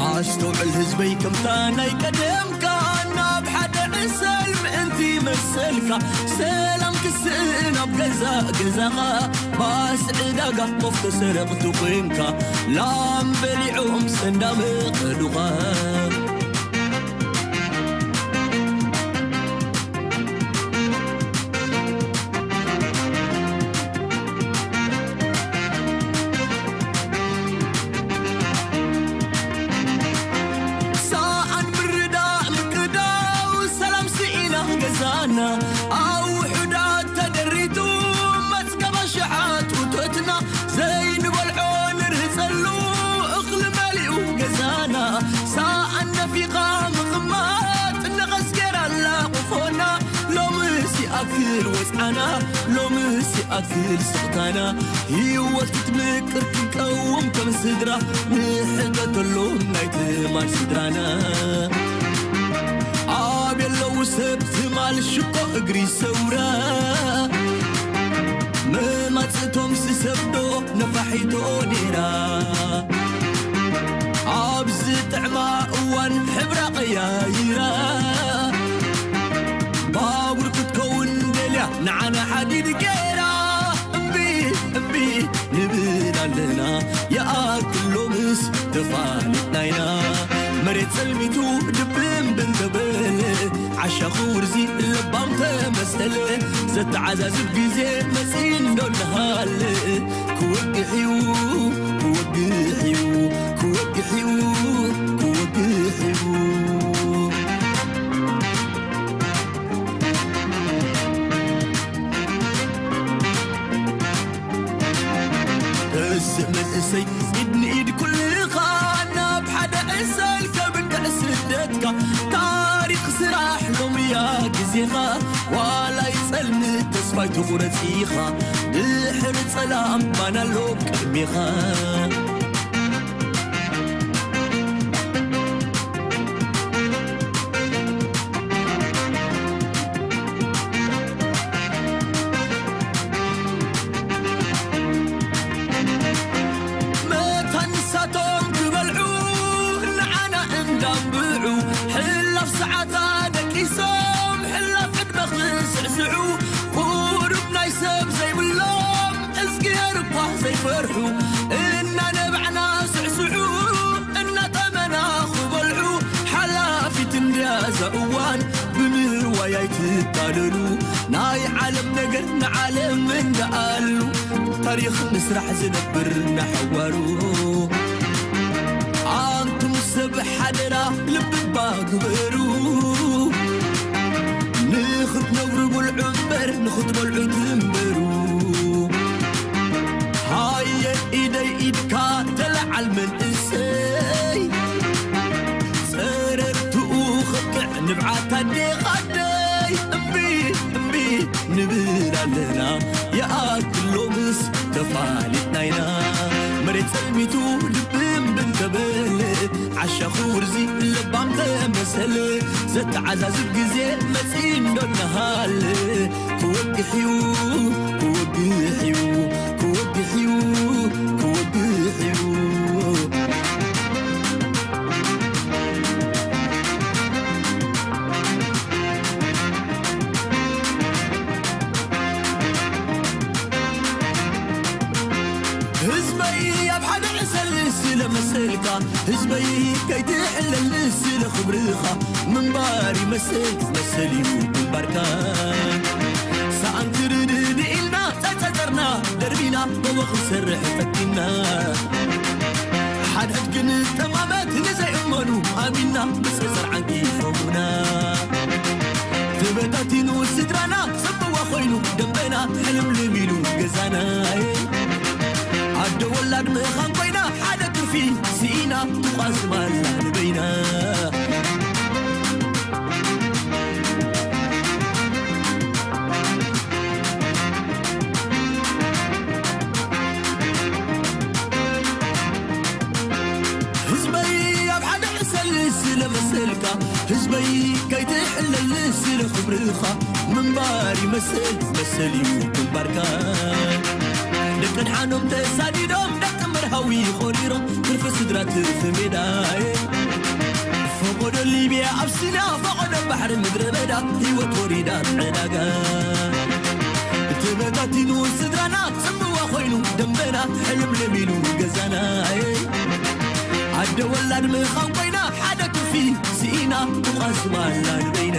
ኣስተውዕል ህዝበይ፣ ከምታ ናይ ቀደምካ ናብ ሓደ ዕሰል ምእንቲ መሰልካ፣ ሰላም ክስእን ኣብ ገዛ ገዛኻ፣ ባስ ዕዳጋ ኮፍ ተሰረቕቲ ኮንካ፣ ላም በሊዖም ሰንዳ መቐሉኻ። ሰኣን ምርዳእ ምቅዳው ሰላም ስኢና ገዛና፣ ኣብ ውሑዳት ተደሪቱ መጽገባ ሸሓት ውቶትና፣ ዘይንበልዖ ንርህጸሉ እኽሊ መሊኡ ገዛና፣ ሰኣን ነፊኻ ምቕማጥ ነቐዝ ገይራ ኣላ ቆፎና። ሎምስ ይኣክል ወጽዓና፣ ሎምስ ይኣክል ስቕታና፣ ህይወት ክትምቅር ክንቀውም ከም ስድራ፣ ንሕተተሎም ናይ ትማል ስድራና። ኣብ የለዉ ሰብ ትማል ሽኮ እግሪ ሰውራ፣ መማጽእቶም ስሰብዶ ነፋሒቶ ኔራ፣ ኣብ ዝጥዕማ እዋን ሕብራ ቀያይራ፣ ባቡር ክትከውን ደልያ ንዓና ሓዲድ ገይራ። እምቢ እምቢ ንብል ኣለና፣ ይኣክል ሎምስ ተፋሊጥና ኢና። መሬት ጸልሚቱ ድብን ብን ተበለ፣ ዓሻ ክውርዚ ለባም ተመሰለ፣ ዘተዓዛዝብ ግዜ መጺኡ እንዶ እናሃለ፣ ክወግሕ እዩ፣ ክወግሕ እዩ፣ ክወግሕ እዩ፣ ክወግሕ እዩ። ተስእ መንእሰይ፣ ኢድ ንኢድ ኩልኻ ናብ ሓደ ዕሰል ከብቅዕ ስደትካ። ታሪኽ ስራሕ ሎምያ ግዜኻ፣ ዋላ ይጸልም ተስፋ ኣይትቑረጽ ኢኻ። ድሕሪ ጸላም ባና ኣሎ ቅድሜኻ። መታን ንሳቶም ክበልዑ፣ ንዓና እንዳንብዑ፣ ሕላፍ ሰዓታ ደቂሶም፣ ሕላፍ ዕድመ ክስዕስዑ፣ ቁሩብ ናይ ሰብ ዘይብሎም፣ እዝግሄር እኳ ዘይፈርሑ፣ እናነባዕና ስዕስዑ፣ እናጠመና ክበልዑ፣ ሓላፊት እንድያ እዛ እዋን፣ ብንዋይ ኣይትታለሉ፣ ናይ ዓለም ነገር ንዓለም እንዳኣሉ፣ ታሪኽ ምስራሕ ዝነብር እናሓዋሩ። ኣንቱም ሰብ ሓደራ ልብባ ግበሩ፣ ንኽትነብሩ ብልዑ እምበር ንኽትበልዑ ትንበሩ። ሃየ ኢደይ ኢድካ ተለዓል መንእሰይ፣ ጸረርትኡ ኸብቅዕ ንብዓት ኣዴኻ ኣደይ። እምቢ እምቢ ንብል ኣለና፣ ይኣክል ሎምስ ተፋሊጥና ኢና። መሬት ጸልሚቱ ድብን ብን ተበለ፣ ዓሻ ክውርዚ ለባም ተመሰለ፣ ዘተዓዛዝብ ግዜ መጺኡ እንዶ እናሃለ፣ ክወግሕ እዩ፣ ክወግሕ እዩ፣ ክወግሕ እዩ፣ ክወግሕ እዩ። ህዝበይ ኣብ ሓደ ዕሰል ስለ መሰልካ፣ ህዝበይ ከይትሕለል ስለ ክብርኻ፣ ምንባር ይመስል መሰል እዩ ግንባርካ። ሰኣን ትርድእ ኢልና ጸጸርና ደርቢና፣ ጎቦ ክንሰርሕ ፈቲና። ሓድሕድ ክንጠማመት ንዘይእመኑ ኣሚንና፣ ብጸጸር ዓንቂፎምና። ተበታቲኑ ስድራና፣ ጽምዋ ኮይኑ ደንበና፣ ሕልምልም ኢሉ ገዛና። ኣደ ወላድ ምኻን ኮይና፣ ሓደ ትርፊ ስኢና፣ ትቋዝም ኣላ ንበይና። ህዝበይ ኣብ ሓደ ዕሰል ስለ መሰልካ፣ ህዝበይ ከይትሕለል ስለ ክብርኻ፣ ምንባር ይመስል መሰል እዩ ግንባርካ። ቅድሓኖም ተሳዲዶም ደቂ መርሃዊ ቆሪሮም ትርፊ ስድራ ትርፊ ሜዳ። ፈቆዶ ሊብያ ኣብ ሲና ፈቆዶ ባሕሪ ምድረ በዳ ህይወት ወሪዳ ዕዳጋ። ተበታቲኑ ስድራና ጽምዋ ኮይኑ ደንበና ሕልምልም ኢሉ ገዛና። ኣደ ወላድ ምኻን ኮይና ሓደ ክፊ ስኢና ቁቓዝማ ላልበይና።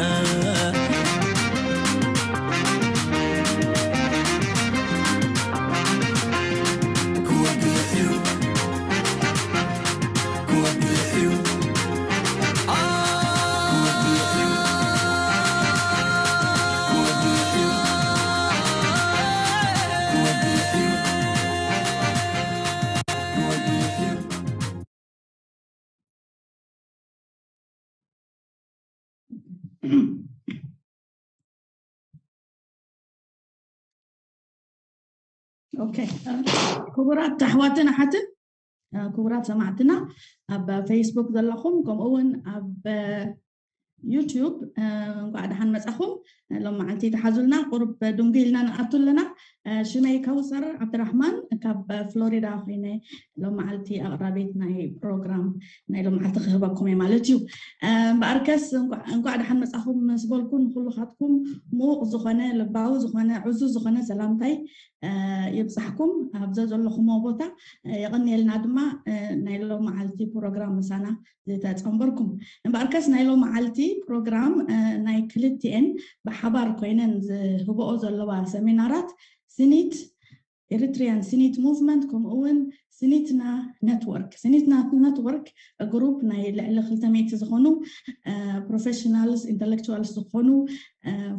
ክወግሕ እዩ፣ ክወግሕ እዩ፣ ክወግሕ እዩ፣ ክወግሕ እዩ፣ ክወግሕ እዩ። ኦኬ፣ ክቡራት ኣሕዋትን ኣሓትን፣ ክቡራት ሰማዕትና ኣብ ፌስቡክ ዘለኹም፣ ከምኡ እውን ኣብ ዩቲዩብ፣ እንኳዕ ደሓን መጻኹም። ሎም መዓልቲ ተሓዙልና፣ ቁሩብ ድንጉ ኢልና ንኣቱ ኣለና። ሽመይ ከውሰር ዓብድራሕማን ካብ ፍሎሪዳ ኮይነ ሎም መዓልቲ ኣቕራቤት ናይ ፕሮግራም ናይ ሎም መዓልቲ ክህበኩም እየ ማለት እዩ። እምበኣርከስ እንኳዕ ደሓን መጻኹም ስበልኩ ንኩሉኻትኩም ምዉቕ ዝኾነ ልባዊ ዝኾነ ዕዙዝ ዝኾነ ሰላምታይ ይብጻሕኩም ኣብዛ ዘለኹሞ ቦታ። የቐንየልና ድማ ናይ ሎም መዓልቲ ፕሮግራም ምሳና ዝተጸንበርኩም። እምበኣርከስ ናይ ሎም መዓልቲ ፕሮግራም ናይ ክልቲኤን ብሓባር ኮይነን ዝህብኦ ዘለዋ ሰሚናራት ስኒት፣ Eritrean Sinit Movement፣ ከምኡ እውን ስኒትና ኔትወርክ። ስኒትና ኔትወርክ ግሩፕ ናይ ልዕሊ ክልተ ሚእቲ ዝኾኑ ፕሮፌሽናልስ ኢንተሌክቹዋልስ ዝኾኑ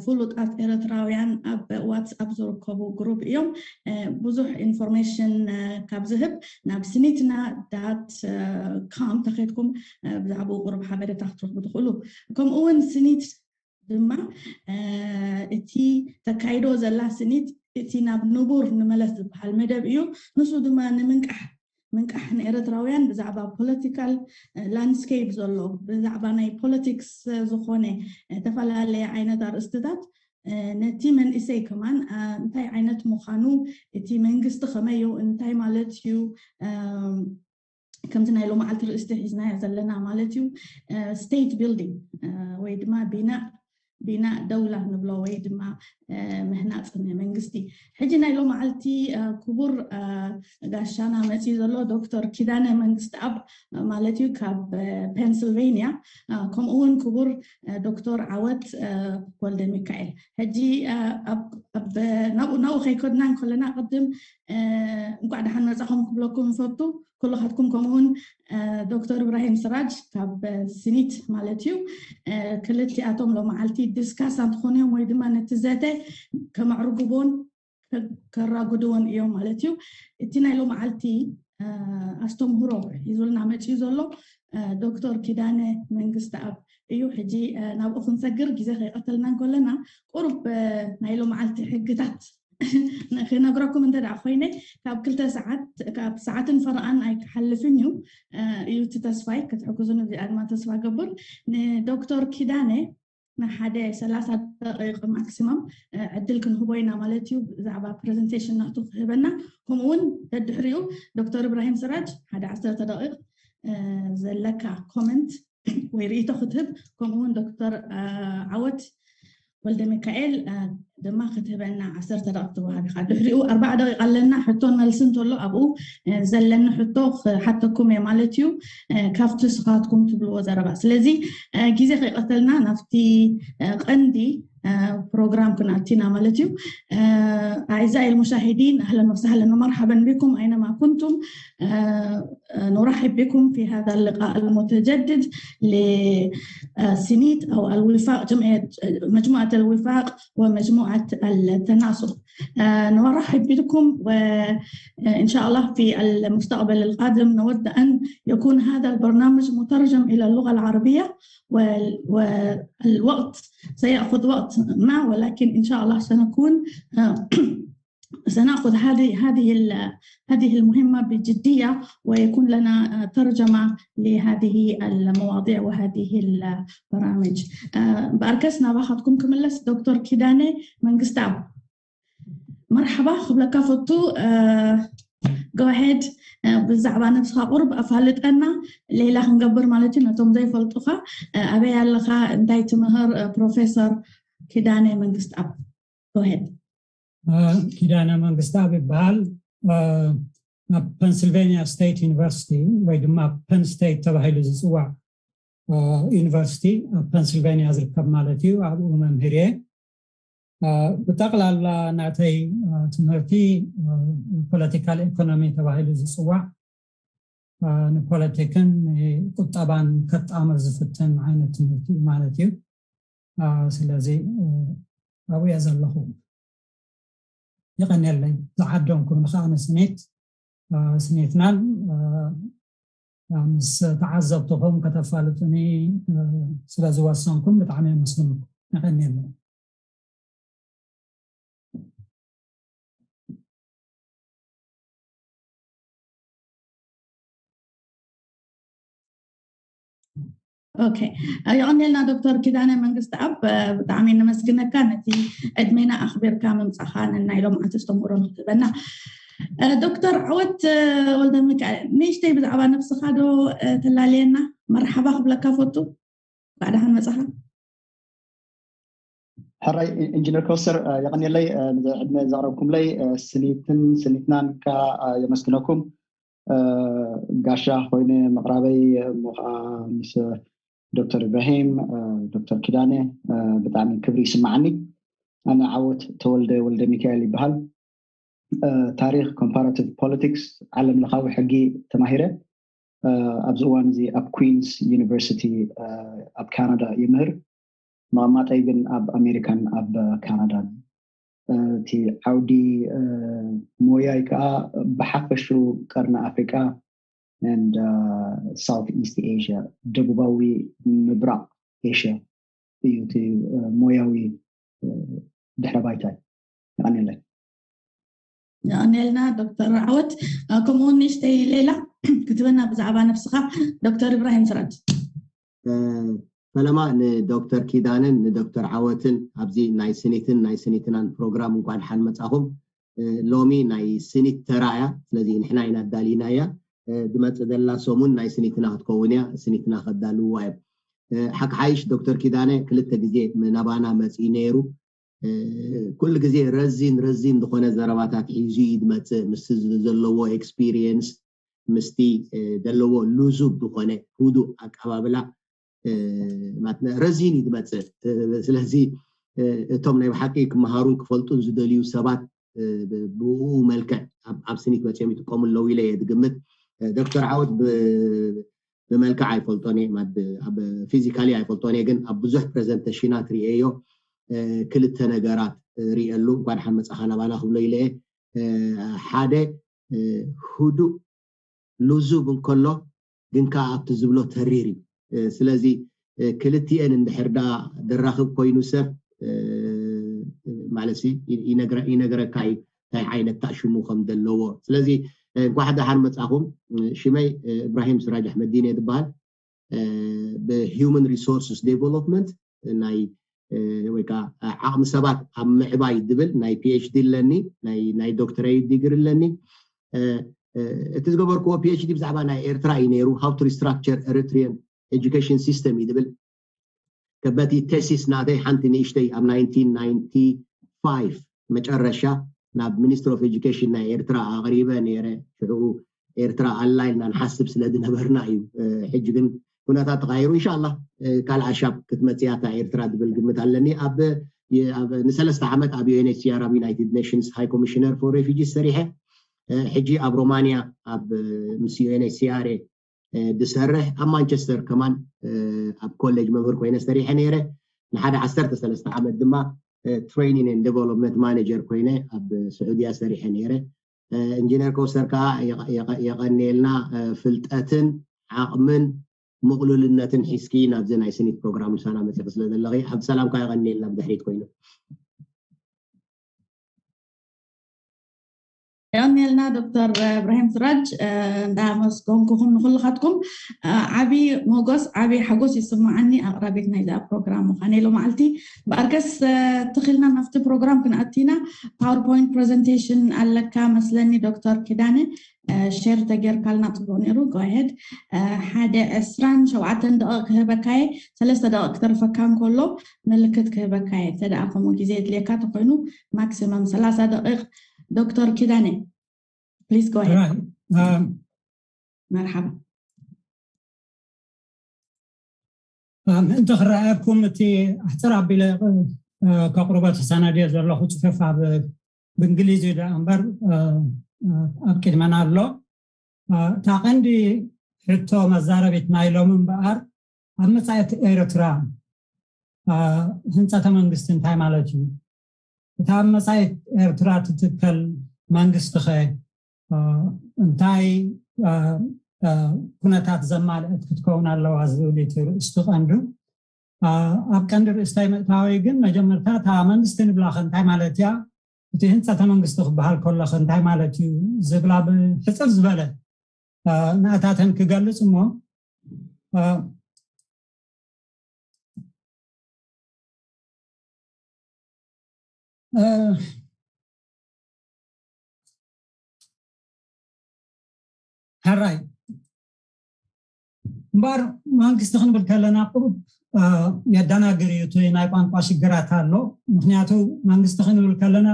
ፍሉጣት ኤርትራውያን ኣብ ዋትስኣፕ ዝርከቡ ግሩፕ እዮም። ብዙሕ ኢንፎርሜሽን ካብ ዝህብ ናብ ስኒትና ዳት ካም ተኸድኩም ብዛዕባኡ ቁሩብ ሓበሬታ ክትረኽቡ ትኽእሉ። ከምኡ እውን ስኒት ድማ እቲ ተካይዶ ዘላ ስኒት እቲ ናብ ንቡር ንመለስ ዝበሃል መደብ እዩ። ንሱ ድማ ንምንቃሕ ምንቃሕ ንኤርትራውያን ብዛዕባ ፖለቲካል ላንድስኬፕ ዘሎ ብዛዕባ ናይ ፖለቲክስ ዝኾነ ዝተፈላለየ ዓይነት ኣርእስትታት ነቲ መንእሰይ ከማን እንታይ ዓይነት ምዃኑ እቲ መንግስቲ ከመይ እዩ እንታይ ማለት እዩ ከምዚ ናይ ሎመዓልቲ ርእስቲ ሒዝናዮ ዘለና ማለት እዩ ስቴት ቢልዲንግ ወይ ድማ ቢናእ ቢናእ ደውላ ንብሎ ወይ ድማ ምህናፅ ናይ መንግስቲ። ሕጂ ናይ ሎመዓልቲ ክቡር ጋሻና መፅዩ ዘሎ ዶክተር ኪዳነ መንግስትኣብ ማለት እዩ ካብ ፔንስልቬንያ፣ ከምኡ እውን ክቡር ዶክተር ዓወት ወልደ ሚካኤል። ሕጂ ናብኡ ከይከድና እንከለና ቅድም እንኳዕ ደሓን መፃኹም ክብለኩም ንፈቱ። ኩልኻትኩም ከምኡውን ዶክተር እብራሂም ስራጅ ካብ ስኒት ማለት እዩ። ክልቲኣቶም ሎመዓልቲ ዲስካሳንት ክኾኑ እዮም ወይ ድማ ነቲ ዘተ ከመዕርጉቦን ከራጉድዎን እዮም ማለት እዩ። እቲ ናይ ሎመዓልቲ ኣስተምህሮ ሒዙልና መፅዩ ዘሎ ዶክተር ኪዳነ መንግስትኣብ እዩ። ሕጂ ናብኡ ክንሰግር ግዜ ከይቀተልና እንከለና ቁሩብ ናይ ሎመዓልቲ ሕግታት ክነግረኩም እንተ ደኣ ኮይነ ካብ ክልተ ሰዓት ካብ ሰዓትን ፈረቓን ኣይክሓልፍን እዩ እዩ እቲ ተስፋይ ክትሕግዙን እዚኣ ድማ ተስፋ ገብር ንዶክተር ኪዳነ ንሓደ ሰላሳ ደቂቕ ማክሲመም ዕድል ክንህቦ ኢና ማለት እዩ ብዛዕባ ፕሬዘንቴሽን ናቱ ክህበና ከምኡውን ደድሕሪኡ ዶክተር እብራሂም ስራጅ ሓደ ዓሰርተ ደቂቕ ዘለካ ኮመንት ወይ ርእይቶ ክትህብ ከምኡውን ዶክተር ዓወት ወልደ ሚካኤል ድማ ክትህበና ዓሰርተ ደቂቕ ትወሃብ ኢኻ። ድሕሪኡ ኣርባዓ ደቂቕ ኣለና ሕቶን መልስን እንተሎ ኣብኡ ዘለኒ ሕቶ ክሓተኩም እየ ማለት እዩ ካብቲ ስኻትኩም ትብልዎ ዘረባ። ስለዚ ግዜ ከይቀተልና ናብቲ ቀንዲ ፕሮግራም ክንኣቲና ማለት እዩ። أعزائي المشاهدين أهلا وسهلا ومرحبا بكم أينما كنتم. نرحب بكم في هذا اللقاء المتجدد لسنيت أو الوفاق جمعية مجموعة الوفاق ومجموعة التناسخ. نرحب بكم وإن شاء الله في المستقبل القادم نود أن يكون هذا البرنامج مترجم إلى اللغة العربية والوقت سيأخذ وقت ما ولكن إن شاء الله سنكون سنأخذ هذه هذه هذه المهمة بجدية ويكون لنا ترجمة لهذه المواضيع وهذه البرامج. بأركسنا باخدكم كملس دكتور كيداني من قستاب. መርሓባ ክብለካ ፈቱ። ጎሄድ፣ ብዛዕባ ነብስኻ ቁሩብ ኣፋልጠና። ሌላ ክንገብር ማለት እዩ፣ ነቶም ዘይፈልጡኻ። ኣበይ ኣለኻ? እንታይ ትምህር? ፕሮፌሰር ኪዳነ መንግስትኣብ። ጎሄድ። ኪዳነ መንግስትኣብ ይበሃል። ኣብ ፐንስልቬኒያ ስቴት ዩኒቨርሲቲ ወይ ድማ ፐን ስቴት ተባሂሉ ዝፅዋዕ ዩኒቨርሲቲ ኣብ ፐንስልቬኒያ ዝርከብ ማለት እዩ። ኣብኡ መምህር እየ። ብጠቕላላ ናተይ ትምህርቲ ፖለቲካል ኢኮኖሚ ተባሂሉ ዝፅዋዕ፣ ንፖለቲክን ንቁጠባን ከጣምር ዝፍትን ዓይነት ትምህርቲ ማለት እዩ። ስለዚ ኣብኡ እየ ዘለኹ። የቐንየለይ ዝዓደምኩም ንኸዓ ንስኒት፣ ስኒትናን ምስ ተዓዘብትኹም ከተፋልጡኒ ስለ ዝወሰንኩም ብጣዕሚ የመስግነኩም። የቐንየለይ። ኦኬ፣ የቐንየልና ዶክተር ኪዳነ መንግስትኣብ። ብጣዕሚ ነመስግነካ ነቲ ዕድሜና ኣኽቢርካ ምምፃኻ ነናይ ሎምዓንቲ ኣስተምህሮ ንክትህበና። ዶክተር ዓወት ወልደ ሚካኤል፣ ንእሽተይ ብዛዕባ ነብስኻ ዶ ተላልየና? መርሓባ ክብለካ ፈቱ። እንኳዕ ደሓን መፃኻ። ሕራይ ኢንጂነር ከውሰር፣ የቐንየለይ ዕድመ ዘቕረብኩምለይ። ስኒትን ስኒትናን ከ የመስግነኩም። ጋሻ ኮይነ ምቕራበይ እሞ ከዓ ምስ ዶክተር ኢብራሂም፣ ዶክተር ኪዳነ ብጣዕሚ ክብሪ ይስማዓኒ። ኣነ ዓወት ተወልደ ወልደ ሚካኤል ይበሃል። ታሪክ ኮምፓራቲቭ ፖለቲክስ ዓለም ለኻዊ ሕጊ ተማሂረ። ኣብዚ እዋን እዚ ኣብ ኩንስ ዩኒቨርሲቲ ኣብ ካናዳ ይምህር። መቐማጠይ ግን ኣብ ኣሜሪካን ኣብ ካናዳን። እቲ ዓውዲ ሞያይ ከዓ ብሓፈሹ ቀርኒ ኣፍሪቃ and ሳውት ኢስት ኤሽያ፣ ደቡባዊ ምብራቕ ኤሽያ እዩ እቲ ሞያዊ ድሕረ ባይታይ። የቐንየለይ። የቐንየልና ዶክተር ዓወት። ከምኡውን ንእሽተይ ሌላ ክትበና ብዛዕባ ነብስኻ ዶክተር ኢብራሂም ስራጅ። ፈለማ ንዶክተር ኪዳንን ንዶክተር ዓወትን ኣብዚ ናይ ስኒትን ናይ ስኒትናን ፕሮግራም እንኳን ሓን መጻኹም። ሎሚ ናይ ስኒት ተራ እያ። ስለዚ ንሕና ኢና ኣዳሊና እያ። ድመጽእ ዘላ ሰሙን ናይ ስኒትና ክትከውን እያ። ስኒትና ከዳልውዋ እዮም። ሓቂ ሓይሽ ዶክተር ኪዳነ ክልተ ግዜ ናባና መጺኡ ነይሩ። ኩሉ ግዜ ረዚን ረዚን ዝኾነ ዘረባታት ሒዙ እዩ ድመጽእ። ምስ ዘለዎ ኤክስፒሪየንስ፣ ምስቲ ዘለዎ ልዙብ ዝኾነ ህዱእ ኣቀባብላ ረዚን እዩ ድመጽእ። ስለዚ እቶም ናይ ብሓቂ ክመሃሩን ክፈልጡን ዝደልዩ ሰባት ብኡ መልክዕ ኣብ ስኒት መፅኦም ይጥቀሙ ኣለዉ ኢለ እየ ዝግምት። ዶክተር ዓወት ብመልክዕ ኣይፈልጦን እየ፣ ፊዚካሊ ኣይፈልጦን እየ፣ ግን ኣብ ብዙሕ ፕሬዘንቴሽናት ርእየዮ። ክልተ ነገራት ርእየሉ፣ እንኳን ደሓን መፃኻ ናባና ክብሎ ኢለ እየ። ሓደ ህዱእ ልዙብ እንከሎ ግን ከዓ ኣብቲ ዝብሎ ተሪር እዩ። ስለዚ ክልቲኤን እንድሕር ዳ ደራኽብ ኮይኑ ሰብ ማለት ይነግረካ እዩ እንታይ ዓይነት ታሽሙ ከም ዘለዎ። ስለዚ እንኳዕ ደሓን መፃኹም። ሽመይ እብራሂም ስራጅ ኣሕመዲን እየ ዝበሃል። ብሂውማን ሪሶርስስ ዴቨሎፕመንት ናይ ወይ ከዓ ዓቕሚ ሰባት ኣብ ምዕባይ ዝብል ናይ ፒኤችዲ ኣለኒ፣ ናይ ዶክተሬት ዲግሪ ኣለኒ። እቲ ዝገበርክዎ ፒኤችዲ ብዛዕባ ናይ ኤርትራ እዩ ነይሩ። How to restructure Eritrean education system እዩ ዝብል። ከበቲ ቴሲስ ናተይ ሓንቲ ንእሽተይ ኣብ ናይንቲን ናይንቲ ፋይቭ መጨረሻ ናብ ሚኒስትሪ ኦፍ ኤጁኬሽን ናይ ኤርትራ ኣቕሪበ ነይረ። ሽዑ ኤርትራ ኣላ ኢልና ንሓስብ ስለ ዝነበርና እዩ። ሕጂ ግን ኩነታት ተቓይሩ። እንሻላ ካልኣ ሻብ ክትመፅያ እታ ኤርትራ ዝብል ግምት ኣለኒ። ኣብ ንሰለስተ ዓመት ኣብ ዩኤንኤችሲኣር ኣብ ዩናይትድ ኔሽንስ ሃይ ኮሚሽነር ፎር ሬፊጂስ ሰሪሐ። ሕጂ ኣብ ሮማንያ ኣብ ምስ ዩኤንኤችሲኣር ዝሰርሕ፣ ኣብ ማንቸስተር ከማን ኣብ ኮሌጅ መምህር ኮይነ ሰሪሐ ነይረ። ንሓደ ዓሰርተ ሰለስተ ዓመት ድማ ትሬኒንግ ን ዴቨሎፕመንት ማኔጀር ኮይነ ኣብ ስዑድያ ሰሪሐ ነይረ። ኢንጂነር ከውሰር ከዓ የቐንየልና፣ ፍልጠትን ዓቕምን ምቕሉልነትን ሒዝኪ ናብዚ ናይ ስኒት ፕሮግራም ምሳና መፂኺ ስለ ዘለኺ ኣብ ሰላምካ የቐንየልና። ብድሕሪት ኮይኑ የቐንየልና ዶክተር እብራሂም ስራጅ። እንዳመስገንኩኹም ንኩልኻትኩም ዓቢ ሞጎስ፣ ዓቢ ሓጎስ ይስምዓኒ ኣቕራቢት ናይዛ ፕሮግራም ምዃነይ ሎመዓልቲ። እምበኣርከስ ትኺልና ናብቲ ፕሮግራም ክንኣቲና፣ ፓወርፖይንት ፕሬዘንቴሽን ኣለካ መስለኒ ዶክተር ኪዳነ፣ ሼር ተጌርካልና ጽቡቕ ነይሩ። ጎሄድ ሓደ ዕስራን ሸውዓተን ደቂቕ ክህበካየ፣ ሰለስተ ደቂቕ ክተርፈካ እንከሎ ምልክት ክህበካየ። ተደኣ ከምኡ ግዜ የድልየካ ተኮይኑ ማክሲመም ሰላሳ ደቂቕ። ዶክተር ኪዳነ፣ ፕሊዝ ጎሄድ። መርሓባ። ምእንቲ ክረኣየኩም እቲ ኣሕፅር ኣቢለ ከቕርቦ ተሰናድዮ ዘለኹ ፅሑፍ ኣብ ብእንግሊዝ እዩ ደኣ እምበር ኣብ ቅድመና ኣሎ። እታ ቀንዲ ሕቶ መዛረቢት ናይ ሎሚ እምበኣር ኣብ መፃኢት ኤርትራ ህንፀተ መንግስቲ እንታይ ማለት እዩ? እታ ኣብ መፃኢት ኤርትራ ትትከል መንግስቲ ኸ እንታይ ኩነታት ዘማልአት ክትከውን ኣለዋ ዝብል እቲ ርእስቲ ቀንዱ። ኣብ ቀንዲ ርእስታይ ምእታወይ ግን መጀመርታ እታ መንግስቲ ንብላ ኸ እንታይ ማለት እያ? እቲ ህንፀተ መንግስቲ ክበሃል ከሎ ኸ እንታይ ማለት እዩ ዝብላ ብሕፅር ዝበለ ናእታተን ክገልፅ እሞ ሕራይ እምበኣር መንግስቲ ክንብል ከለና ቁሩብ የደናግር እዩ። እቲ ናይ ቋንቋ ሽግራት ኣሎ። ምክንያቱ መንግስቲ ክንብል ከለና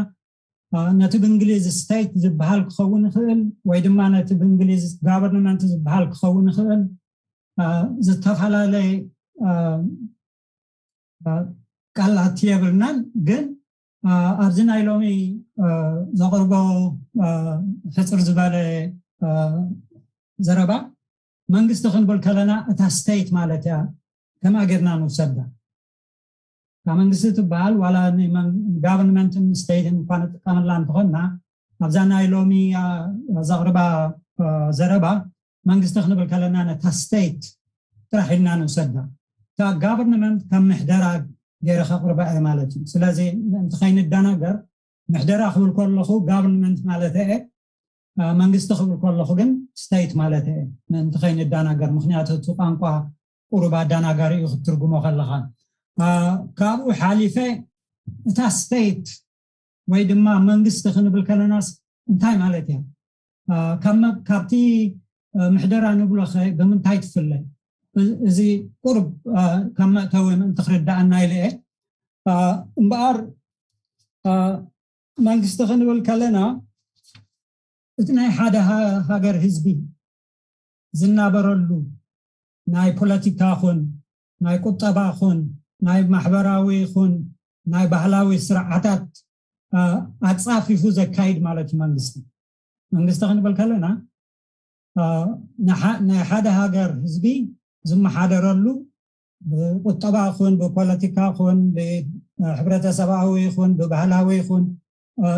ነቲ ብእንግሊዝ ስቴት ዝበሃል ክኸውን ይኽእል ወይ ድማ ነቲ ብእንግሊዝ ጋቨርንመንት ዝበሃል ክኸውን ይኽእል። ዝተፈላለየ ቃላት የብልናን፣ ግን ኣብዚ ናይ ሎሚ ዘቕርቦ ሕፅር ዝበለ ዘረባ መንግስቲ ክንብል ከለና እታ ስቴት ማለት እያ። ከምኣ ጌርና ንውሰዳ። እታ መንግስቲ ትበሃል ዋላ ንጋቨርንመንትን ስቴትን እኳ ንጥቀመላ እንተኾንና ኣብዛ ናይ ሎሚ ዘቕርባ ዘረባ መንግስቲ ክንብል ከለና ነታ ስቴት ጥራሕ ኢልና ንውሰዳ። እታ ጋቨርንመንት ከም ምሕደራ ገይረ ከቕርባ እየ ማለት እዩ። ስለዚ ምእንቲ ከይንደናገር ምሕደራ ክብል ከለኹ ጋቨርንመንት ማለት እየ፣ መንግስቲ ክብል ከለኹ ግን ስቴት ማለት እየ። ምእንቲ ከይንደናገር፣ ምክንያቱ እቲ ቋንቋ ቁሩብ ኣደናጋሪ እዩ ክትትርጉሞ ከለኻ። ካብኡ ሓሊፈ እታ ስቴት ወይ ድማ መንግስቲ ክንብል ከለናስ እንታይ ማለት እያ? ካብቲ ምሕደራ ንብሎ ኸ ብምንታይ ትፍለ? እዚ ቁሩብ ከም መእተዊ ምእንቲ ክርዳኣና ኢለ እየ። እምበኣር መንግስቲ ክንብል ከለና እቲ ናይ ሓደ ሃገር ህዝቢ ዝናበረሉ ናይ ፖለቲካ ኹን ናይ ቁጠባ ኹን ናይ ማሕበራዊ ኹን ናይ ባህላዊ ስርዓታት ኣፃፊፉ ዘካይድ ማለት እዩ መንግስቲ። መንግስቲ ክንብል ከለና ናይ ሓደ ሃገር ህዝቢ ዝመሓደረሉ ብቁጠባ ኹን ብፖለቲካ ኹን ብሕብረተሰባዊ ኹን ብባህላዊ ኹን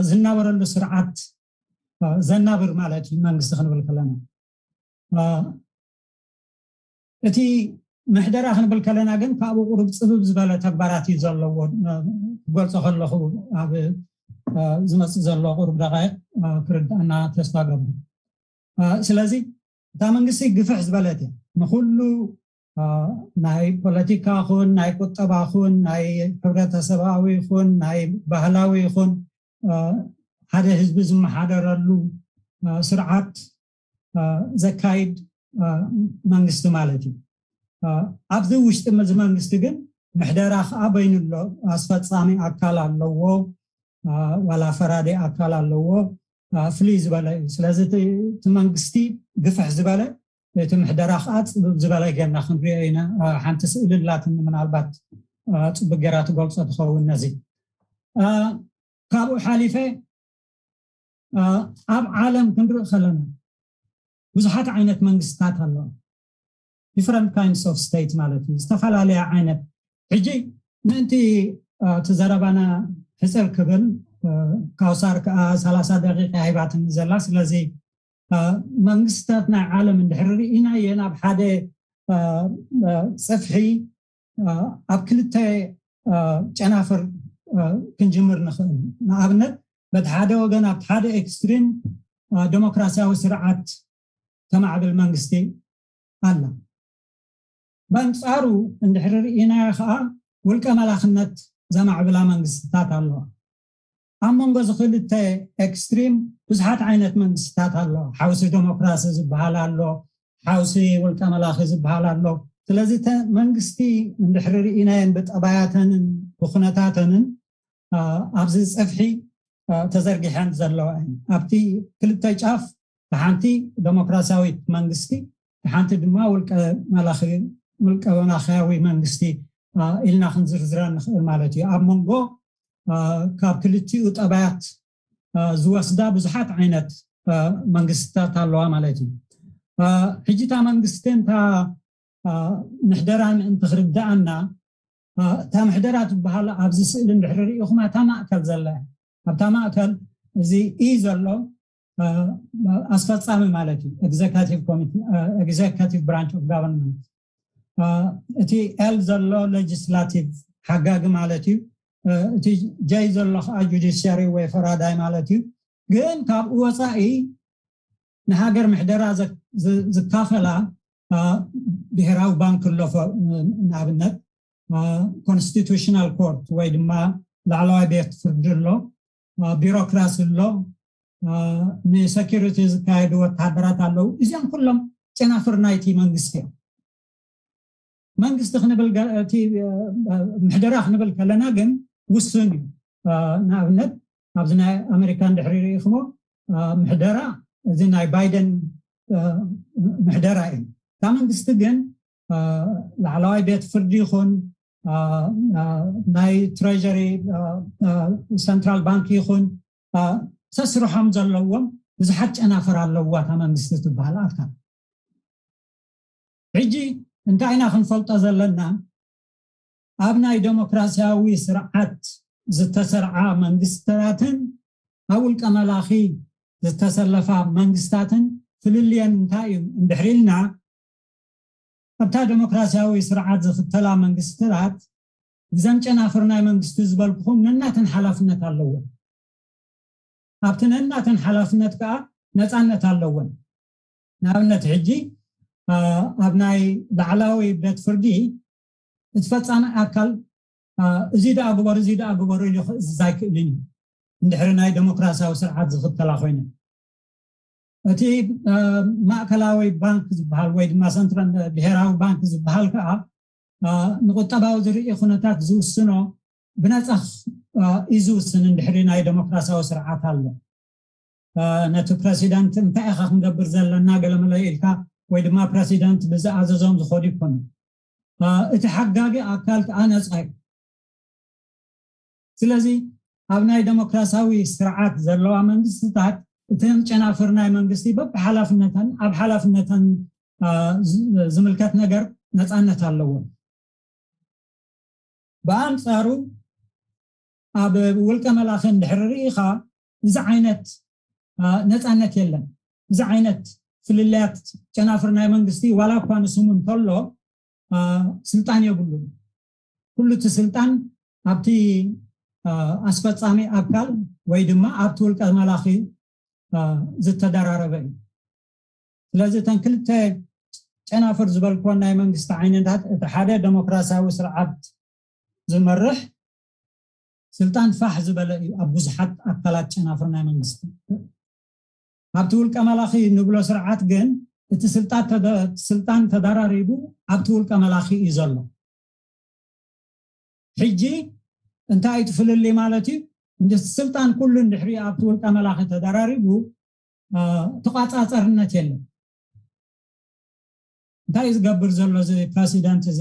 ዝናበረሉ ስርዓት ዘናብር ማለት እዩ መንግስቲ ክንብል ከለና። እቲ ምሕደራ ክንብል ከለና ግን ካብኡ ቁሩብ ፅብብ ዝበለ ተግባራት እዩ ዘለዎ። ክገልፆ ከለኹ ኣብ ዝመፅእ ዘሎ ቁሩብ ደቃይቅ ክርዳእና ተስፋ ገብር። ስለዚ እታ መንግስቲ ግፍሕ ዝበለት እያ ንኩሉ ናይ ፖለቲካ ኹን ናይ ቁጠባ ኹን ናይ ሕብረተሰባዊ ኹን ናይ ባህላዊ ኹን ሓደ ህዝቢ ዝመሓደረሉ ስርዓት ዘካይድ መንግስቲ ማለት እዩ። ኣብዚ ውሽጢ እዚ መንግስቲ ግን ምሕደራ ከዓ በይኑ ኣሎ። ኣስፈፃሚ ኣካል ኣለዎ፣ ዋላ ፈራዲ ኣካል ኣለዎ፣ ፍልይ ዝበለ እዩ። ስለዚ እቲ መንግስቲ ግፍሕ ዝበለ እቲ ምሕደራ ከዓ ፅብብ ዝበለ ጌርና ክንሪኦ ኢና። ሓንቲ ስእሊ ኣላትኒ ምናልባት ፅቡቅ ጌራ ትገልፆ ትኸውን ነዚ። ካብኡ ሓሊፈ ኣብ ዓለም ክንርኢ ከለና ብዙሓት ዓይነት መንግስታት ኣለዋ። Different kinds of state ማለት እዩ፣ ዝተፈላለያ ዓይነት። ሕጂ ምእንቲ እቲ ዘረባና ሕፅር ክብል ካውሳር ከዓ ሰላሳ ደቂቃ ሂባትኒ ዘላ። ስለዚ መንግስታት ናይ ዓለም እንድሕር ርኢናየን ኣብ ሓደ ፅፍሒ ኣብ ክልተ ጨናፍር ክንጅምር ንኽእል። ንኣብነት በቲ ሓደ ወገን ኣብቲ ሓደ ኤክስትሪም ደሞክራሲያዊ ስርዓት ተማዕብል መንግስቲ ኣላ። በንጻሩ እንድሕሪ ርኢናዮ ከዓ ውልቀ መላኽነት ዘማዕብላ መንግስትታት ኣለዋ። ኣብ መንጎ እዚ ክልተ ኤክስትሪም ብዙሓት ዓይነት መንግስትታት ኣለዋ። ሓውሲ ደሞክራሲ ዝበሃል ኣሎ፣ ሓውሲ ውልቀ መላኺ ዝበሃል ኣሎ። ስለዚ መንግስቲ እንድሕሪ ርኢናየን ብጠባያተንን ብኩነታተንን ኣብዚ ፀፍሒ ተዘርጊሐን ዘለዋ እየን። ኣብቲ ክልተ ጫፍ ሓንቲ ደሞክራሲያዊት መንግስቲ፣ ሓንቲ ድማ ውልቀ መላኺያዊ መንግስቲ ኢልና ክንዝርዝራ ንኽእል ማለት እዩ። ኣብ መንጎ ካብ ክልቲኡ ጠባያት ዝወስዳ ብዙሓት ዓይነት መንግስትታት ኣለዋ ማለት እዩ። ሕጂ እታ መንግስቲ እንታ ምሕደራ ምእንቲ ክርድኣና፣ እታ ምሕደራ ትበሃል ኣብዚ ስእሊ እንድሕሪ ርኢኹማ እታ ማእከል ዘላ፣ ኣብታ ማእከል እዚ ኢ ዘሎ ኣስፈፃሚ ማለት እዩ፣ executive branch of government። እቲ ኤል ዘሎ ሌጅስላቲቭ ሓጋጊ ማለት እዩ። እቲ ጀይ ዘሎ ከዓ ጁዲሽሪ ወይ ፈራዳይ ማለት እዩ። ግን ካብኡ ወፃኢ ንሃገር ምሕደራ ዝካፈላ ብሄራዊ ባንክ ኣሎ፣ ንኣብነት ኮንስቲቱሽናል ኮርት ወይ ድማ ላዕለዋይ ቤት ፍርዲ ኣሎ፣ ቢሮክራሲ ኣሎ፣ ንሰኪሪቲ ዝካየዱ ወታደራት ኣለዉ። እዚኦም ኩሎም ጨናፍር ናይቲ መንግስቲ እዮም። መንግስቲ ክንብል ምሕደራ ክንብል ከለና ግን ውሱን እዩ። ንኣብነት ኣብዚ ናይ ኣሜሪካ እንድሕሪ ርኢኹሞ ምሕደራ እዚ ናይ ባይደን ምሕደራ እዩ። እታ መንግስቲ ግን ላዕለዋይ ቤት ፍርዲ ይኹን ናይ ትሬሪ ሰንትራል ባንክ ይኹን ሰስርሖም ዘለዎም ብዙሓት ጨናፍር ኣለዋ እታ መንግስቲ ትበሃል ኣካል። ሕጂ እንታይ ኢና ክንፈልጦ ዘለና? ኣብ ናይ ደሞክራሲያዊ ስርዓት ዝተሰርዓ መንግስትታትን ኣብ ውልቀ መላኺ ዝተሰለፋ መንግስታትን ፍልልየን እንታይ እዩ እንድሕሪ ኢልና፣ ኣብታ ደሞክራሲያዊ ስርዓት ዝኽተላ መንግስትታት እዘን ጨናፍር ናይ መንግስቲ ዝበልኩኹም ነናተን ሓላፍነት ኣለወን። ኣብቲ ነናተን ሓላፍነት ከዓ ነፃነት ኣለወን። ንኣብነት ሕጂ ኣብ ናይ ላዕላዊ ቤት ፍርዲ እቲ ፈፃሚ ኣካል እዚ ደኣ ግበሩ እዚ ደኣ ግበሩ ኢሉ ክእዝዝ ኣይክእልን እዩ፣ እንድሕሪ ናይ ደሞክራሲያዊ ስርዓት ዝኽተላ ኮይነ። እቲ ማእከላዊ ባንክ ዝበሃል ወይ ድማ ሰንትራል ብሄራዊ ባንክ ዝበሃል ከዓ ንቁጠባዊ ዝርኢ ኩነታት ዝውስኖ ብነፃ እዩ ዝውስን። እንድሕሪ ናይ ደሞክራሲያዊ ስርዓት ኣሎ፣ ነቲ ፕረሲደንት እንታይ ኢኻ ክንገብር ዘለና ገለመለ ኢልካ ወይ ድማ ፕረሲደንት ብዝኣዘዞም ዝኸዱ ይኮኑ። እቲ ሓጋጊ ኣካል ከዓ ነፃ እዩ። ስለዚ ኣብ ናይ ደሞክራሲያዊ ስርዓት ዘለዋ መንግስትታት እተን ጨናፍር ናይ መንግስቲ በብሓላፍነተን ኣብ ሓላፍነተን ዝምልከት ነገር ነፃነት ኣለዎም። ብኣንፃሩ ኣብ ውልቀ መላኺ እንድሕሪ ርኢኻ እዚ ዓይነት ነፃነት የለን። እዚ ዓይነት ፍልልያት ጨናፍር ናይ መንግስቲ ዋላ እኳ ንስሙ እንተሎ ስልጣን የብሉን። ኩሉ እቲ ስልጣን ኣብቲ ኣስፈፃሚ ኣካል ወይ ድማ ኣብቲ ውልቀ መላኺ ዝተደራረበ እዩ። ስለዚ እተን ክልተ ጨናፍር ዝበልክወን ናይ መንግስቲ ዓይነታት እቲ ሓደ ደሞክራሲያዊ ስርዓት ዝመርሕ ስልጣን ፋሕ ዝበለ እዩ ኣብ ብዙሓት ኣካላት ጨናፍር ናይ መንግስቲ። ኣብቲ ውልቀ መላኺ ንብሎ ስርዓት ግን እቲ ስልጣን ተደራሪቡ ኣብቲ ውልቀ መላኺ እዩ ዘሎ። ሕጂ እንታይ እቲ ፍልልይ ማለት እዩ? እንደ ስልጣን ኩሉ እንድሕሪ ኣብቲ ውልቀ መላኺ ተደራሪቡ ተቋፃፀርነት የለን። እንታይ እዩ ዝገብር ዘሎ እዚ ፕረሲደንት እዚ?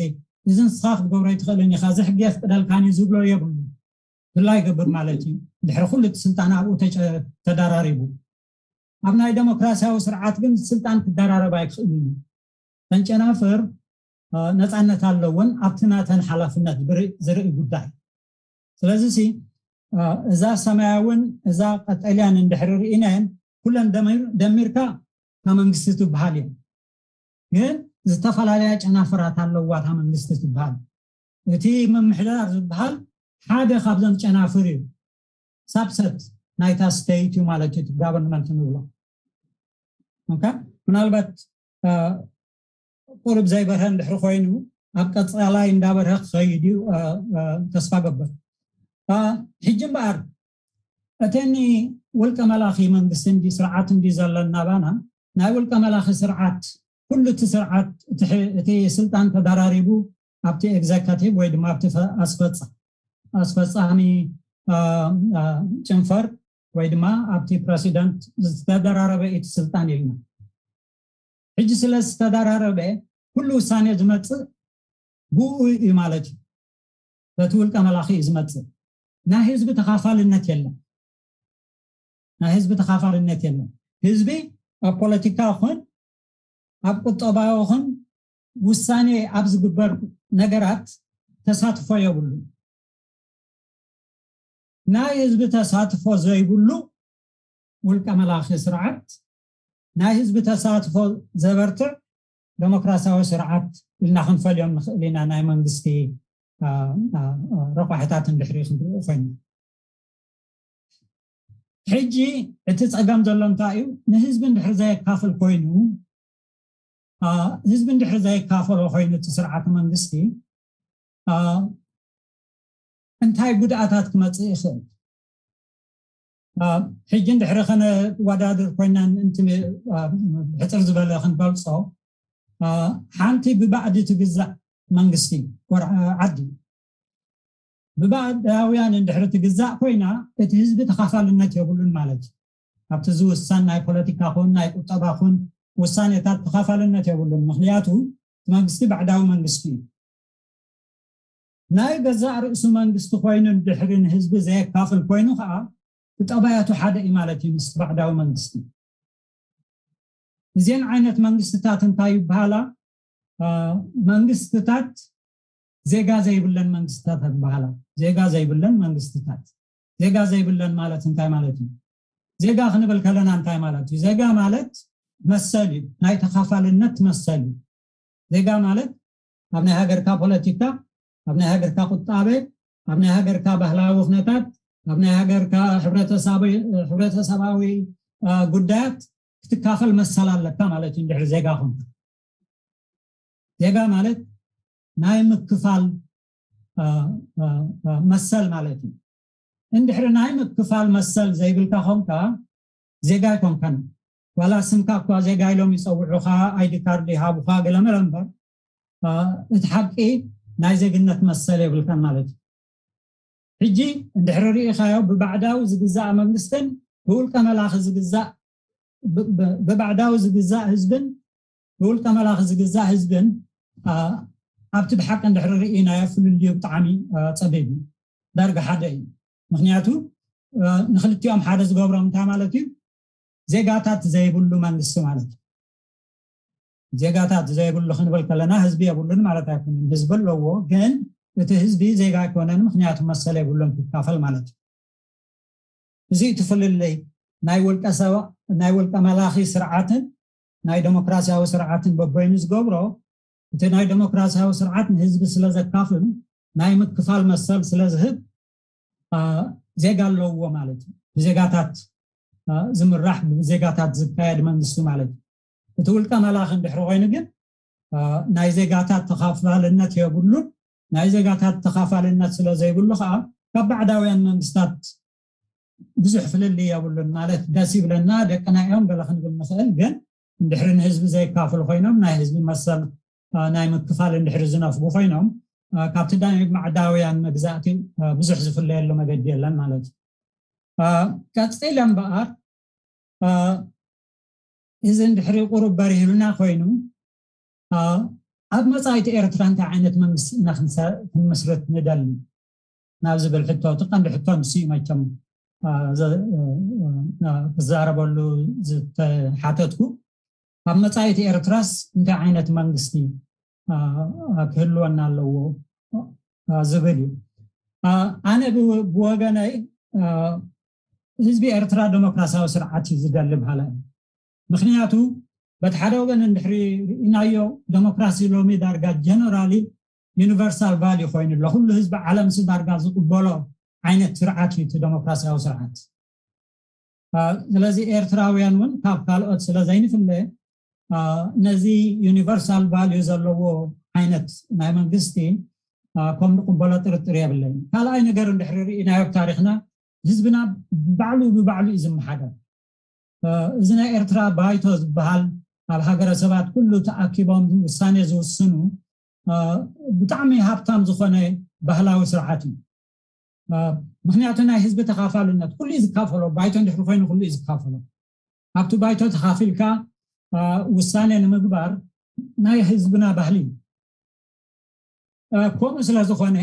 እዚ ንስኻ ክትገብሮ ኣይትኽእልን ኢኻ፣ እዚ ሕጊ የፍቅደልካን እዩ ዝብሎ የብሉ። ድላ ይገብር ማለት እዩ። ድሕሪ ኩሉ እቲ ስልጣን ኣብኡ ተዳራሪቡ ኣብ ናይ ደሞክራሲያዊ ስርዓት ግን ስልጣን ክደራረብ ኣይክእልን እዩ። ተንጨናፍር ነፃነት ኣለውን ኣብቲ ናተን ሓላፍነት ዝርኢ ጉዳይ። ስለዚ ሲ እዛ ሰማያውን እዛ ቀጠልያን እንድሕሪ ርኢናየን ኩለን ደሚርካ ካብ መንግስቲ ትበሃል እየን። ግን ዝተፈላለያ ጨናፍራት ኣለዋ እታ መንግስቲ ትበሃል። እቲ ምምሕዳር ዝበሃል ሓደ ካብዘን ጨናፍር እዩ። ሳብሰት ናይታ ስተይት እዩ ማለት እዩ። ጋቨርንመንት ንብሎ ምናልባት ቁርብ ዘይበርሀ እንድሕሪ ኮይኑ ኣብ ቀፃላይ እንዳበርሀ ክኸይድ እዩ ተስፋ ገበር። ሕጂ እምበኣር እተኒ ውልቀ መላኺ መንግስቲ እንዲ ስርዓት እንዲ ዘለና ባና ናይ ውልቀ መላኺ ስርዓት ኩሉ እቲ ስርዓት እቲ ስልጣን ተደራሪቡ ኣብቲ ኤግዘካቲቭ ወይ ድማ ኣብቲ ኣስፈፃሚ ጭንፈር ወይ ድማ ኣብቲ ፕረሲደንት ዝተደራረበ እቲ ስልጣን ኢልና። ሕጂ ስለ ዝተደራረበ ኩሉ ውሳኔ ዝመፅእ ብኡ እዩ ማለት እዩ። በቲ ውልቀ መላኺ እዩ ዝመፅእ። ናይ ህዝቢ ተኻፋልነት የለን። ናይ ህዝቢ ተኻፋልነት የለን። ህዝቢ ኣብ ፖለቲካ ኹን ኣብ ቁጠባዊ ኹን ውሳኔ ኣብ ዝግበር ነገራት ተሳትፎ የብሉ። ናይ ህዝቢ ተሳትፎ ዘይብሉ ውልቀ መላኺ ስርዓት ናይ ህዝቢ ተሳትፎ ዘበርትዕ ዴሞክራሲያዊ ስርዓት ኢልና ክንፈልዮም ንኽእል ኢና። ናይ መንግስቲ ረቋሕታት እንድሕሪ ክንርኢ ኮይና ሕጂ እቲ ፀገም ዘሎ እንታይ እዩ? ንህዝቢ እንድሕር ዘየካፍል ኮይኑ ህዝቢ እንድሕር ዘየካፈሎ ኮይኑ እቲ ስርዓት መንግስቲ እንታይ ጉድኣታት ክመፅእ ይኽእል? ሕጂ እንድሕሪ ከነወዳድር ኮይና ሕፅር ዝበለ ክንገልፆ ሓንቲ ብባዕዲ ትግዛእ መንግስቲ ዓዲ ብባዕዳውያን እንድሕሪ ትግዛእ ኮይና እቲ ህዝቢ ተኻፋልነት የብሉን ማለት እዩ። ኣብቲ ዝውሰን ናይ ፖለቲካ ኹን ናይ ቁጠባ ኹን ውሳኔታት ተኻፋልነት የብሉን። ምክንያቱ እቲ መንግስቲ ባዕዳዊ መንግስቲ እዩ። ናይ ገዛእ ርእሱ መንግስቲ ኮይኑ እንድሕሪ ንህዝቢ ዘየካፍል ኮይኑ ከዓ ብጠባያቱ ሓደ እዩ ማለት እዩ ምስ ባዕዳዊ መንግስቲ። እዚን ዓይነት መንግስትታት እንታይ ይበሃላ? መንግስትታት ዜጋ ዘይብለን መንግስትታት ይበሃላ። ዜጋ ዘይብለን መንግስትታት። ዜጋ ዘይብለን ማለት እንታይ ማለት እዩ? ዜጋ ክንብል ከለና እንታይ ማለት እዩ? ዜጋ ማለት መሰል እዩ። ናይ ተኻፋልነት መሰል እዩ። ዜጋ ማለት ኣብ ናይ ሃገርካ ፖለቲካ፣ ኣብ ናይ ሃገርካ ቁጣበ፣ ኣብ ናይ ሃገርካ ባህላዊ ኩነታት፣ ኣብ ናይ ሃገርካ ሕብረተሰባዊ ጉዳያት ክትካፈል መሰል ኣለካ ማለት እዩ። እንድሕሪ ዜጋ ኮንካ ዜጋ ማለት ናይ ምክፋል መሰል ማለት እዩ። እንድሕሪ ናይ ምክፋል መሰል ዘይብልካ ኮንካ ዜጋ ኣይኮንካን። ዋላ ስምካ እኳ ዜጋ ኢሎም ይፀውዑኻ፣ ኣይዲ ካርድ ይሃቡኻ ገለመለ እምበር እቲ ሓቂ ናይ ዜግነት መሰል የብልካን ማለት እዩ። ሕጂ እንድሕሪ ርኢኻዮ ብባዕዳዊ ዝግዛእ መንግስትን ብውልቀ መላኺ ዝግዛእ ብባዕዳዊ ዝግዛእ ህዝብን ብውልቀ መላኺ ዝግዛእ ህዝብን ኣብቲ ብሓቂ እንድሕሪ ርኢናዮ ፍልልዩ ብጣዕሚ ፀቢብ እዩ። ዳርጋ ሓደ እዩ። ምክንያቱ ንክልቲኦም ሓደ ዝገብሮም እንታይ ማለት እዩ? ዜጋታት ዘይብሉ መንግስቲ ማለት እዩ። ዜጋታት ዘይብሉ ክንብል ከለና ህዝቢ የብሉን ማለት ኣይኮነን። ህዝቢ ኣለዎ፣ ግን እቲ ህዝቢ ዜጋ ኣይኮነን፣ ምክንያቱ መሰል የብሉን ክካፈል ማለት እዩ። እዚ እቲ ፍልልይ ናይ ውልቀ መላኺ ስርዓትን ናይ ዴሞክራሲያዊ ስርዓትን በበይኑ ዝገብሮ፣ እቲ ናይ ዴሞክራሲያዊ ስርዓት ንህዝቢ ስለ ዘካፍል ናይ ምክፋል መሰል ስለ ዝህብ ዜጋ ኣለዎ ማለት እዩ። ብዜጋታት ዝምራሕ ብዜጋታት ዝካየድ መንግስቲ ማለት እዩ። እቲ ውልቀ መላኺ እንድሕሪ ኮይኑ ግን ናይ ዜጋታት ተኻፋልነት የብሉን። ናይ ዜጋታት ተኻፋልነት ስለ ዘይብሉ ከዓ ካብ ባዕዳውያን መንግስታት ብዙሕ ፍልልይ የብሉን ማለት ደስ ይብለና ደቅና እዮም ገለ ክንብል ንኽእል፣ ግን እንድሕሪ ንህዝቢ ዘይካፍሉ ኮይኖም ናይ ህዝቢ መሰል ናይ ምክፋል እንድሕሪ ዝነፍጉ ኮይኖም ካብቲ ናይ ባዕዳውያን መግዛእቲ ብዙሕ ዝፍለየሉ መገዲ የለን ማለት እዩ። ቀፂለ እምበኣር እዚ እንድሕሪ ቁሩብ በሪህልና ኮይኑ ኣብ መፃኢቲ ኤርትራ እንታይ ዓይነት መንግስቲ ኢና ክንመስርት ንደሊ ናብ ዝብል ሕቶ እቲ ቀንዲ ሕቶ ንሱ እዩ መቸም ክዛረበሉ ዝተሓተትኩ። ኣብ መፃኢቲ ኤርትራስ እንታይ ዓይነት መንግስቲ ክህልወና ኣለዎ ዝብል እዩ። ኣነ ብወገነይ ህዝቢ ኤርትራ ዴሞክራሲያዊ ስርዓት እዩ ዝደሊ በሃላይ። ምክንያቱ በቲ ሓደ ወገን እንድሕሪ ርኢናዮ ዴሞክራሲ ሎሚ ዳርጋ ጀነራሊ ዩኒቨርሳል ቫልዩ ኮይኑ ኣሎ። ኩሉ ህዝቢ ዓለምሲ ዳርጋ ዝቅበሎ ዓይነት ስርዓት እዩ እቲ ዴሞክራሲያዊ ስርዓት። ስለዚ ኤርትራውያን እውን ካብ ካልኦት ስለ ዘይንፍለ ነዚ ዩኒቨርሳል ቫልዩ ዘለዎ ዓይነት ናይ መንግስቲ ከም ንቕበሎ ጥርጥር የብለይን። ካልኣይ ነገር እንድሕሪ ርኢናዮ ኣብ ታሪኽና ህዝብና ባዕሉ ብባዕሉ እዩ ዝመሓደር። እዚ ናይ ኤርትራ ባይቶ ዝበሃል ኣብ ሃገረሰባት ኩሉ ተኣኪቦም ውሳኔ ዝውስኑ ብጣዕሚ ሃብታም ዝኾነ ባህላዊ ስርዓት እዩ። ምክንያቱ ናይ ህዝቢ ተኻፋልነት ኩሉ እዩ ዝካፈሎ። ባይቶ እንድሕሪ ኮይኑ ኩሉ እዩ ዝካፈሎ። ኣብቲ ባይቶ ተኻፊልካ ውሳኔ ንምግባር ናይ ህዝብና ባህሊ እዩ። ከምኡ ስለ ዝኾነ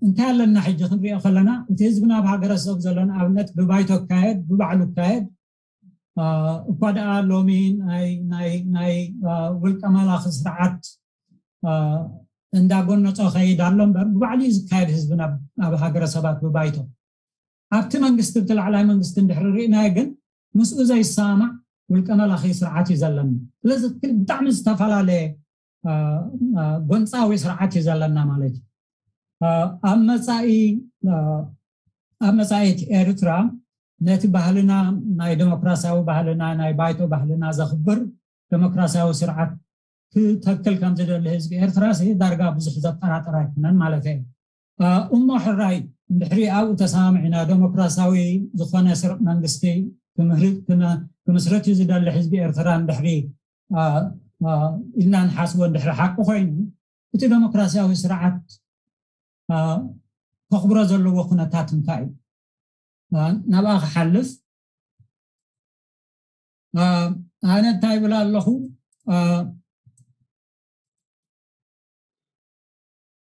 እንታይ ኣለና ሕጂ ክንሪኦ ከለና እቲ ህዝብና ኣብ ሃገረሰብ ዘሎ ንኣብነት ብባይቶ ይካየድ ብባዕሉ ይካየድ እኳ ደኣ ሎሚ ናይ ውልቀ መላኺ ስርዓት እንዳጎነፆ ከይድ ኣሎ እምበር ብባዕሉ እዩ ዝካየድ ህዝብና ኣብ ሃገረሰባት ብባይቶ ኣብቲ መንግስቲ ብቲ ላዕላይ መንግስቲ እንድሕሪ ርኢናዮ ግን ምስኡ ዘይሰማማዕ ውልቀ መላኺ ስርዓት እዩ ዘለና። ስለዚ ብጣዕሚ ዝተፈላለየ ጎንፃዊ ስርዓት እዩ ዘለና ማለት እዩ። ኣብ መፃኢ ኣብ መፃኢት ኤርትራ ነቲ ባህልና ናይ ዴሞክራሲያዊ ባህልና ናይ ባይቶ ባህልና ዘኽብር ዴሞክራሲያዊ ስርዓት ክተክል ከም ዝደሊ ህዝቢ ኤርትራ ሲ ዳርጋ ብዙሕ ዘጠራጥር ኣይኮነን ማለት እዩ። እሞ ሕራይ እንድሕሪ ኣብኡ ተሰማሚዕና ዴሞክራሲያዊ ዝኾነ ስር መንግስቲ ክምህርት ክመስረት እዩ ዝደሊ ህዝቢ ኤርትራ እንድሕሪ ኢልና ንሓስቦ እንድሕሪ ሓቂ ኮይኑ እቲ ዴሞክራሲያዊ ስርዓት ከኽብሮ ዘለዎ ኩነታት እንታይ እዩ? ናብኣ ክሓልፍ ኣነ እንታይ ይብል ኣለኹ?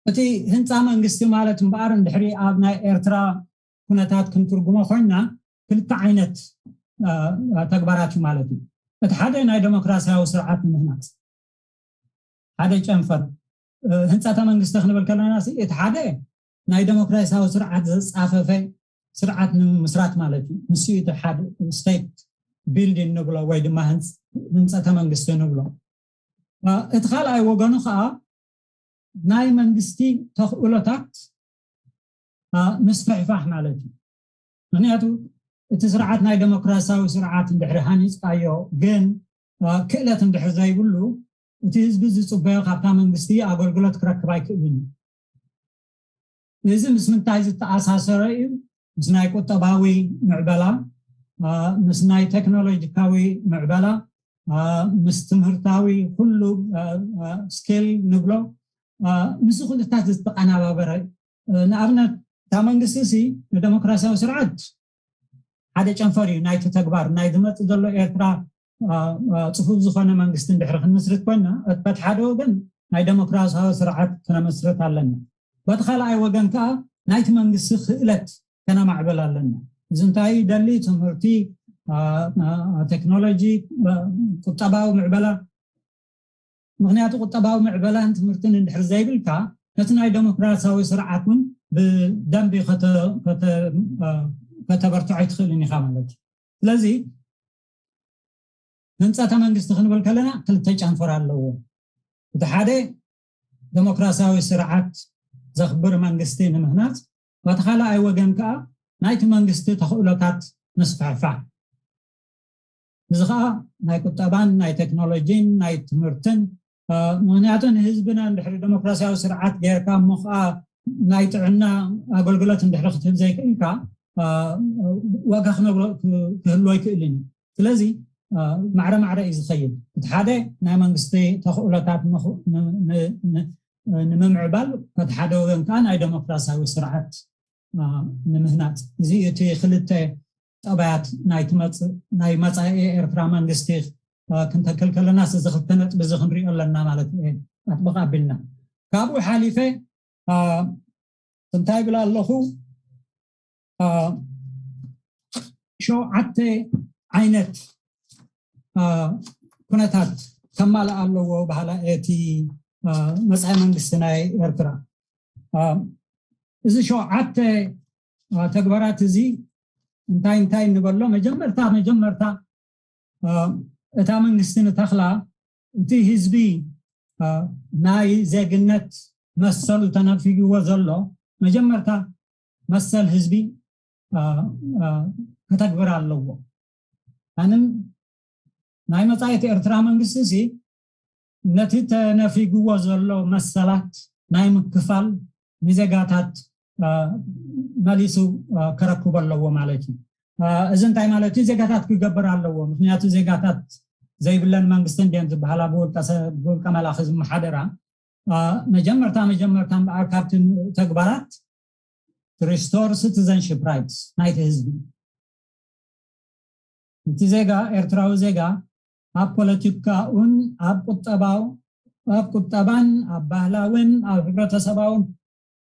እቲ ህንፃ መንግስቲ ማለት እምበኣር እንድሕሪ ኣብ ናይ ኤርትራ ኩነታት ክንትርጉሞ ኮይና ክልተ ዓይነት ተግባራት እዩ ማለት እዩ። እቲ ሓደ ናይ ዴሞክራሲያዊ ስርዓት ንምህናፅ ሓደ ጨንፈር ህንፃተ መንግስቲ ክንብል ከለና እቲ ሓደ ናይ ዴሞክራሲያዊ ስርዓት ዘፃፈፈ ስርዓት ንምምስራት ማለት እዩ። ንሱ እቲ ሓደ ስቴት ቢልዲንግ ንብሎ ወይ ድማ ህንፀተ መንግስቲ ንብሎ። እቲ ካልኣይ ወገኑ ከዓ ናይ መንግስቲ ተኽእሎታት ምስፍሕፋሕ ማለት እዩ። ምክንያቱ እቲ ስርዓት ናይ ዴሞክራሲያዊ ስርዓት እንድሕሪ ሃኒፅካዮ ግን ክእለት እንድሕር ዘይብሉ እቲ ህዝቢ ዝፅበዮ ካብታ መንግስቲ ኣገልግሎት ክረክብ ኣይክእልን እዩ። እዚ ምስ ምንታይ ዝተኣሳሰረ እዩ? ምስ ናይ ቁጠባዊ ምዕበላ፣ ምስ ናይ ቴክኖሎጂካዊ ምዕበላ፣ ምስ ትምህርታዊ ኩሉ ስኪል ንብሎ ምስ ኩልታት ዝተቀናባበረ እዩ። ንኣብነት እታ መንግስቲ ሲ ንዴሞክራሲያዊ ስርዓት ሓደ ጨንፈር እዩ ናይቲ ተግባር ናይ ዝመፅእ ዘሎ ኤርትራ ፅፉፍ ዝኾነ መንግስቲ እንድሕሪ ክንምስርት ኮይና በቲ ሓደ ወገን ናይ ዴሞክራሲያዊ ስርዓት ክነመስርት ኣለና። በቲ ካልኣይ ወገን ከዓ ናይቲ መንግስቲ ክእለት ከነማዕበል ኣለና። እዚ እንታይ ደሊ ትምህርቲ፣ ቴክኖሎጂ፣ ቁጠባዊ ምዕበላ። ምክንያቱ ቁጠባዊ ምዕበላን ትምህርትን እንድሕር ዘይብልካ ነቲ ናይ ዴሞክራሲያዊ ስርዓት እውን ብደንቢ ከተበርትዖ ኣይትኽእልን ኢኻ ማለት እዩ። ስለዚ ህንፀተ መንግስቲ ክንብል ከለና ክልተ ጨንፈር ኣለዎ። እቲ ሓደ ዴሞክራሲያዊ ስርዓት ዘኽብር መንግስቲ ንምህናፅ፣ በቲ ካልኣይ ወገን ከዓ ናይቲ መንግስቲ ተኽእሎታት ምስፍሕፋሕ። እዚ ከዓ ናይ ቁጠባን ናይ ቴክኖሎጂን ናይ ትምህርትን ምክንያቱ ንህዝብና እንድሕሪ ዴሞክራሲያዊ ስርዓት ጌርካ እሞ ከዓ ናይ ጥዕና ኣገልግሎት እንድሕሪ ክትህብ ዘይክእልካ ዋጋ ክነብሮ ክህልዎ ኣይክእልን እዩ። ስለዚ ማዕረ ማዕረ እዩ ዝኸይድ። እቲ ሓደ ናይ መንግስቲ ተኽእሎታት ንምምዕባል፣ በቲ ሓደ ወገን ከዓ ናይ ዴሞክራሲያዊ ስርዓት ንምህናፅ። እዚ እቲ ክልተ ጠባያት ናይ መፃኢ ኤርትራ መንግስቲ ክንተክል ከለና እዚ ክልተ ነጥቢ እዚ ክንሪኦ ኣለና ማለት ኣጥበቕ ኣቢልና። ካብኡ ሓሊፈ እንታይ ይብል ኣለኹ? ሸውዓተ ዓይነት ኩነታት ከማልእ ኣለዎ በሃላ እቲ መፃኢ መንግስቲ ናይ ኤርትራ። እዚ ሸውዓተ ተግባራት እዚ እንታይ እንታይ እንበሎ? መጀመርታ መጀመርታ እታ መንግስቲ ንተኽላ እቲ ህዝቢ ናይ ዜግነት መሰሉ ተነፊግዎ ዘሎ መጀመርታ መሰል ህዝቢ ከተግብር ኣለዎ። ኣንም ናይ መጻኢት ኤርትራ መንግስቲ ሲ ነቲ ተነፊግዎ ዘሎ መሰላት ናይ ምክፋል ንዜጋታት መሊሱ ከረክቦ ኣለዎ ማለት እዩ። እዚ እንታይ ማለት እዩ? ዜጋታት ክገብር ኣለዎ። ምክንያቱ ዜጋታት ዘይብለን መንግስቲ እንዲየን ዝበሃላ ብውልቀ መላኺ ዝመሓደራ። መጀመርታ መጀመርታ እምበኣር ካብቲ ተግባራት restore citizenship rights ናይቲ ህዝቢ። እቲ ዜጋ፣ ኤርትራዊ ዜጋ፣ ኣብ ፖለቲካውን ኣብ ቁጠባው ኣብ ቁጠባን ኣብ ባህላውን ኣብ ሕብረተሰባውን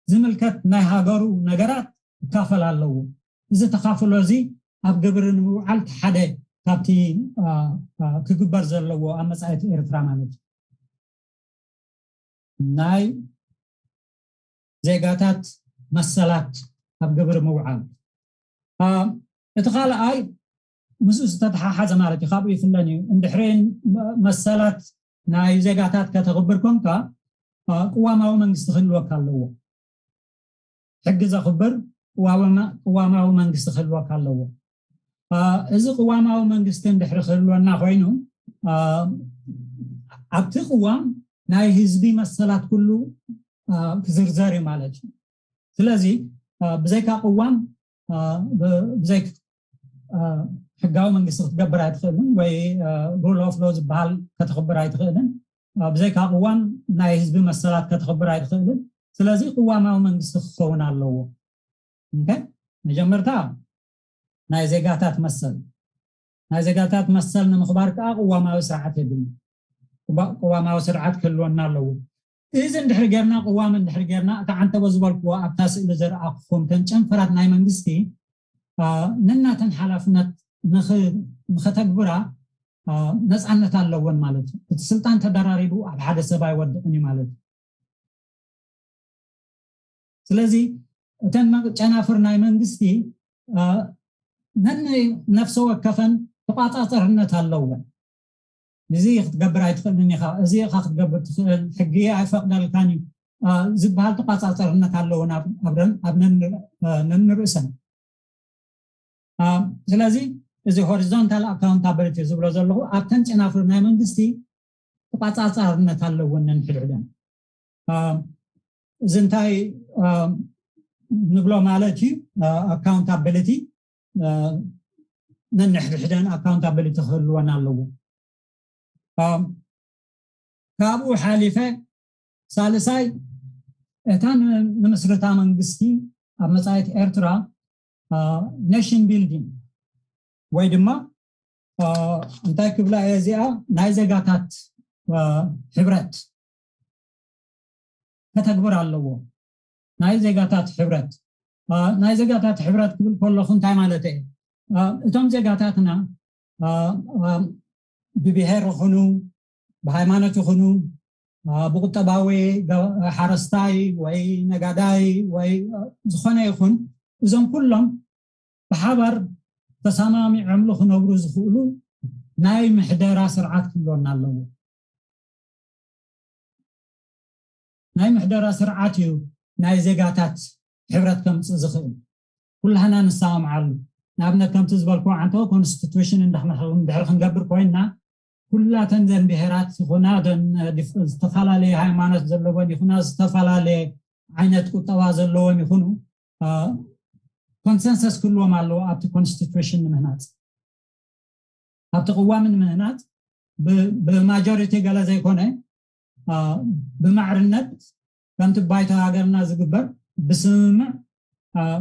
ዝምልከት ናይ ሃገሩ ነገራት ክካፈል ኣለዎ። እዚ ተኻፍሎ እዚ ኣብ ግብሪ ንምውዓል ሓደ ካብቲ ክግበር ዘለዎ ኣብ መጻኢት ኤርትራ ማለት እዩ። ናይ ዜጋታት መሰላት ኣብ ግብሪ ምውዓል። እቲ ካልኣይ ምስኡ ዝተተሓሓዘ ማለት እዩ። ካብኡ ይፍለን እዩ። እንድሕሪ መሰላት ናይ ዜጋታት ከተኽብር ኮንካ ቅዋማዊ መንግስቲ ክህልወካ ኣለዎ። ሕጊ ዘኽብር ቅዋማዊ መንግስቲ ክህልወካ ኣለዎ። እዚ ቅዋማዊ መንግስቲ እንድሕሪ ክህልወና ኮይኑ ኣብቲ ቅዋም ናይ ህዝቢ መሰላት ኩሉ ክዝርዘር እዩ ማለት እዩ። ስለዚ ብዘይካ ቅዋም ብዘይ ሕጋዊ መንግስቲ ክትገብር ኣይትኽእልን ወይ rule of law ዝበሃል ከተኽብር ኣይትኽእልን። ብዘይካ ቅዋም ናይ ህዝቢ መሰላት ከተኽብር ኣይትኽእልን። ስለዚ ቅዋማዊ መንግስቲ ክኸውን ኣለዎ። መጀመርታ ናይ ዜጋታት መሰል ናይ ዜጋታት መሰል ንምኽባር ከዓ ቅዋማዊ ስርዓት የድሊ። ቅዋማዊ ስርዓት ክህልወና ኣለዎ። እዚ እንድሕሪ ጌርና ቅዋም እንድሕሪ ጌርና እቲ ዓንተቦ ዝበልክዎ ኣብታ ስእሊ ዘርኣኹም ተን ጨንፈራት ናይ መንግስቲ ነናተን ሓላፍነት ንኸተግብራ ነፃነት ኣለወን ማለት እዩ። እቲ ስልጣን ተደራሪቡ ኣብ ሓደ ሰብ ኣይወድቕን እዩ ማለት እዩ። ስለዚ እተን ጨናፍር ናይ መንግስቲ ነን ነፍሰ ወከፈን ተቋፃፀርነት ኣለወን። እዚ ክትገብር ኣይትኽእልን ኢኻ፣ እዚ ኢኻ ክትገብር ትኽእል፣ ሕጊ ኣይፈቅደልካን እዩ ዝበሃል ተቋፃፀርነት ኣለወን ኣብ ነንርእሰን። ስለዚ እዚ horizontal accountability ዝብሎ ዘለኹ ኣብተን ጨናፍር ናይ መንግስቲ ተቋፃፃርነት ኣለወን ነንሕድሕደን። እዚ እንታይ ንብሎ ማለት እዩ? Accountability ነንሕድሕደን accountability ክህልወን ኣለዎ። ካብኡ ሓሊፈ ሳልሳይ እታ ንምስርታ መንግስቲ ኣብ መፃኢት ኤርትራ nation building ወይ ድማ እንታይ ክብላ እየ እዚኣ ናይ ዜጋታት ሕብረት ከተግብር ኣለዎ። ናይ ዜጋታት ሕብረት ናይ ዜጋታት ሕብረት ክብል ከለኹ እንታይ ማለት እየ? እቶም ዜጋታትና ብብሄር ይኹኑ ብሃይማኖት ይኹኑ ብቁጠባዊ ሓረስታይ ወይ ነጋዳይ ወይ ዝኾነ ይኹን እዞም ኩሎም ብሓባር ተሰማሚዖምሉ ክነብሩ ዝኽእሉ ናይ ምሕደራ ስርዓት ክህልወና ኣለዎ። ናይ ምሕደራ ስርዓት እዩ ናይ ዜጋታት ሕብረት ከምፅእ ዝኽእል። ኩላህና ንሰማምዓሉ። ንኣብነት ከምቲ ዝበልኩ ዓንተ constitution እንድሕሪ ክንገብር ኮይንና ኩላተን ዘን ብሄራት ይኹና ዝተፈላለየ ሃይማኖት ዘለወን ይኹና ዝተፈላለየ ዓይነት ቁጠባ ዘለዎም ይኹኑ consensus ክህልዎም ኣለዎ ኣብቲ constitution ንምህናፅ። ኣብቲ ቅዋም ንምህናፅ ብ majority ገለ ዘይኮነ ብማዕርነት ከምቲ ባይቶ ሃገርና ዝግበር ብስምምዕ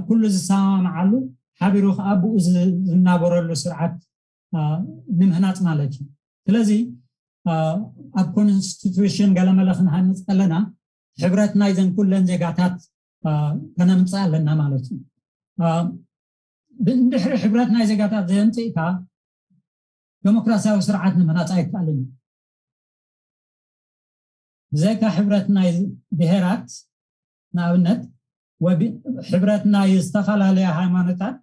ኩሉ ዝሰማማዓሉ ሓቢሩ ከዓ ብኡ ዝናበረሉ ስርዓት ንምህናፅ ማለት እዩ። ስለዚ ኣብ constitution ገለመለ ክንሃንፅ ከለና ሕብረት ናይዘን ኩለን ዜጋታት ከነምፅእ ኣለና ማለት እዩ። እንድሕሪ ሕብረት ናይ ዜጋታት ዘየምፅእካ ዴሞክራሲያዊ ስርዓት ንምህናፅ ኣይከኣልን እዩ። ብዘይካ ሕብረት ናይ ብሄራት ንኣብነት ሕብረት ናይ ዝተፈላለያ ሃይማኖታት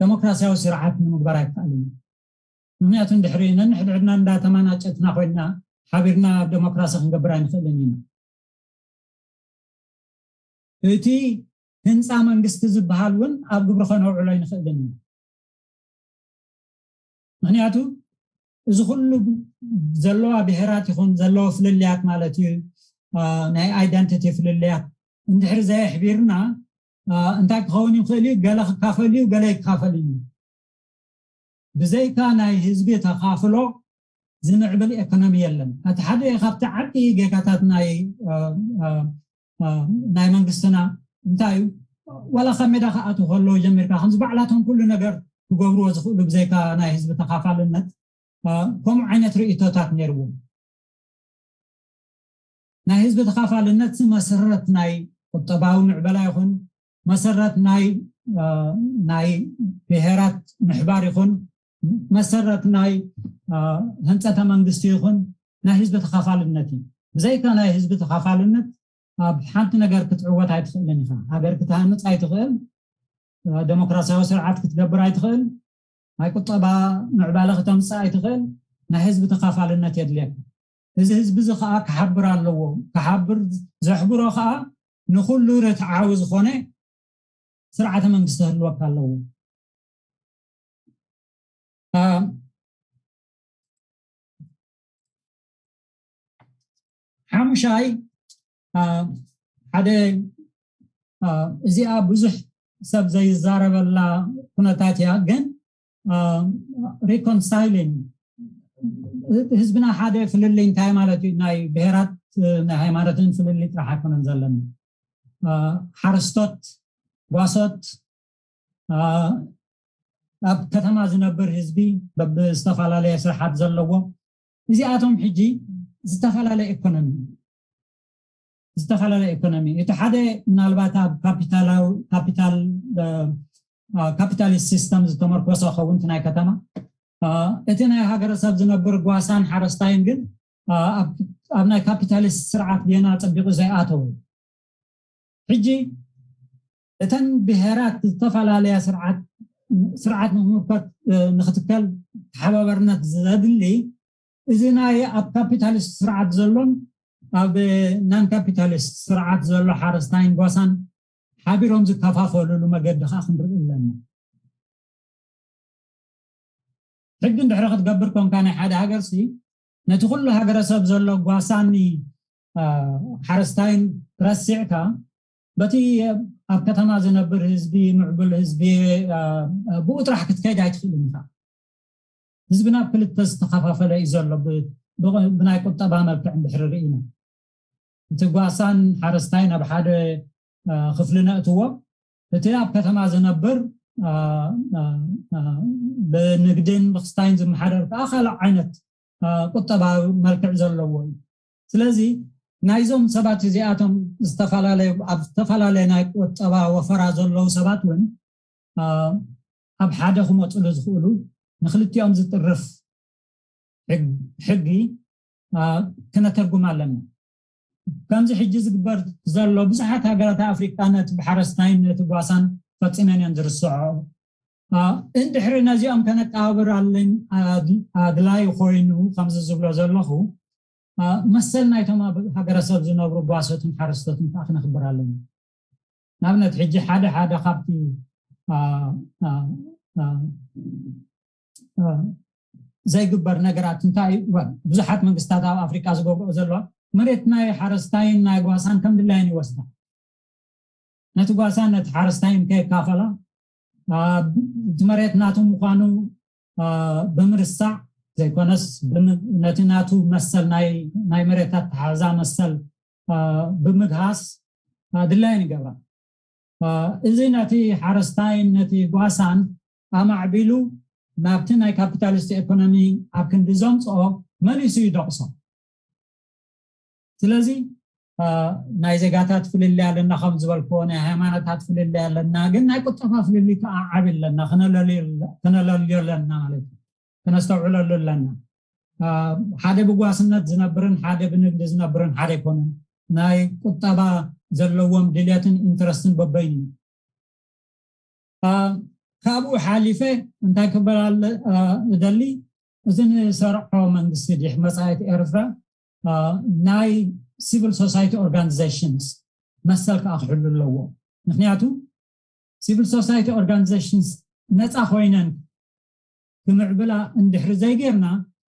ዴሞክራሲያዊ ስርዓት ንምግባር ኣይከኣልን እዩ። ምክንያቱ እንድሕሪ ነንሕድሕድና እንዳተመናጨትና ኮይንና ሓቢርና ዴሞክራሲ ክንገብር ኣይንኽእልን ኢና። እቲ ህንፃ መንግስቲ ዝበሃል እውን ኣብ ግብሪ ከነውዕሎ ኣይንኽእልን ኢና። ምክንያቱ እዚ ኩሉ ዘለዋ ብሄራት ይኹን ዘለዎ ፍልልያት ማለት እዩ፣ ናይ ኣይደንቲቲ ፍልልያት እንድሕር ዘየሕቢርና እንታይ ክኸውን ይኽእል እዩ? ገለ ክካፈል እዩ፣ ገለ ይካፈል እዩ። ብዘይካ ናይ ህዝቢ ተኻፍሎ ዝምዕብል ኤኮኖሚ የለን። እቲ ሓደ ካብቲ ዓቢ ጌጋታት ናይ ናይ መንግስትና እንታይ እዩ? ዋላ ካብ ሜዳ ክኣትው ከለዉ ጀሚርካ ከምዚ ባዕላቶም ኩሉ ነገር ክገብርዎ ዝኽእሉ ብዘይካ ናይ ህዝቢ ተኻፋልነት፣ ከምኡ ዓይነት ርእይቶታት ነይርዎም። ናይ ህዝቢ ተኻፋልነት መሰረት ናይ ቁጠባዊ ምዕበላ ይኹን መሰረት ናይ ናይ ብሄራት ምሕባር ይኹን መሰረት ናይ ህንፀተ መንግስቲ ይኹን ናይ ህዝቢ ተኻፋልነት እዩ። ብዘይካ ናይ ህዝቢ ተኻፋልነት ኣብ ሓንቲ ነገር ክትዕወት ኣይትኽእልን ኢኻ። ሃገር ክትሃንፅ ኣይትኽእል፣ ደሞክራሲያዊ ስርዓት ክትገብር ኣይትኽእል፣ ናይ ቁጠባ ምዕባለ ክተምፅእ ኣይትኽእል። ናይ ህዝቢ ተኻፋልነት የድልየካ። እዚ ህዝቢ እዚ ከዓ ክሓብር ኣለዎ። ክሓብር ዘሕብሮ ከዓ ንኩሉ ርትዓዊ ዝኾነ ስርዓተ መንግስቲ ክህልወካ ኣለዎ። ሓሙሻይ ሓደ እዚኣ ብዙሕ ሰብ ዘይዛረበላ ኩነታት እያ፣ ግን ሪኮንሳይሊንግ ህዝብና ሓደ ፍልልይ እንታይ ማለት እዩ? ናይ ብሄራት ናይ ሃይማኖትን ፍልልይ ጥራሕ ኣይኮነን ዘለና። ሓረስቶት፣ ጓሶት፣ ኣብ ከተማ ዝነብር ህዝቢ በብዝተፈላለየ ስርሓት ዘለዎ፣ እዚኣቶም ሕጂ ዝተፈላለየ ኢኮኖሚ ዝተፈላለየ ኢኮኖሚ እቲ ሓደ ምናልባት ኣብ ካፒታላዊ ካፒታል ካፒታሊስት ሲስተም ዝተመርኮሰ ኸውን ናይ ከተማ፣ እቲ ናይ ሃገረሰብ ዝነብር ጓሳን ሓረስታይን ግን ኣብ ናይ ካፒታሊስት ስርዓት ጌና ጸቢቑ ዘይኣተወ። ሕጂ እተን ብሄራት ዝተፈላለያ ስርዓት ንምምርኮት ንክትከል ተሓባበርነት ዘድሊ፣ እዚ ናይ ኣብ ካፒታሊስት ስርዓት ዘሎን ኣብ ናን ካፒታሊስት ስርዓት ዘሎ ሓረስታይን ጓሳን ሓቢሮም ዝከፋፈልሉ መገዲ ከዓ ክንርኢ ኣለና። ሕጊ እንድሕሪ ክትገብር ኮንካ ናይ ሓደ ሃገር ሲ ነቲ ኩሉ ሃገረሰብ ዘሎ ጓሳኒ ሓረስታይን ረሲዕካ በቲ ኣብ ከተማ ዝነብር ህዝቢ፣ ምዕቡል ህዝቢ ብኡ ጥራሕ ክትከይድ ኣይትኽእልን ኢኻ። ህዝቢ ናብ ክልተ ዝተኸፋፈለ እዩ ዘሎ ብናይ ቁጠባ መልክዕ እንድሕሪ ርኢና፣ እቲ ጓሳን ሓረስታይን ኣብ ሓደ ክፍሊ ነእትዎ፣ እቲ ኣብ ከተማ ዝነብር ብንግድን ብክስታይን ዝመሓደር ከዓ ካልእ ዓይነት ቁጠባዊ መልክዕ ዘለዎ እዩ። ስለዚ ናይዞም ሰባት እዚኣቶም ዝተፈላለየ ኣብ ዝተፈላለየ ናይ ቁጠባ ወፈራ ዘለዉ ሰባት እውን ኣብ ሓደ ክመፅሉ ዝኽእሉ ንክልቲኦም ዝጥርፍ ሕጊ ክነተርጉም ኣለና። ከምዚ ሕጂ ዝግበር ዘሎ ብዙሓት ሃገራት ኣፍሪቃ ነቲ ብሓረስታይን ነቲ ጓሳን ፈፂመን እየን ዝርስዖ። እንድሕሪ ነዚኦም ከነቀባብር ኣለን ኣድላይ ኮይኑ ከምዚ ዝብሎ ዘለኹ መሰል ናይቶም ኣብ ሃገረሰብ ዝነብሩ ጓሶትን ሓረስቶትን ከዓ ክነኽብር ኣለና። ንኣብነት ሕጂ ሓደ ሓደ ካብቲ ዘይግበር ነገራት እንታይ ብዙሓት መንግስታት ኣብ ኣፍሪቃ ዝገብርኦ ዘለዋ መሬት ናይ ሓረስታይን ናይ ጓሳን ከም ድላየን ይወስዳ። ነቲ ጓሳን ነቲ ሓረስታይን ከይካፈላ እቲ መሬት ናቱ ምዃኑ ብምርሳዕ ዘይኮነስ ነቲ ናቱ መሰል ናይ መሬት ኣተሓሕዛ መሰል ብምግሃስ ድላየን ይገብራ። እዚ ነቲ ሓረስታይን ነቲ ጓሳን ኣማዕቢሉ ናብቲ ናይ ካፒታሊስት ኤኮኖሚ ኣብ ክንዲ ዘምፅኦ መሊሱ ይደቕሶ። ስለዚ ናይ ዜጋታት ፍልልይ ኣለና ከም ዝበልክዎ ናይ ሃይማኖታት ፍልልይ ኣለና፣ ግን ናይ ቁጠባ ፍልልይ ከዓ ዓብዪ ኣለና፣ ክነለልዮ ኣለና ማለት እዩ። ክነስተውዕለሉ ኣለና። ሓደ ብጓስነት ዝነብርን ሓደ ብንግዲ ዝነብርን ሓደ ኣይኮነን። ናይ ቁጠባ ዘለዎም ድልየትን ኢንትረስትን በበይኑ እዩ። ካብኡ ሓሊፈ እንታይ ክበል እደሊ፣ እዚ ንሰርዖ መንግስቲ ድሕ መፃኢት ኤርትራ ናይ ሲቪል ሶሳይቲ ኦርጋኒዜሽንስ መሰል ከዓ ክሕሉ ኣለዎ። ምክንያቱ civil society organizations ነፃ ኮይነን ክምዕብላ እንድሕሪ ዘይጌርና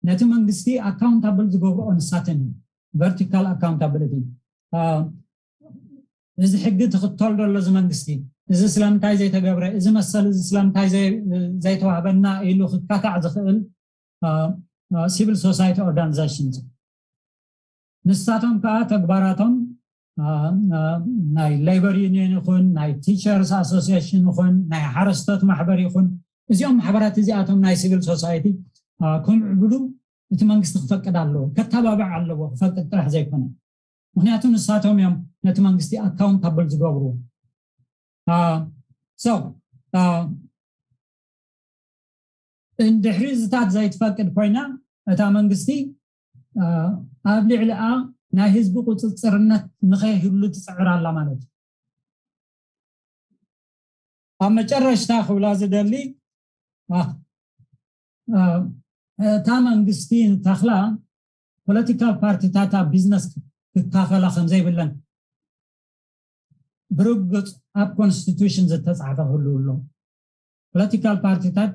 ነቲ መንግስቲ accountable ዝገብርኦ ንሳተን እዩ። Vertical accountability። እዚ ሕጊ ትኽተል ዘሎ እዚ መንግስቲ፣ እዚ ስለምንታይ ዘይተገብረ፣ እዚ መሰል እዚ ስለምንታይ ዘይተዋህበና ኢሉ ክካታዕ ዝኽእል civil society organization። ንሳቶም ከዓ ተግባራቶም ናይ labor union ይኹን ናይ teachers association ይኹን ናይ ሓረስቶት ማሕበር ይኹን እዚኦም ማሕበራት እዚኣቶም ናይ civil society ክምዕብሉ እቲ መንግስቲ ክፈቅድ ኣለዎ፣ ከተባብዕ ኣለዎ። ክፈቅድ ጥራሕ ዘይኮነ፣ ምክንያቱ ንሳቶም እዮም ነቲ መንግስቲ accountable ዝገብርዎ። So እንድሕሪ እዚታት ዘይትፈቅድ ኮይና እታ መንግስቲ ኣብ ልዕሊኣ ናይ ህዝቢ ቁፅፅርነት ንኸይህሉ ትፅዕር ኣላ ማለት እዩ። ኣብ መጨረሽታ ክብላ ዝደሊ እታ መንግስቲ ንተኽላ ፖለቲካል ፓርቲታት ኣብ ቢዝነስ ክካፈላ ከምዘይብለን ብርግፅ ኣብ ኮንስቲቱሽን ዝተፃሕፈ ክህሉ ኣሎ። ፖለቲካል ፓርቲታት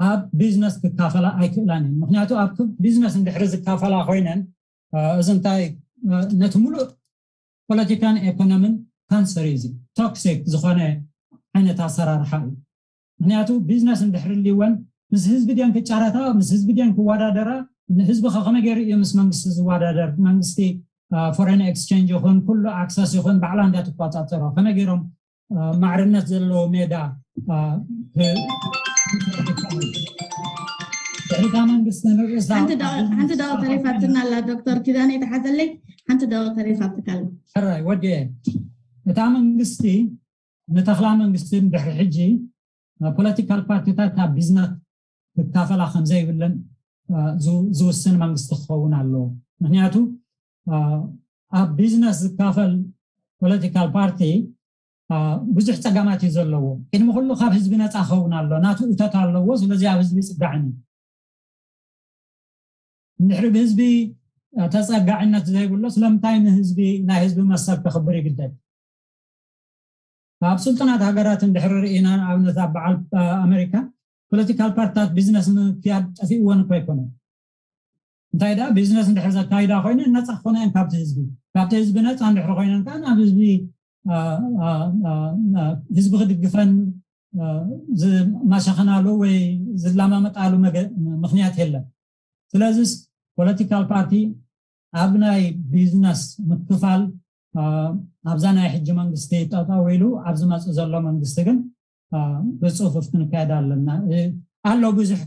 ኣብ ቢዝነስ ክካፈላ ኣይክእላን እዩ። ምክንያቱ ኣብ ቢዝነስ እንድሕሪ ዝካፈላ ኮይነን እዚ እንታይ ነቲ ሙሉእ ፖለቲካን ኤኮኖሚን ካንሰር እዩ። ቶክሲክ ዝኾነ ዓይነት ኣሰራርሓ እዩ። ምክንያቱ ቢዝነስ እንድሕሪ ልወን ምስ ህዝቢ ድን ክጫረታ፣ ምስ ህዝቢ ድን ክወዳደራ፣ ንህዝቢ ከመይ ገይሩ እዩ ምስ መንግስቲ ዝወዳደር? መንግስቲ ፎሬን ኤክስቼንጅ ይኹን ኩሉ ኣክሰስ ይኹን ባዕላ እንዳትቆፃፀሮ ከመይ ገይሮም ማዕርነት ዘለዎ ሜዳ ድሕሪታ መንግስቲ ንርእሳ ሓንቲ ደቂ ተሪፋትና ኣላ። ዶክተር ኪዳነ ይተሓዘለይ ሓንቲ ደቂ ተሪፋትካ ኣላ። ሕራይ ወዲ እታ መንግስቲ ንተኽላ መንግስቲ ድሕሪ ሕጂ ፖለቲካል ፓርቲታት ኣብ ቢዝነስ ክካፈላ ከምዘይብለን ዝውስን መንግስቲ ክኸውን ኣለዎ። ምክንያቱ ኣብ ቢዝነስ ዝካፈል ፖለቲካል ፓርቲ ብዙሕ ፀጋማት እዩ ዘለዎ። ቅድሚ ኩሉ ካብ ህዝቢ ነፃ ክኸውን ኣሎ፣ ናቱ እቶት ኣለዎ። ስለዚ ኣብ ህዝቢ ይፅጋዕን እዩ። እንድሕሪ ብህዝቢ ተፀጋዕነት ዘይብሎ ስለምንታይ ንህዝቢ ናይ ህዝቢ መሰል ከኽብር ይግደድ? ኣብ ስልጡናት ሃገራት እንድሕሪ ርኢና ንኣብነት ኣብ በዓል ኣሜሪካ ፖለቲካል ፓርቲታት ቢዝነስ ምክያድ ጠፊእወን እኮ ኣይኮነን። እንታይ ደኣ ቢዝነስ እንድሕር ዘካይዳ ኮይነን ነፃ ክኾና እየን ካብቲ ህዝቢ። ካብቲ ህዝቢ ነፃ እንድሕር ኮይነን ከዓ ናብ ህዝቢ ህዝቢ ክድግፈን ዝማሸኸናሉ ወይ ዝላማመጣሉ ምክንያት የለን። ስለዚስ ፖለቲካል ፓርቲ ኣብ ናይ ቢዝነስ ምክፋል ኣብዛ ናይ ሕጂ መንግስቲ ጠጠው ኢሉ ኣብ ዝመፅእ ዘሎ መንግስቲ ግን ብፅፉፍ ክንካየድ ኣለና ኣሎ። ብዙሕ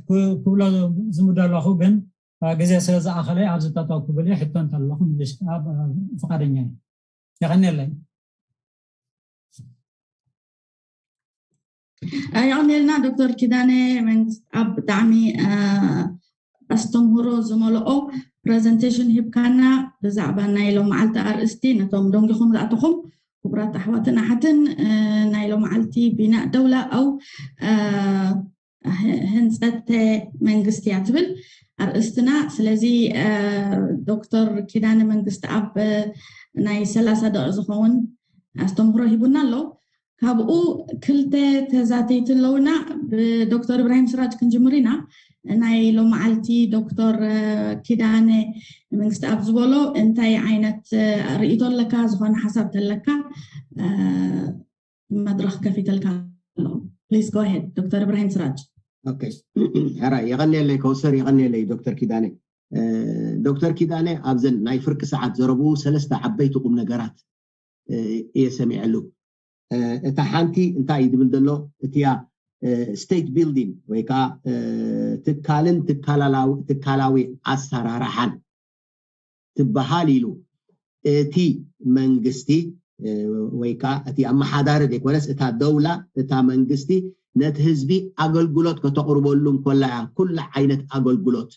ክብሎ ዝምደለኹ ግን ግዜ ስለ ዝኣኸለ ኣብዚ ጠጠው ክብል እየ። ሕቶ እንተለኹ ምልሽ ፍቃደኛ እየ። የቐንየለይ። የቐንየልና ዶክተር ኪዳነ መንግስት ኣብ ብጣዕሚ ኣስተምህሮ ዝመልኦ ፕረዘንቴሽን ሂብካና ብዛዕባ ናይ ሎመዓልቲ ኣርእስቲ። ነቶም ደንጊኹም ዝኣተኹም ክቡራት ኣሕዋትን ኣሓትን ናይ ሎመዓልቲ ቢናእ ደውላ ኣው ህንፀተ መንግስቲ እያ ትብል ኣርእስትና። ስለዚ ዶክተር ኪዳነ መንግስት ኣብ ናይ ሰላሳ ደቂ ዝኸውን ኣስተምህሮ ሂቡና ኣሎ። ካብኡ ክልተ ተዛተይቲ ኣለውና። ብዶክተር እብራሂም ስራጅ ክንጅምር ኢና። ናይ ሎመዓልቲ ዶክተር ኪዳነ መንግስቲ ኣብ ዝበሎ እንታይ ዓይነት ርእይቶ ኣለካ? ዝኾነ ሓሳብ ተለካ መድረኽ ከፊተልካ ኣለኹ። ፕሊዝ ጎ ኣሄድ ዶክተር እብራሂም ስራጅ። ሕራይ የቐንየለይ ከውሰር፣ የቐንየለይ ዶክተር ኪዳነ። ዶክተር ኪዳነ ኣብዘን ናይ ፍርቂ ሰዓት ዘረብኡ ሰለስተ ዓበይቲ ቁም ነገራት እየ ሰሚዐሉ። እታ ሓንቲ እንታይ እዩ ዝብል ዘሎ? እቲያ ስቴት ቢልዲንግ ወይ ከዓ ትካልን ትካላዊ ኣሰራርሓን ትበሃል ኢሉ እቲ መንግስቲ ወይ ከዓ እቲ ኣመሓዳሪ ዘይኮነስ እታ ደውላ እታ መንግስቲ ነቲ ህዝቢ ኣገልግሎት ከተቕርበሉ እንኮላ እያ ኩሉ ዓይነት ኣገልግሎት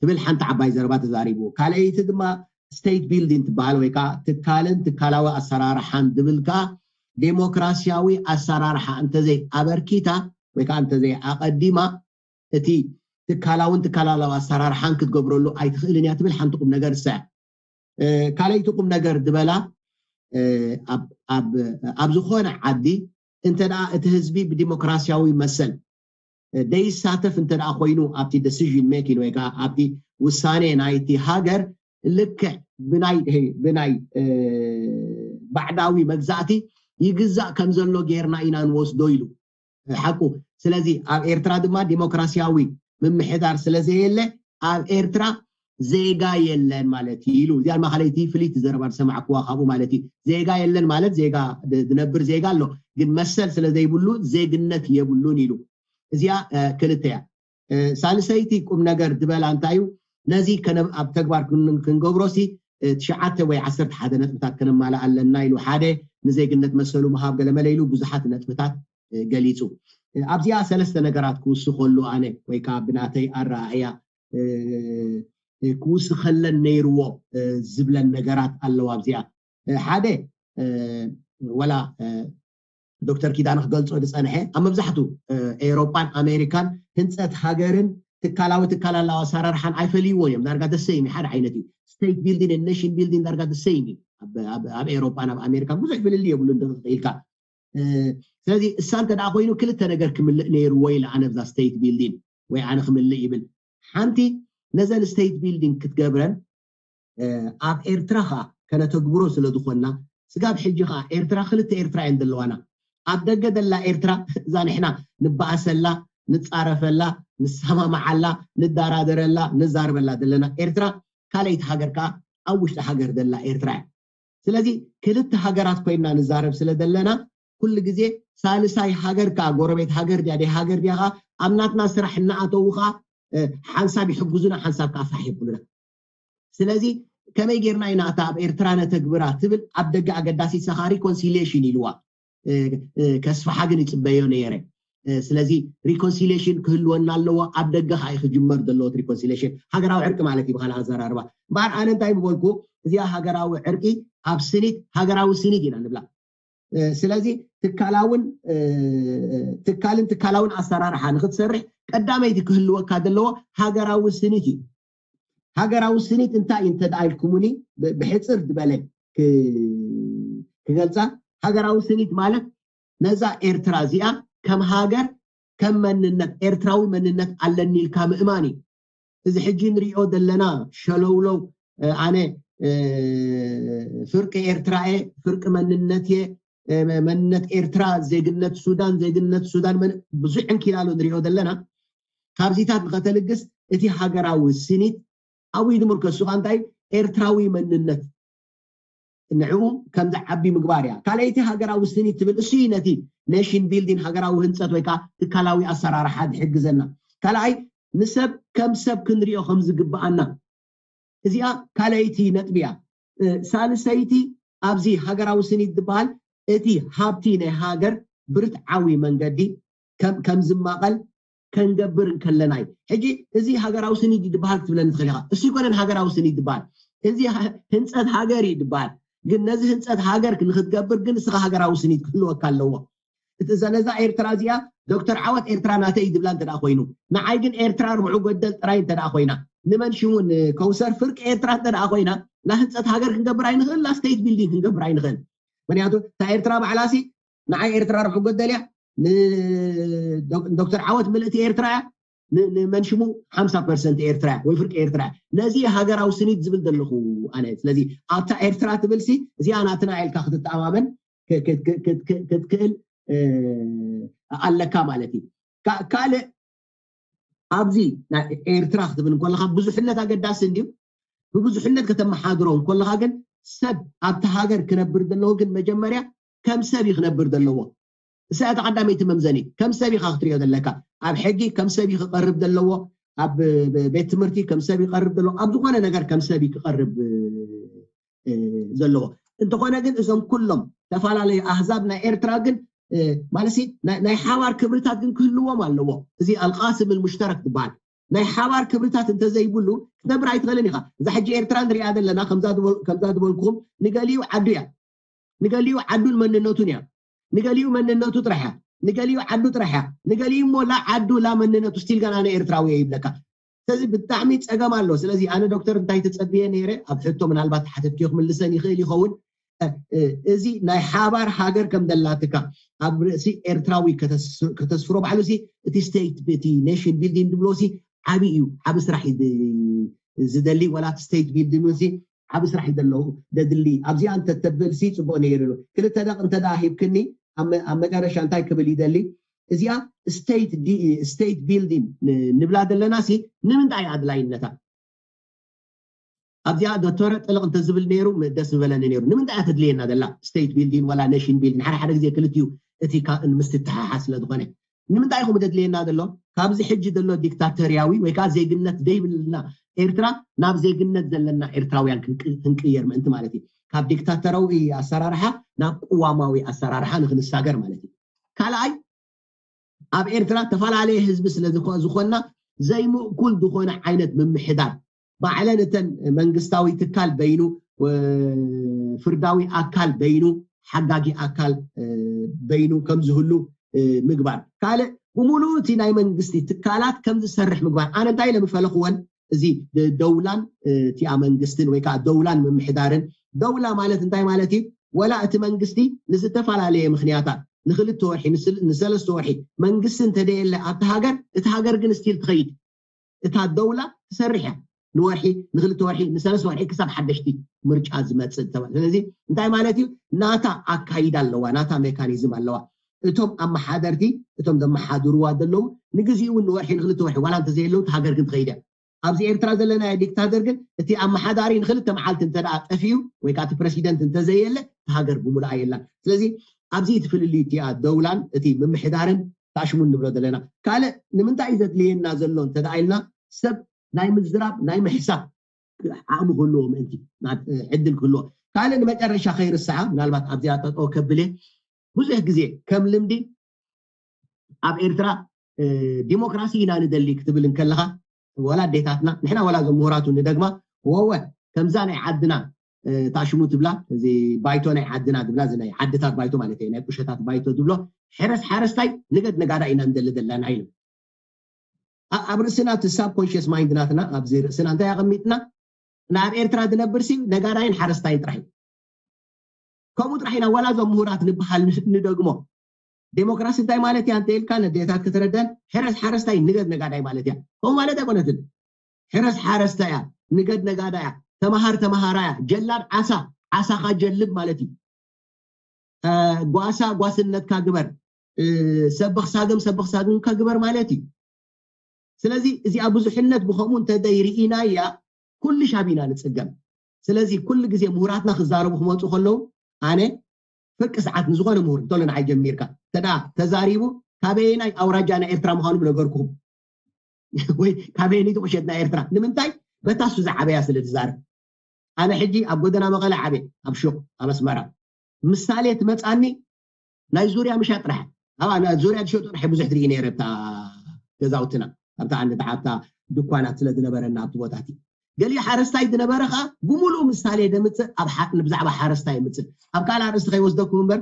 ትብል ሓንቲ ዓባይ ዘረባ ተዛሪቡ። ካልኣይቲ ድማ ስቴት ቢልዲንግ ትበሃል ወይ ከዓ ትካልን ትካላዊ ኣሰራርሓን ዝብል ከዓ ዴሞክራሲያዊ ኣሰራርሓ እንተዘይ ኣበርኪታ ወይ ከዓ እንተዘይ ኣቐዲማ እቲ ትካላውን ትካላላዊ ኣሰራርሓን ክትገብረሉ ኣይትኽእልን እያ ትብል ሓንቲ ቁም ነገር ትስዕብ። ካልኣይቲ ቁም ነገር ዝበላ ኣብ ኣብ ዝኾነ ዓዲ እንተ እቲ ህዝቢ ብዲሞክራሲያዊ መሰል ደይሳተፍ እንተ ኮይኑ ኣብቲ decision making ወይ ከዓ ኣብቲ ውሳኔ ናይቲ ሃገር ልክዕ ብናይ ብናይ ባዕዳዊ መግዛእቲ ይግዛእ ከም ዘሎ ጌርና ኢና ንወስዶ ኢሉ ሓቁ። ስለዚ ኣብ ኤርትራ ድማ ዲሞክራሲያዊ ምምሕዳር ስለዘየለ ኣብ ኤርትራ ዜጋ የለን ማለት እዩ ኢሉ። እዚኣ ማእኸለይቲ ፍልይቲ ዘረባ ዝሰማዕኩዋ ካብኡ ማለት እዩ። ዜጋ የለን ማለት ዜጋ ዝነብር ዜጋ ኣሎ፣ ግን መሰል ስለ ዘይብሉ ዜግነት የብሉን ኢሉ። እዚኣ ክልተ እያ። ሳልሰይቲ ቁም ነገር ዝበላ እንታይ እዩ? ነዚ ኣብ ተግባር ክንገብሮሲ ትሽዓተ ወይ ዓሰርተ ሓደ ነጥብታት ከነማልእ ኣለና ኢሉ። ሓደ ንዜግነት መሰሉ ምሃብ ገለመለ ኢሉ ብዙሓት ነጥብታት ገሊፁ። ኣብዚኣ ሰለስተ ነገራት ክውስኸሉ ኣነ ወይ ከዓ ብናተይ ኣረኣእያ ክውስኸለን ነይርዎ ዝብለን ነገራት ኣለዋ። ኣብዚኣ ሓደ ወላ ዶክተር ኪዳነ ክገልፆ ዝፀንሐ ኣብ መብዛሕቱ ኤውሮጳን ኣሜሪካን ህንፀት ሃገርን ትካላዊ ትካላላዊ ኣሰራርሓን ኣይፈልይዎ እዮም። ዳርጋ ደሰይም ሓደ ዓይነት እዩ። State building and nation building ዳርጋ ደሰይም እዩ። ኣብ ኤውሮጳን ኣብ ኣሜሪካን ብዙሕ ፍልልይ የብሉን ኢልካ። ስለዚ እሳ እንተ ደኣ ኮይኑ ክልተ ነገር ክምልእ ነይርዎ ኢለ ኣነ ብዛ state building ወይ ኣነ ክምልእ ይብል። ሓንቲ ነዘን state building ክትገብረን ኣብ ኤርትራ ከዓ ከነተግብሮ ስለ ዝኾንና ስጋብ ሕጂ ከዓ ኤርትራ ክልተ ኤርትራ እየን ዘለዋና። ኣብ ደገ ዘላ ኤርትራ እዛ ንሕና ንበኣሰላ፣ ንጻረፈላ፣ ንሰማማዓላ፣ ንዳራደረላ፣ ንዛርበላ ዘለና ኤርትራ ካልኣይቲ ሃገር ከዓ ኣብ ውሽጢ ሃገር ዘላ ኤርትራ እያ። ስለዚ ክልተ ሃገራት ኮይንና ንዛረብ ስለ ዘለና ኩሉ ግዜ ሳልሳይ ሃገር ከዓ ጎረቤት ሃገር ድያ ደይ ሃገር ድያ ከዓ ኣብ ናትና ስራሕ እናኣተዉ ከዓ ሓንሳብ ይሕግዙና ሓንሳብ ከዓ ፋሕ ይብሉና። ስለዚ ከመይ ጌርና ኢና እታ ኣብ ኤርትራ ነተግብራ ትብል ኣብ ደገ ኣገዳሲት ሰኻ reconciliation ኢልዋ። ከስፍሓ ግን ይፅበዮ ነይረ። ስለዚ reconciliation ክህልወና ኣለዎ። ኣብ ደገ ከዓ ክጅመር ዘለዎት reconciliation ሃገራዊ ዕርቂ ማለት እዩ ብካል ኣዘራርባ። እምበኣር ኣነ እንታይ ምበልኩ፣ እዚኣ ሃገራዊ ዕርቂ ኣብ ስኒት ሃገራዊ ስኒት ኢና ንብላ። ስለዚ ትካላውን ትካልን ትካላውን ኣሰራርሓ ንክትሰርሕ ቀዳመይቲ ክህልወካ ዘለዎ ሃገራዊ ስኒት እዩ። ሃገራዊ ስኒት እንታይ እዩ እንተ ኢልኩምኒ ብሕፅር ዝበለ ክገልፃ፣ ሃገራዊ ስኒት ማለት ነዛ ኤርትራ እዚኣ ከም ሃገር ከም መንነት ኤርትራዊ መንነት ኣለኒ ኢልካ ምእማን እዩ። እዚ ሕጂ ንሪኦ ዘለና ሸለውለው ኣነ ፍርቂ ኤርትራ እየ፣ ፍርቂ መንነት እየ፣ መንነት ኤርትራ፣ ዜግነት ሱዳን፣ ዜግነት ሱዳን ብዙሕ ዕንኪላሎ ንሪኦ ዘለና ካብዚታት ንኸተልግስ እቲ ሃገራዊ ስኒት ኣብኡ ዝምርከስ ሱኻ እንታይ ኤርትራዊ መንነት ንዕኡ ከም ዝዓቢ ምግባር እያ። ካልኣይቲ ሃገራዊ ስኒት ትብል እሱ እዩ ነቲ nation building ሃገራዊ ህንፀት ወይ ከዓ ትካላዊ ኣሰራርሓ ዝሕግዘና። ካልኣይ ንሰብ ከም ሰብ ክንሪኦ ከም ዝግብኣና። እዚኣ ካልኣይቲ ነጥቢ እያ። ሳልሰይቲ ኣብዚ ሃገራዊ ስኒት ዝበሃል እቲ ሃብቲ ናይ ሃገር ብርትዓዊ መንገዲ ከም ዝማቐል ከንገብር እንከለና እዩ። ሕጂ እዚ ሃገራዊ ስኒት እዩ ዝበሃል ክትብለኒ ትኽእል ኢኻ። እሱ ይኮነን ሃገራዊ ስኒት ዝበሃል፣ እዚ ህንፀት ሃገር እዩ ዝበሃል። ግን ነዚ ህንፀት ሃገር ንክትገብር ግን እስኻ ሃገራዊ ስኒት ክህልወካ ኣለዎ። እቲ ዘለዛ ኤርትራ እዚኣ ዶክተር ዓወት ኤርትራ ናተይ እዩ ዝብላ እንተ ኮይኑ፣ ንዓይ ግን ኤርትራ ርብዑ ጎደል ጥራይ እንተ ኮይና፣ ንመን ሽሙ ንከውሰር ፍርቂ ኤርትራ እንተ ኮይና፣ ላ ህንፀት ሃገር ክንገብር ኣይንኽእል፣ ላ state building ክንገብር ኣይንኽእል። ምክንያቱ እታ ኤርትራ ባዕላሲ ንዓይ ኤርትራ ርብዑ ጎደል እያ፣ ንዶክተር ዓወት ምልእቲ ኤርትራ እያ፣ ንመን ሽሙ ሓምሳ ፐርሰንት ኤርትራ ወይ ፍርቂ ኤርትራ። ነዚ ሃገራዊ ስኒት ዝብል ዘለኹ ኣነ። ስለዚ ኣብታ ኤርትራ ትብልሲ እዚኣ ናትና ኢልካ ክትተኣማመን ክትክእል ኣለካ ማለት እዩ። ካልእ ኣብዚ ናይ ኤርትራ ክትብል እንከለካ ብዙሕነት ኣገዳሲ እንድዩ። ብብዙሕነት ከተመሓድሮ እንከለካ ግን ሰብ ኣብቲ ሃገር ክነብር ዘለዎ ግን መጀመርያ ከም ሰብ እዩ ክነብር ዘለዎ። እሳ እታ ቀዳመይቲ መምዘኒ ከም ሰብ ኢኻ ክትሪኦ ዘለካ። ኣብ ሕጊ ከም ሰብ እዩ ክቐርብ ዘለዎ፣ ኣብ ቤት ትምህርቲ ከም ሰብ ይቀርብ ዘለዎ፣ ኣብ ዝኾነ ነገር ከም ሰብ እዩ ክቐርብ ዘለዎ። እንተኾነ ግን እዞም ኩሎም ዝተፈላለዩ ኣህዛብ ናይ ኤርትራ ግን ማለት ናይ ሓባር ክብርታት ግን ክህልዎም ኣለዎ። እዚ ኣልቃስም ሙሽተረክ ትበሃል ናይ ሓባር ክብርታት እንተዘይብሉ ክትነብር ኣይትኽእልን ኢኻ። እዛ ሕጂ ኤርትራ ንሪኣ ዘለና ከምዛ ዝበልኩም ንገሊኡ ዓዱ እያ፣ ንገሊኡ ዓዱን መንነቱን እያ፣ ንገሊኡ መንነቱ ጥራሕ እያ፣ ንገሊኡ ዓዱ ጥራሕ እያ፣ ንገሊኡ እሞ ላ ዓዱ ላ መንነቱ ስቲል ገና ንኤርትራዊ እየ ይብለካ። ስለዚ ብጣዕሚ ፀገም ኣሎ። ስለዚ ኣነ ዶክተር እንታይ ተፀብየ ነይረ ኣብ ሕቶ ምናልባት ሓተትክዮ ክምልሰን ይኽእል ይኸውን። እዚ ናይ ሓባር ሃገር ከም ዘላትካ ኣብ ርእሲ ኤርትራዊ ከተስፍሮ ባዕሉ ሲ እቲ ስቴት እቲ ኔሽን ቢልዲንግ ድብሎ ሲ ዓብይ እዩ። ዓብ ስራሕ ዝደሊ ወላ ስቴት ቢልዲንግ ሲ ዓብ ስራሕ እዩ ዘለዎ ደድሊ ኣብዚኣ እንተተብል ሲ ፅቡቅ ነይሩ። ክልተ ደቅ እንተ ሂብክኒ ኣብ መጨረሻ እንታይ ክብል ይደሊ እዚኣ ስቴት ቢልዲንግ ንብላ ዘለና ሲ ንምንታይ ኣድላይነታ ኣብዚኣ ዶክተር ጥልቕ እንተዝብል ነይሩ ደስ ዝበለኒ ነይሩ። ንምንታይ እያ ተድልየና ዘላ ስቴት ቢልዲንግ ዋላ ኔሽን ቢልዲንግ? ሓደ ሓደ ግዜ ክልቲኡ እቲ ምስ ትተሓሓዝ ስለ ዝኾነ ንምንታይ ኢኹም ተድልየና ዘሎ? ካብዚ ሕጂ ዘሎ ዲክታተርያዊ ወይ ከዓ ዜግነት ዘይብልና ኤርትራ ናብ ዜግነት ዘለና ኤርትራውያን ክንቅየር ምእንቲ ማለት እዩ። ካብ ዲክታተራዊ ኣሰራርሓ ናብ ቅዋማዊ ኣሰራርሓ ንክንሳገር ማለት እዩ። ካልኣይ ኣብ ኤርትራ ተፈላለየ ህዝቢ ስለ ዝኾና ዘይምእኩል ዝኾነ ዓይነት ምምሕዳር ባዕለን እተን መንግስታዊ ትካል በይኑ ፍርዳዊ ኣካል በይኑ ሓጋጊ ኣካል በይኑ ከምዝህሉ ምግባር ካልእ ብምሉእ እቲ ናይ መንግስቲ ትካላት ከምዝሰርሕ ምግባር ኣነ እንታይ ለምፈለኽወን እዚ ደውላን እቲኣ መንግስትን ወይ ከዓ ደውላን ምምሕዳርን ደውላ ማለት እንታይ ማለት እዩ? ወላ እቲ መንግስቲ ንዝተፈላለየ ምክንያታት ንክልተ ወርሒ ንሰለስተ ወርሒ መንግስቲ እንተደየለ ኣብቲ ሃገር እቲ ሃገር ግን ስቲል ትኸይድ እታ ደውላ ትሰርሕ እያ ንወርሒ ንክልተ ወርሒ ንሰለስተ ወርሒ ክሳብ ሓደሽቲ ምርጫ ዝመፅእ ተባለ ስለዚ እንታይ ማለት እዩ ናታ ኣካይዳ ኣለዋ ናታ ሜካኒዝም ኣለዋ እቶም ኣመሓደርቲ እቶም ዘመሓድርዋ ዘለዉ ንግዜኡ እውን ንወርሒ ንክልተ ወርሒ ዋላ እንተዘየለዉ እቲ ሃገር ግን ትኸይድ እያ ኣብዚ ኤርትራ ዘለና ዲክታተር ግን እቲ ኣመሓዳሪ ንክልተ መዓልቲ እንተ ጠፊኡ ወይ ከዓ እቲ ፕረሲደንት እንተዘየለ እቲ ሃገር ብምሉኣ የላን ስለዚ ኣብዚ እቲ ፍልልዩ እቲኣ ደውላን እቲ ምምሕዳርን ታሽሙ ንብሎ ዘለና ካልእ ንምንታይ እዩ ዘድልየና ዘሎ እንተ ኢልና ሰብ ናይ ምዝራብ ናይ ምሕሳብ ዓቕሚ ክህልዎ ምእንቲ ዕድል ክህልዎ ካልእ ንመጨረሻ ከይርሳዓ ምናልባት ኣብዚኣ ጠጠው ከብል ብዙሕ ግዜ ከም ልምዲ ኣብ ኤርትራ ዲሞክራሲ ኢና ንደሊ ክትብል እንከለኻ ወላ ኣዴታትና ንሕና ወላ እዞም ምሁራቱ ንደግማ ወወ ከምዛ ናይ ዓድና ታሽሙ ትብላ እዚ ባይቶ ናይ ዓድና ትብላ እዚ ናይ ዓድታት ባይቶ ማለት እዩ ናይ ቁሸታት ባይቶ ትብሎ ሕረስ ሓረስታይ ንገድ ነጋዳ ኢና ንደሊ ዘለና ኢሉ ኣብ ርእስና እቲ ሳብ ኮንሽስ ማይንድ ናትና ኣብዚ ርእስና እንታይ ኣቐሚጥና ናብ ኤርትራ ዝነብር ሲ ነጋዳይን ሓረስታይን ጥራሕ እዩ ከምኡ ጥራሕ ኢና ዋላ እዞም ምሁራት ንበሃል ንደግሞ ዴሞክራሲ እንታይ ማለት እያ እንተኢልካ ነዴታት ክትረደን ሕረስ ሓረስታይ ንገድ ነጋዳይ ማለት እያ ከምኡ ማለት ኣይኮነትን ሕረስ ሓረስታ እያ ንገድ ነጋዳ እያ ተምሃር ተምሃራ እያ ጀላብ ዓሳ ዓሳኻ ጀልብ ማለት እዩ ጓሳ ጓስነትካ ግበር ሰብኽ ሳግም ሰብኽ ሳግምካ ግበር ማለት እዩ ስለዚ እዚኣ ብዙሕነት ብኸምኡ እንተዘይ ርኢናያ ኩሉ ሻብ ኢና ንፅገም ስለዚ ኩሉ ግዜ ምሁራትና ክዛረቡ ክመፁ ከለዉ ኣነ ፍርቂ ሰዓት ንዝኾነ ምሁር እንተሎ ንዓይ ጀሚርካ እንተ ተዛሪቡ ካበየናይ ኣውራጃ ናይ ኤርትራ ምዃኑ ምነገርኩኹም ወይ ካበየነይቲ ቁሸት ናይ ኤርትራ ንምንታይ በታ እሱ ዝዓበያ ስለ ዝዛረብ ኣነ ሕጂ ኣብ ጎደና መቐለ ዓብየ ኣብ ሹቕ ኣብ ኣስመራ ምሳሌ ትመፃኒ ናይ ዙርያ ምሻጥ ጥራሕ ኣብ ዙርያ ዝሸጡ ጥራሕ ብዙሕ ትርኢ ነይረ ብታ ገዛውትና ኣብታ ዓንዲ ተሓብታ ድኳናት ስለ ዝነበረና ኣብቲ ቦታት ገሊኡ ሓረስታይ ዝነበረ ከዓ ብምሉእ ምሳሌ ደምፅእ ኣብ ብዛዕባ ሓረስታይ የምፅእ ኣብ ካልእ ኣርእስቲ ከይወስደኩም እምበር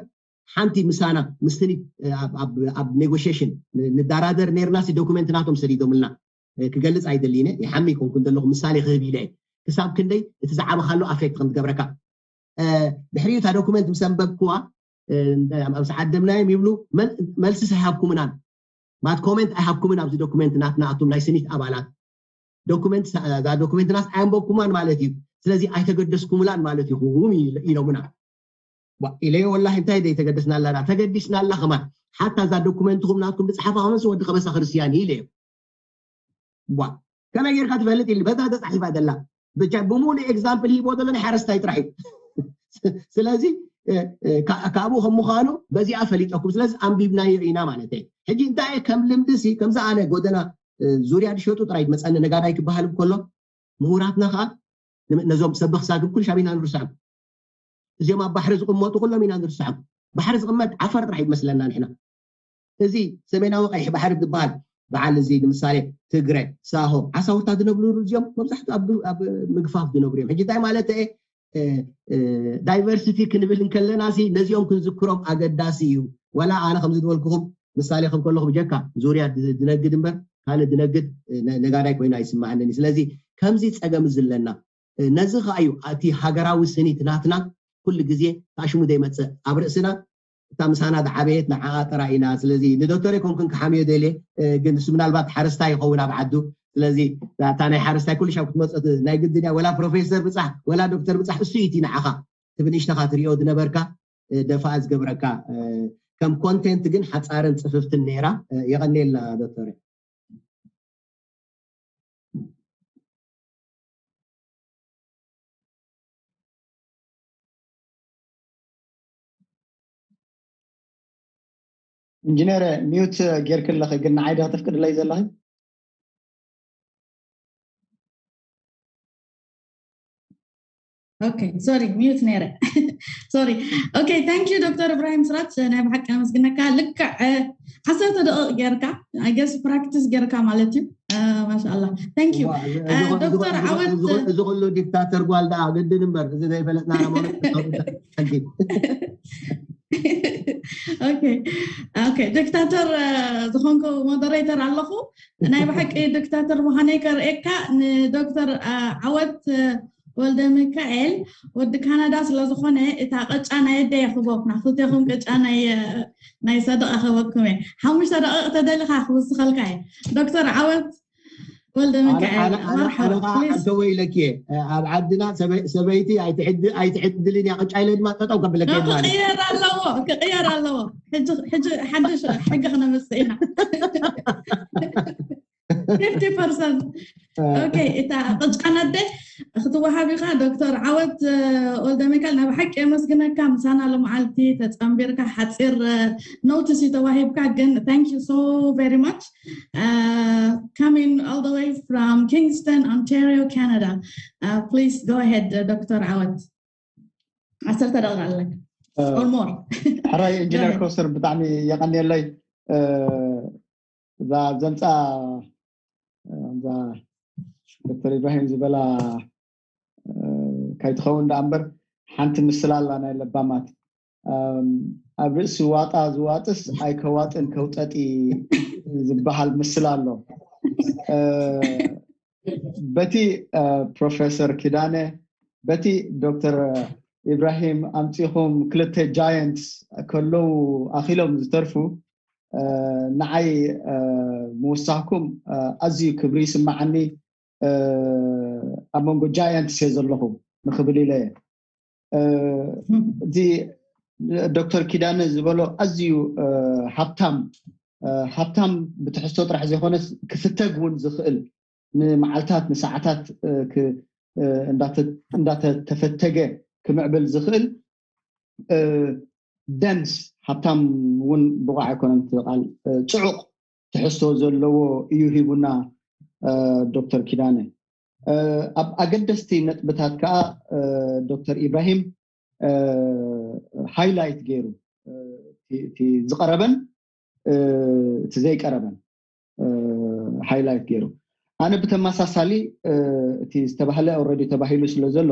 ሓንቲ ምሳና ምስትኒ ኣብ ኔጎሽሽን ንዳራደር ነርና ሲ ዶኩመንት ናቶም ሰዲዶምልና ክገልፅ ኣይደሊነ ይሓሚ ይኮንኩ ዘለኹ ምሳሌ ክህብ ኢለ ክሳብ ክንደይ እቲ ዝዓበካሉ ኣፌክት ከም ትገብረካ ድሕሪኡ እታ ዶኩመንት ምስ ኣንበብክዋ ምስ ዓደምናዮም ይብሉ መልስስ ኣይሃብኩምናን ማለት ኮሜንት ኣይሃብኩምን ኣብዚ ዶኩመንት ናትና ኣቱም ናይ ስኒት ኣባላት ዶኩመንት እዛ ዶኩመንት ናስ ኣየንበብኩማን ማለት እዩ ስለዚ ኣይተገደስኩምላን ማለት ኢኹም ኢሎምና ኢለዮ ወላሂ እንታይ ዘይተገደስና ኣለና ተገዲስና ኣላ ከማን ሓታ እዛ ዶኩመንትኹም ናትኩም ዝፅሓፋ ከመንስ ወዲ ከበሳ ክርስትያን ኢለዮ ዋ ከመይ ጌርካ ትፈልጥ ኢሉ በዛ ተፃሒፋ ዘላ ብቻ ብሙሉ ኤግዛምፕል ሂቦ ዘሎ ናይ ሓረስታይ ጥራሕ እዩ ስለዚ ካብኡ ከም ምዃኑ በዚኣ ፈሊጠኩም ስለዚ ኣንቢብናዮ ኢና ማለት እዩ ሕጂ እንታይ ከም ልምዲ ሲ ከምዚ ኣነ ጎደና ዙርያ ዝሸጡ ጥራይ መፀኒ ነጋዳይ ክበሃል ከሎ ምሁራትና ከዓ ነዞም ሰበኽ ሳግብ ኩሉ ሻብ ኢና ንርስዖም እዚኦም ኣብ ባሕሪ ዝቕመጡ ኩሎም ኢና ንርስዖም ባሕሪ ዝቕመጥ ዓፋር ጥራሕ ይመስለና ንሕና እዚ ሰሜናዊ ቀይሕ ባሕሪ ዝበሃል በዓል እዚ ንምሳሌ ትግረ ሳሆ ዓሳውታ ዝነብሩ እዚኦም መብዛሕትኡ ኣብ ምግፋፍ ዝነብሩ እዮም ሕጂ እንታይ ማለት ዳይቨርሲቲ ክንብል እንከለና ነዚኦም ክንዝክሮም ኣገዳሲ እዩ ወላ ኣነ ከምዚ ዝበልኩኹም ምሳሌ ከም ከለኹ ብጀካ ዙርያ ዝነግድ እምበር ካልእ ዝነግድ ነጋዳይ ኮይኑ ኣይስማዓንን እዩ ስለዚ ከምዚ ፀገም እዚ ኣለና ነዚ ከዓ እዩ እቲ ሃገራዊ ስኒት ናትና ኩሉ ግዜ ታሽሙ ዘይመፅእ ኣብ ርእስና እታ ምሳና ዝዓበየት ንዓኣ ጥራይ ኢና። ስለዚ ንዶክተር ኣይኮንኩን ክሓምዮ ደልየ፣ ግን እሱ ምናልባት ሓረስታይ ይኸውን ኣብ ዓዱ። ስለዚ እታ ናይ ሓረስታይ ኩሉ ሻብ ክትመፅእ ናይ ግድን እያ። ወላ ፕሮፌሰር ብፃሕ ወላ ዶክተር ብፃሕ እሱ እዩ እቲ ንዓኻ እቲ ብንእሽተኻ ትሪኦ ዝነበርካ ደፋ ዝገብረካ። ከም ኮንቴንት ግን ሓፃርን ፅፍፍትን ነይራ። የቐንየልና ዶክተር። ኢንጂነር፣ ሚዩት ጌርክ ኣለኺ፣ ግን ንዓይ ዶ ክትፍቅድለይ ዘለኺ? ኦኬ፣ ሶሪ፣ ሚዩት ነይረ። ሶሪ። ኦኬ፣ ታንክ ዩ ዶክተር እብራሂም ስራት፣ ናይ ብሓቂ ኣመስግነካ። ልክዕ ዓሰርተ ደቂቕ ጌርካ፣ ኣገስ ፕራክቲስ ጌርካ ማለት እዩ። ማሻኣላ፣ ታንክ ዩ ዶክተር ዓወት። እዚ ኩሉ ዲክታተር ጓል ደኣ ግድን እምበር፣ እዚ ዘይፈለጥና ዲክታተር ዝኾንኩ ሞደሬተር ኣለኹ። ናይ ብሓቂ ዲክታተር ምዃነይ ከርእየካ ንዶክተር ዓወት ወልደ ሚካኤል ወዲ ካናዳ ስለ ዝኾነ እታ ቅጫ ናይ ኣደይ ክህበኩም፣ ንክልቴኹም ቅጫ ናይ ናይ ሰደቃ ክህበኩም እየ። ሓሙሽተ ደቂቕ ተደሊኻ ክውስኸልካ እየ። ዶክተር ዓወት ወልደ ሚካኤል፣ መርሓባ። ኣንተ ወይለኪ፣ ኣብ ዓድና ሰበይቲ ኣይትዕድልን እያ ቅጫ ኢለ ድማ ጠጠው ከብለኪ ማለት። ክቕየር ኣለዎ፣ ክቕየር ኣለዎ። ሕጂ ሓድሽ ሕጊ ክነምፅእ ኢና። ፊፍቲ ፐርሰንት። ኦኬ፣ እታ ቅጫ ነደ ክትወሃብ ኢኻ። ዶክተር ዓወት ወልደ ሚካኤል፣ ናይ ብሓቂ የመስግነካ፣ ምሳና ሎመዓልቲ ተፀንቢርካ። ሓፂር ኖቲስ እዩ ተዋሂብካ፣ ግን thank you so very much. Coming all the way from Kingston, Ontario, Canada. Please go ahead, ዶክተር ዓወት። ዓሰርተ ደቂቃ ኣለካ። Or more. ሕራይ ኢንጂነር ኮስር፣ ብጣዕሚ የቐንየለይ። እዛ ዘምፃ እዛ ዶክተር ኢብራሂም ዝበላ ካይትኸውን ደኣ እምበር፣ ሓንቲ ምስላ ኣላ ናይ ለባማት። ኣብ ርእሲ ዋጣ ዝዋጥስ ኣይከዋጥን ከውጠጢ ዝበሃል ምስላ ኣሎ። በቲ ፕሮፌሰር ኪዳነ፣ በቲ ዶክተር ኢብራሂም ኣምፂኹም ክልተ ጃየንትስ ከለዉ ኣኺሎም ዝተርፉ፣ ንዓይ ምውሳኽኩም ኣዝዩ ክብሪ ይስማዓኒ። ኣብ መንጎ ጃየንትስ እየ ዘለኹ ንኽብል ኢለ እየ። እቲ ዶክተር ኪዳነ ዝበሎ ኣዝዩ ሃብታም፣ ሃብታም ብትሕዝቶ ጥራሕ ዘይኮነስ ክፍተግ እውን ዝኽእል፣ ንመዓልታት ንሰዓታት እንዳተፈተገ ክምዕብል ዝኽእል ደንስ፣ ሃብታም እውን ብቑዕ ኣይኮነን እቲ ቃል፣ ፅዑቕ ትሕዝቶ ዘለዎ እዩ ሂቡና ዶክተር ኪዳነ። ኣብ ኣገደስቲ ነጥብታት ከዓ ዶክተር ኢብራሂም ሃይላይት ገይሩ፣ እቲ ዝቐረበን እቲ ዘይቀረበን ሃይላይት ገይሩ። ኣነ ብተመሳሳሊ እቲ ዝተባህለ ኦልሬዲ ተባሂሉ ስለ ዘሎ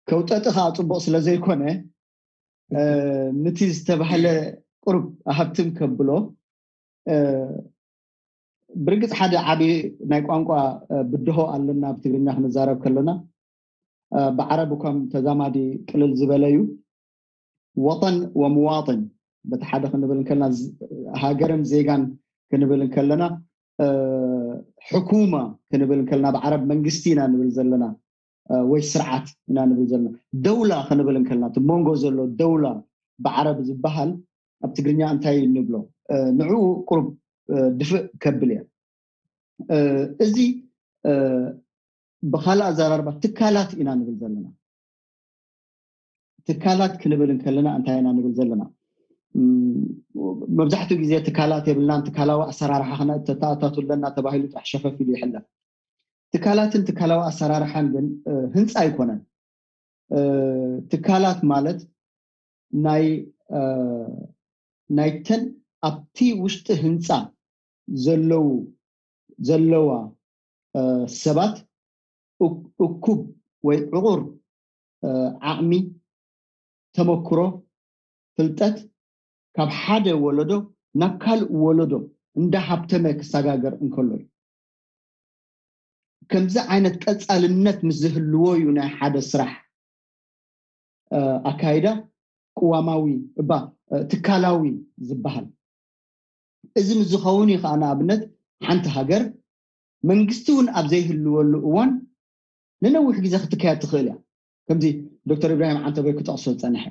ከውጠጢ ከዓ ፅቡቕ ስለ ዘይኮነ፣ ንቲ ዝተባህለ ቁሩብ ሃብትም ከብሎ፣ ብርግፅ ሓደ ዓብዪ ናይ ቋንቋ ብድሆ ኣለና። ኣብ ትግርኛ ክንዛረብ ከለና፣ ብዓረብ እኳም ተዛማዲ ቅልል ዝበለ እዩ። ወጠን ወምዋጥን በቲ ሓደ ክንብል እንከለና፣ ሃገርን ዜጋን ክንብል እንከለና፣ ሕኩማ ክንብል እንከለና፣ ብዓረብ መንግስቲ ኢና ንብል ዘለና ወይ ስርዓት ኢና ንብል ዘለና። ደውላ ክንብል እንከለና፣ እቲ መንጎ ዘሎ ደውላ ብዓረብ ዝበሃል ኣብ ትግርኛ እንታይ ንብሎ? ንዕኡ ቁሩብ ድፍእ ከብል እየ። እዚ ብካልእ ኣዘራርባ ትካላት ኢና ንብል ዘለና። ትካላት ክንብል እንከለና እንታይ ኢና ንብል ዘለና? መብዛሕትኡ ግዜ ትካላት የብልናን፣ ትካላዊ ኣሰራርሓ ክነተኣታቱ ኣለና ተባሂሉ ጥራሕ ሸፈፍ ኢሉ ይሕለፍ። ትካላትን ትካላዊ ኣሰራርሓን ግን ህንፃ ኣይኮነን። ትካላት ማለት ናይ ናይተን ኣብቲ ውሽጢ ህንፃ ዘለዉ ዘለዋ ሰባት እኩብ ወይ ዕቑር ዓቕሚ፣ ተመክሮ፣ ፍልጠት ካብ ሓደ ወለዶ ናብ ካልእ ወለዶ እንዳሃብተመ ክሰጋገር እንከሎ እዩ። ከምዚ ዓይነት ቀፃልነት ምስ ዝህልዎ እዩ ናይ ሓደ ስራሕ ኣካይዳ ቅዋማዊ እባ ትካላዊ ዝበሃል። እዚ ምስ ዝኸውን እዩ ከዓ ንኣብነት ሓንቲ ሃገር መንግስቲ እውን ኣብ ዘይህልወሉ እዋን ንነዊሕ ግዜ ክትካየድ ትኽእል እያ። ከምዚ ዶክተር ኢብራሂም ዓንተቦይ ክጠቕሶ ዝፀንሐ፣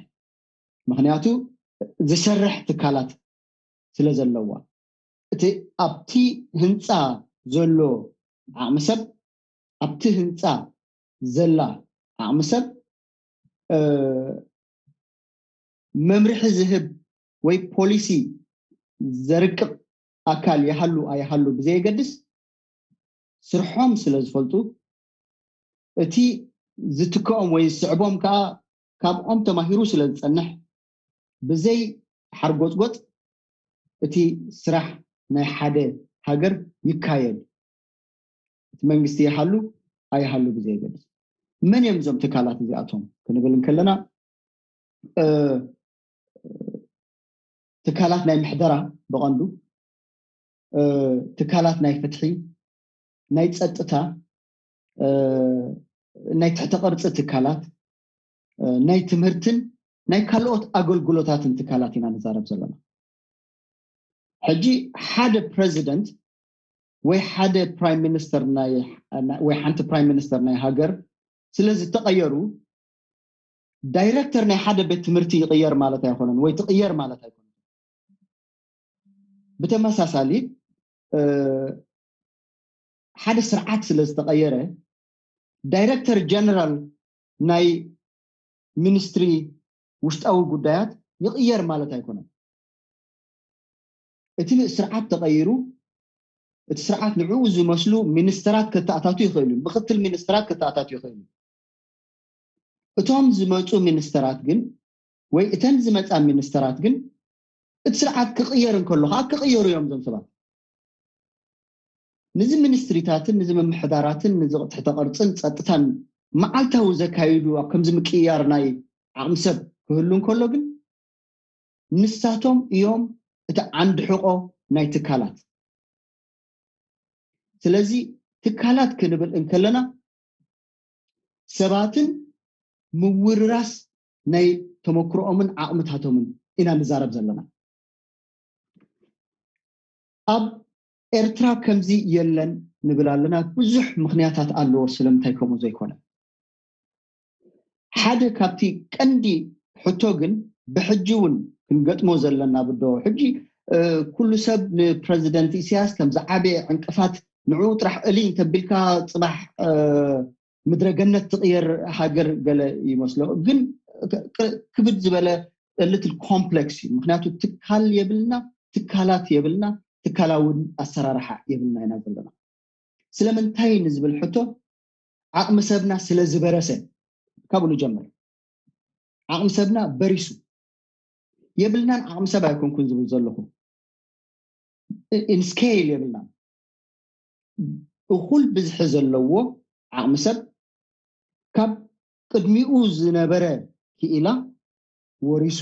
ምክንያቱ ዝሰርሕ ትካላት ስለ ዘለዋ፣ እቲ ኣብቲ ህንፃ ዘሎ ዓቕሚ ሰብ፣ ኣብቲ ህንፃ ዘላ ዓቕሚ ሰብ መምርሒ ዝህብ ወይ ፖሊሲ ዘርቅቕ ኣካል ይሃሉ ኣይሃሉ ብዘየገድስ፣ ስርሖም ስለ ዝፈልጡ፣ እቲ ዝትክኦም ወይ ዝስዕቦም ከዓ ካብኦም ተማሂሩ ስለ ዝፀንሕ፣ ብዘይ ሓርጎፅጎፅ እቲ ስራሕ ናይ ሓደ ሃገር ይካየድ። እቲ መንግስቲ ይሃሉ ኣይሃሉ ብዘየገድስ። መን እዮም እዞም ትካላት እዚኣቶም ክንብል እንከለና፣ ትካላት ናይ ምሕደራ ብቐንዱ፣ ትካላት ናይ ፍትሒ፣ ናይ ፀጥታ፣ ናይ ትሕተ ቅርፂ ትካላት፣ ናይ ትምህርትን ናይ ካልኦት ኣገልግሎታትን ትካላት ኢና ንዛረብ ዘለና። ሕጂ ሓደ ፕረዚደንት ወይ ሓደ ፕራይም ሚኒስተር ወይ ሓንቲ ፕራይም ሚኒስተር ናይ ሃገር ስለ ዝተቐየሩ፣ ዳይረክተር ናይ ሓደ ቤት ትምህርቲ ይቕየር ማለት ኣይኮነን ወይ ትቕየር ማለት ኣይኮነን። ብተመሳሳሊ ሓደ ስርዓት ስለ ዝተቐየረ፣ ዳይረክተር ጀነራል ናይ ሚኒስትሪ ውሽጣዊ ጉዳያት ይቕየር ማለት ኣይኮነን። እቲ ስርዓት ተቐይሩ፣ እቲ ስርዓት ንዕኡ ዝመስሉ ሚኒስተራት ከተኣታቱ ይኽእል እዩ፣ ምክትል ሚኒስተራት ከተኣታቱ ይኽእል እዩ። እቶም ዝመፁ ሚኒስተራት ግን ወይ እተን ዝመፃ ሚኒስተራት ግን እቲ ስርዓት ክቕየር እንከሎ ከዓ ክቕየሩ እዮም እዞም ሰባት። ንዚ ሚኒስትሪታትን ንዚ ምምሕዳራትን ንዚ ትሕተ ቅርፅን ፀጥታን መዓልታዊ ዘካይዱ ኣብ ከምዚ ምቅያር ናይ ዓቕሚ ሰብ ክህሉ እንከሎ ግን ንሳቶም እዮም እቲ ዓንዲ ሕቆ ናይ ትካላት። ስለዚ ትካላት ክንብል እንከለና ሰባትን ምውርራስ ናይ ተመክሮኦምን ዓቕምታቶምን ኢና ንዛረብ ዘለና። ኣብ ኤርትራ ከምዚ የለን ንብል ኣለና። ብዙሕ ምክንያታት ኣለዎ ስለምንታይ ከምኡ ዘይኮነ። ሓደ ካብቲ ቀንዲ ሕቶ ግን ብሕጂ እውን ክንገጥሞ ዘለና ብዶ ሕጂ ኩሉ ሰብ ንፕረዚደንት ኢሳያስ ከም ዝዓበየ ዕንቅፋት ንዕኡ ጥራሕ እሊ እንተቢልካ ፅባሕ ምድረ ገነት ትቕየር ሃገር ገለ ይመስሎ። ግን ክብድ ዝበለ ልትል ኮምፕሌክስ እዩ። ምክንያቱ ትካል የብልና፣ ትካላት የብልና፣ ትካላዊ ኣሰራርሓ የብልና ኢና ዘለና። ስለምንታይ ንዝብል ሕቶ ዓቕሚ ሰብና ስለ ዝበረሰ፣ ካብኡ ንጀምር። ዓቕሚ ሰብና በሪሱ። የብልናን ዓቕሚ ሰብ ኣይኮንኩን ዝብል ዘለኹ። ኢንስኬል የብልናን። እኹል ብዝሒ ዘለዎ ዓቕሚ ሰብ ካብ ቅድሚኡ ዝነበረ ክኢላ ወሪሱ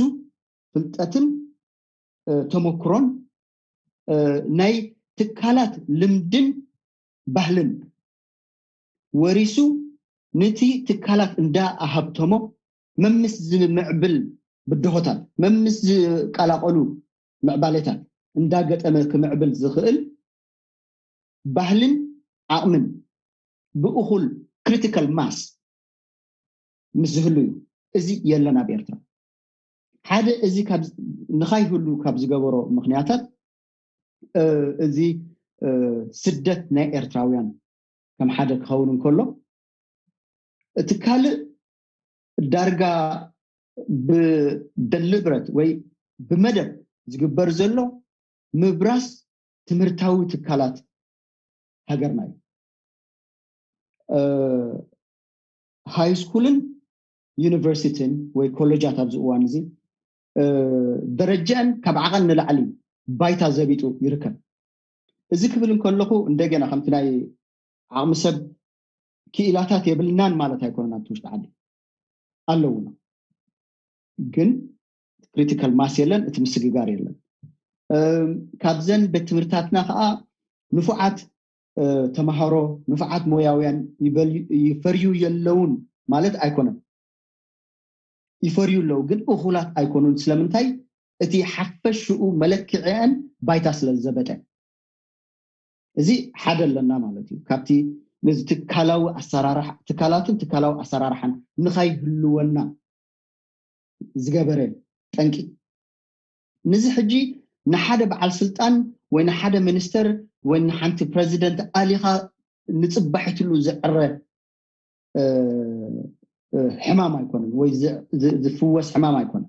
ፍልጠትን ተመክሮን ናይ ትካላት ልምድን ባህልን ወሪሱ ንቲ ትካላት እንዳ ኣሃብተሞ መምስ ዝምዕብል ብድሆታት መምስ ዝቀላቀሉ ምዕባሌታት እንዳገጠመ ክምዕብል ዝኽእል ባህልን ዓቕምን ብእኹል ክሪቲካል ማስ ምስ ዝህሉ እዩ። እዚ የለን ኣብ ኤርትራ። ሓደ እዚ ንኻይህሉ ካብ ዝገበሮ ምክንያታት እዚ ስደት ናይ ኤርትራውያን ከም ሓደ ክኸውን እንከሎ፣ እቲ ካልእ ዳርጋ ብደልብረት ወይ ብመደብ ዝግበር ዘሎ ምብራስ ትምህርታዊ ትካላት ሃገርና እዩ። ሃይ ስኩልን ዩኒቨርሲቲን ወይ ኮሌጃት ኣብዚ እዋን እዚ ደረጃን ካብ ዓቐን ንላዕሊ ባይታ ዘቢጡ ይርከብ። እዚ ክብል እንከለኹ እንደገና ከምቲ ናይ ዓቕሚ ሰብ ክኢላታት የብልናን ማለት ኣይኮነን። ኣብቲ ውሽጢ ዓዲ ኣለውና፣ ግን ክሪቲካል ማስ የለን፣ እቲ ምስግጋር የለን። ካብዘን ቤት ትምህርታትና ከዓ ንፉዓት ተምሃሮ፣ ንፉዓት ሞያውያን ይፈርዩ የለውን ማለት ኣይኮነን። ይፈርዩ ኣለዉ፣ ግን እኹላት ኣይኮኑን። ስለምንታይ? እቲ ሓፈሽኡ መለክዕአን ባይታ ስለ ዘበጠ። እዚ ሓደ ኣለና ማለት እዩ። ካብቲ ነዚ ትካላዊ ኣሰራርሓ ትካላትን ትካላዊ ኣሰራርሓን ንኻይህልወና ዝገበረ ጠንቂ። ንዚ ሕጂ ንሓደ በዓል ስልጣን ወይ ንሓደ ሚኒስተር ወይ ንሓንቲ ፕረዚደንት ኣሊኻ ንፅባሒትሉ ዝዕረ ሕማም ኣይኮነን ወይ ዝፍወስ ሕማም ኣይኮነን።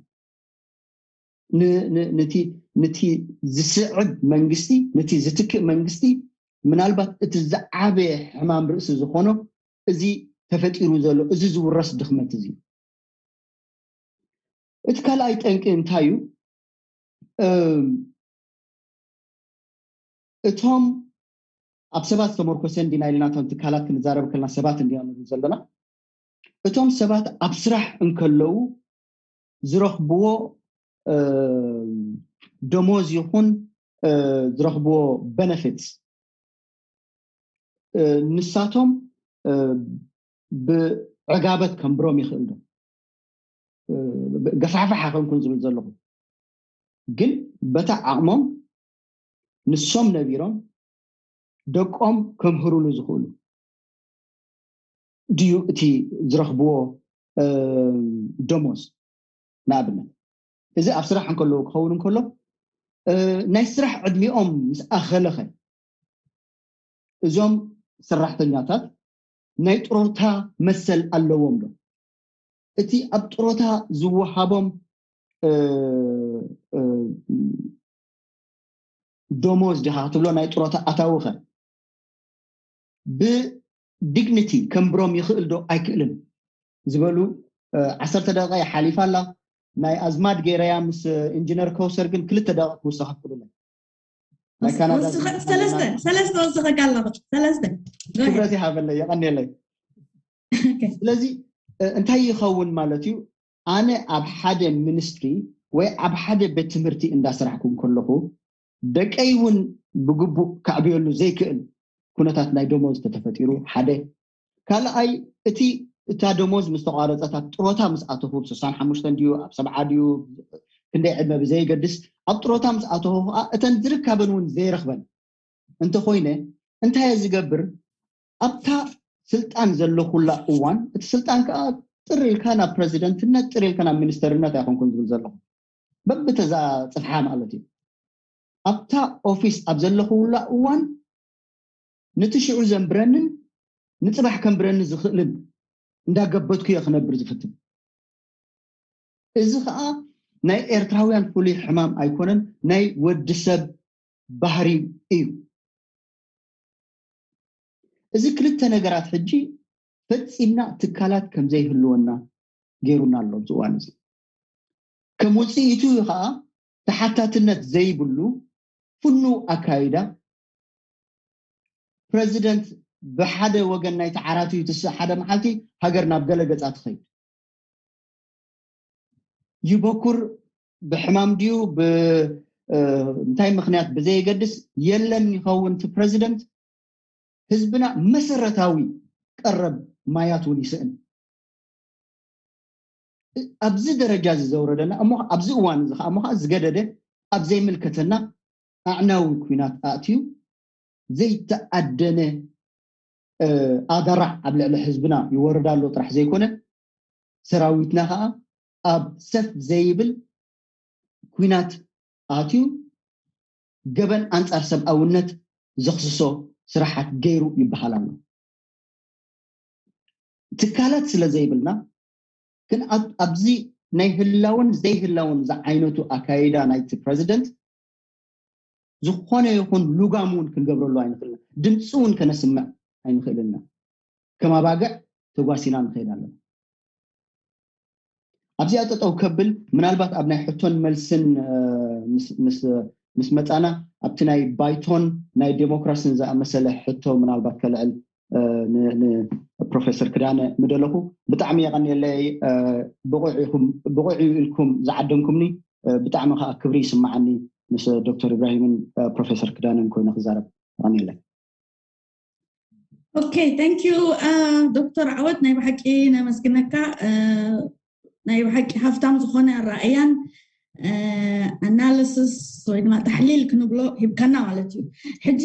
ነቲ ዝስዕብ መንግስቲ፣ ነቲ ዝትክእ መንግስቲ ምናልባት እቲ ዝዓበየ ሕማም ርእሲ ዝኾኖ እዚ ተፈጢሩ ዘሎ፣ እዚ ዝውረስ ድኽመት እዚ። እቲ ካልኣይ ጠንቂ እንታይ እዩ? እቶም ኣብ ሰባት ዝተመርኮሰ እንዲና ኢልና እቶም ትካላት ክንዛረብ ከለና ሰባት እንዲና ንብል ዘለና። እቶም ሰባት ኣብ ስራሕ እንከለዉ ዝረኽብዎ ደሞዝ ይኹን ዝረኽብዎ ቤነፊትስ ንሳቶም ብዕጋበት ከንብሮም ይኽእል ዶ? ገፋሕፋሕ ኣይኮንኩን ዝብል ዘለኹ፣ ግን በታ ዓቕሞም ንሶም ነቢሮም ደቆም ከምህሩሉ ዝኽእሉ ድዩ እቲ ዝረኽብዎ ደሞዝ? ንኣብነት እዚ ኣብ ስራሕ እንከለዉ ክኸውን እንከሎ ናይ ስራሕ ዕድሚኦም ምስ ኣኸለኸ እዞም ሰራሕተኛታት ናይ ጥሮታ መሰል ኣለዎም ዶ? እቲ ኣብ ጥሮታ ዝወሃቦም ደሞዝ ዲኻ ክትብሎ ናይ ጥሮታ ኣታዊ ኸ ብዲግኒቲ ከንብሮም ይኽእል ዶ ኣይክእልን ዝበሉ ዓሰርተ ደቂቃ ይሓሊፋ ኣላ። ናይ ኣዝማድ ገይረያ ምስ ኢንጂነር ከውሰር ግን ክልተ ደቂቃ ክውስኻ ፍቅዱለይ። ናይ ካናዳ ሰለስተ ሰለስተ ወስኸካ ኣለኹ። ሰለስተ ክብረት ይሃበለይ፣ የቐንየለይ። ስለዚ እንታይ ይኸውን ማለት እዩ? ኣነ ኣብ ሓደ ሚኒስትሪ ወይ ኣብ ሓደ ቤት ትምህርቲ እንዳስራሕኩ እንከለኹ ደቀይ እውን ብግቡእ ከዕብየሉ ዘይክእል ኩነታት ናይ ደሞዝ ተተፈጢሩ ሓደ። ካልኣይ እቲ እታ ደሞዝ ምስ ተቋረፀት ኣብ ጥሮታ ምስ ኣተኹ ብ65 ድዩ ኣብ ሰብዓ ድዩ ክንደይ ዕድመ ብዘይገድስ ኣብ ጥሮታ ምስ ኣተኹ ከዓ እተን ዝርካበን እውን ዘይረኽበን እንተኮይነ እንታይ እየ ዝገብር? ኣብታ ስልጣን ዘለኹላ እዋን እቲ ስልጣን ከዓ ጥር ኢልካ ናብ ፕረዚደንትነት ጥር ኢልካ ናብ ሚኒስተርነት ኣይኮንኩን ዝብል ዘለኹ በብተዛ ፅፍሓ ማለት እዩ። ኣብታ ኦፊስ ኣብ ዘለኹላ እዋን ነቲ ሽዑ ዘንብረንን ንፅባሕ ከንብረኒ ዝኽእልን እንዳገበትኩ እየ ክነብር ዝፍትን። እዚ ከዓ ናይ ኤርትራውያን ፍሉይ ሕማም ኣይኮነን፣ ናይ ወዲ ሰብ ባህሪ እዩ። እዚ ክልተ ነገራት ሕጂ ፈፂምና ትካላት ከምዘይህልወና ገይሩና ኣሎ ኣብዚ እዋን እዚ። ከም ውፅኢቱ ከዓ ተሓታትነት ዘይብሉ ፍኑው ኣካይዳ ፕረዚደንት ብሓደ ወገን ናይቲ ዓራት እዩ ትስእ ሓደ መዓልቲ ሃገር ናብ ገለ ገፃ ትኸይድ። ይበኩር ብሕማም ድዩ ብእንታይ ምክንያት ብዘየገድስ የለን ይኸውን እቲ ፕረዚደንት ህዝብና መሰረታዊ ቀረብ ማያት እውን ይስእን። ኣብዚ ደረጃ እዚ ዘውረደና እሞ ኣብዚ እዋን እዚ ከዓ እሞ ከዓ ዝገደደ ኣብ ዘይምልከተና ኣዕናዊ ኩናት ኣእትዩ ዘይተኣደነ ኣደራዕ ኣብ ልዕሊ ህዝብና ይወርድ ኣሎ ጥራሕ ዘይኮነ ሰራዊትና ከዓ ኣብ ሰፍ ዘይብል ኩናት ኣትዩ ገበን ኣንፃር ሰብኣውነት ዘኽስሶ ስራሓት ገይሩ ይበሃል ኣሎ። ትካላት ስለ ዘይብልና ግን ኣብዚ ናይ ህላውን ዘይህላውን ዝዓይነቱ ኣካይዳ ናይቲ ፕረዚደንት ዝኾነ ይኹን ሉጋም እውን ክንገብረሉ ኣይንኽእልና፣ ድምፂ እውን ከነስምዕ ኣይንኽእልና። ከም ኣባግዕ ተጓሲና ንኸይድ ኣለና። ኣብዚኣ ጠጠው ከብል ምናልባት ኣብ ናይ ሕቶን መልስን ምስ መፃና ኣብቲ ናይ ባይቶን ናይ ዴሞክራሲን ዝኣመሰለ ሕቶ ምናልባት ከልዕል ንፕሮፌሰር ክዳነ ምደለኹ። ብጣዕሚ የቐንየለይ። ብቑዕ ኢልኩም ዝዓደምኩምኒ ብጣዕሚ ከዓ ክብሪ ይስማዓኒ ምስ ዶክተር ኢብራሂምን ፕሮፌሰር ክዳነን ኮይነ ክዛረብ። የቐንየለይ። Okay, thank you. Dr. ዓወት፣ ናይ ብሓቂ ነመስግነካ። ናይ ብሓቂ ሃፍታም ዝኾነ ኣረኣእያን ኣናሊሲስ ወይ ድማ ተሕሊል ክንብሎ ሂብካና ማለት እዩ። ሕጂ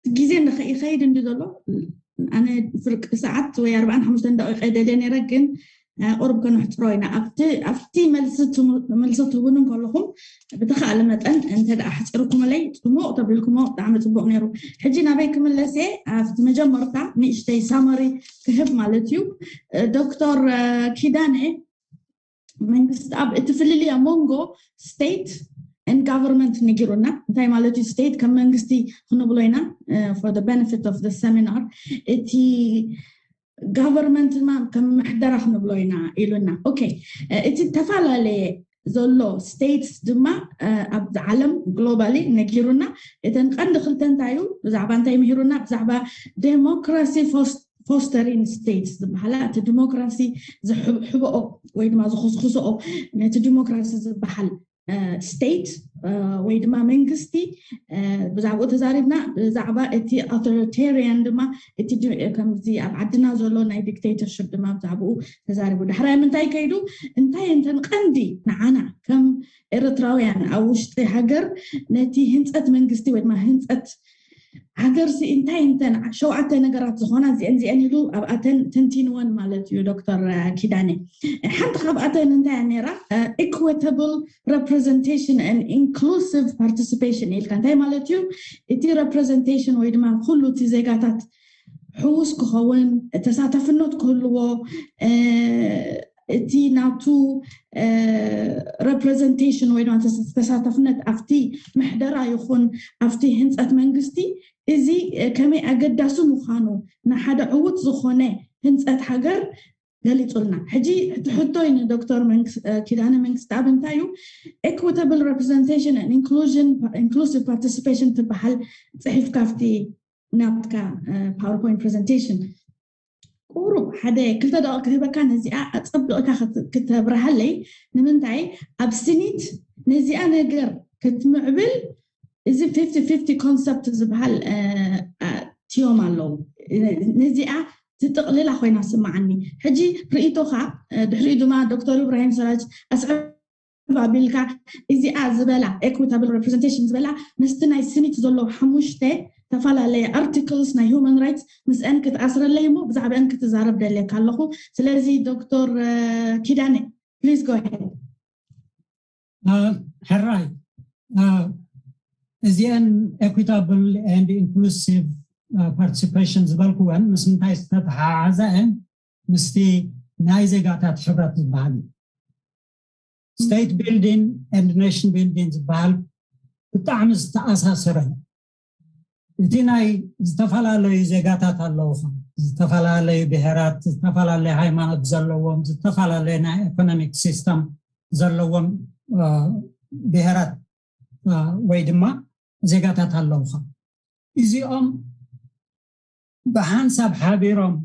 ግዜ ይኸይድ እንዲ ዘሎ፣ ኣነ ፍርቂ ሰዓት ወይ ኣርባዓን ሓሙሽተን ደቂቀ ደልየ ነይረ፣ ግን ቁሩብ ከነሕፅሮ ኢና። ኣብቲ መልሲ ትህቡኒ ከለኹም ብተኻእለ መጠን እንተ ደኣ ኣሕፂርኩምለይ፣ ፅሙቕ ተቢልኩሞ ብጣዕሚ ፅቡቕ ነይሩ። ሕጂ ናበይ ክምለስ እየ? ኣብቲ መጀመርታ ንእሽተይ ሳመሪ ክህብ ማለት እዩ። ዶክተር ኪዳነ፣ መንግስቲ ኣብ እቲ ፍልልይ ኣብ መንጎ state and government ነጊሩና። እንታይ ማለት እዩ? State ከም መንግስቲ ክንብሎ ኢና፣ for the benefit of the seminar፣ እቲ government ድማ ከም ምሕደራ ክንብሎ ኢና ኢሉና። Okay፣ እቲ ዝተፈላለየ ዘሎ states ድማ ኣብዚ ዓለም globally ነጊሩና። እተን ቀንዲ ክልተ እንታይ እዩ? ብዛዕባ እንታይ ምሂሩና? ብዛዕባ democracy fostering states ዝበሃላ፣ እቲ ዲሞክራሲ ዝሕብኦ ወይ ድማ ዝኹስኩስኦ፣ ነቲ ዲሞክራሲ ዝበሃል state ወይ ድማ መንግስቲ ብዛዕባኡ ተዛሪብና። ብዛዕባ እቲ authoritarian ድማ፣ እቲ ከምዚ ኣብ ዓድና ዘሎ ናይ dictatorship ድማ ብዛዕባኡ ተዛሪቡ። ዳሕራይ ምንታይ ከይዱ? እንታይ እንተን ቀንዲ ንዓና ከም ኤርትራውያን ኣብ ውሽጢ ሃገር ነቲ ህንፀት መንግስቲ ወይ ድማ ህንፀት ሃገርሲ እንታይ እንተን ሸውዓተ ነገራት ዝኾና እዚአን እዚአን ኢሉ ኣብኣተን ተንቲንወን ማለት እዩ ዶክተር ኪዳነ። ሓንቲ ካብኣተን እንታይ እያ ነይራ? Equitable representation and inclusive participation ኢልካ። እንታይ ማለት እዩ? እቲ representation ወይ ድማ ኩሉ እቲ ዜጋታት ሕውስ ክኸውን፣ ተሳታፍነት ክህልዎ፣ እቲ ናቱ representation ወይ ድማ ተሳታፍነት ኣብቲ ምሕደራ ይኹን ኣብቲ ህንፀት መንግስቲ፣ እዚ ከመይ ኣገዳሲ ምዃኑ ንሓደ ዕዉት ዝኾነ ህንፀት ሃገር ገሊፁልና። ሕጂ እቲ ሕቶይ ንዶክተር ኪዳነ መንግስትኣብ እንታይ እዩ? Equitable representation and inclusion, inclusive participation ትበሃል ፅሒፍካ ኣብቲ ናትካ PowerPoint presentation። ቁሩብ ሓደ ክልተ ደቂቕ ክህበካ፣ ነዚኣ ኣፀቢቕካ ክተብርሃለይ። ንምንታይ ኣብ ስኒት ነዚኣ ነገር ክትምዕብል፣ እዚ fifty fifty concept ዝበሃል ኣእትዮም ኣለዉ። ነዚኣ ትጥቕልላ ኮይና ስምዓኒ። ሕጂ ርእይቶኻ፣ ድሕሪኡ ድማ ዶክተር ኢብራሂም ሰራጅ ኣስዕብ ኣቢልካ፣ እዚኣ ዝበላ equitable representation ዝበላ ምስቲ ናይ ስኒት ዘሎ ሓሙሽተ ዝተፈላለየ articles ናይ human rights ምስአን ክትኣስረለይ እሞ ብዛዕባአን ክትዛረብ ደልየካ ኣለኹ። ስለዚ ዶክተር ኪዳነ፣ please go ahead። ሕራይ፣ እዚአን equitable and inclusive participation ዝበልክወን ምስ ምንታይ ዝተተሓሓዛ እየን? ምስቲ ናይ ዜጋታት ሕብረት ዝበሃል እዩ። State building and nation building ዝበሃል ብጣዕሚ ዝተኣሳሰረ እዩ። እቲ ናይ ዝተፈላለዩ ዜጋታት ኣለውኻ፣ ዝተፈላለዩ ብሄራት፣ ዝተፈላለየ ሃይማኖት ዘለዎም፣ ዝተፈላለየ ናይ economic system ዘለዎም ብሄራት ወይ ድማ ዜጋታት ኣለውኻ። እዚኦም ብሓንሳብ ሓቢሮም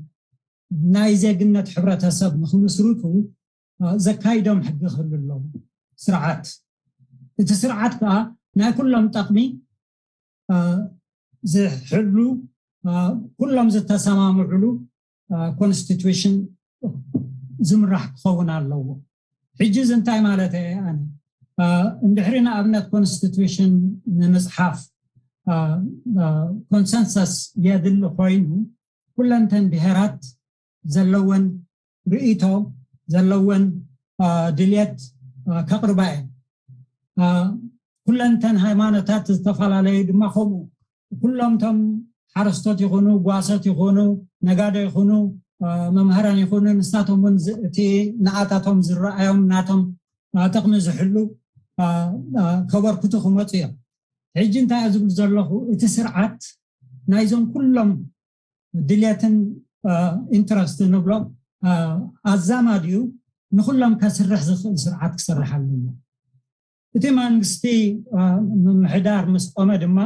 ናይ ዜግነት ሕብረተሰብ ንክምስርቱ ዘካይዶም ሕጊ ክህሉ ኣለዎ። ስርዓት፣ እቲ ስርዓት ከዓ ናይ ኩሎም ጠቕሚ ዝሕሉ፣ ኩሎም ዝተሰማምዕሉ constitution ዝምራሕ ክኸውን ኣለዎ። ሕጂ እዚ እንታይ ማለት እየ? ኣነ እንድሕሪ ንኣብነት constitution ንምፅሓፍ consensus የድሊ ኮይኑ፣ ኩለንተን ብሄራት ዘለወን ርእይቶ፣ ዘለወን ድልየት ከቕርባ እየን። ኩለንተን ሃይማኖታት ዝተፈላለዩ ድማ ከምኡ። ኩሎም ቶም ሓረስቶት ይኹኑ፣ ጓሶት ይኹኑ፣ ነጋዶ ይኹኑ፣ መምህራን ይኹኑ፣ ንሳቶም እውን እቲ ንኣታቶም ዝረኣዮም ናቶም ጥቕሚ ዝሕሉ ከበርክቱ ክመፁ እዮም። ሕጂ እንታይ ዝብል ዘለኹ፣ እቲ ስርዓት ናይዞም ኩሎም ድልየትን interest ንብሎም ኣዛማድዩ ንኩሎም ከስርሕ ዝኽእል ስርዓት ክሰርሕ ኣለዎ። እቲ መንግስቲ ምምሕዳር ምስ ቆመ ድማ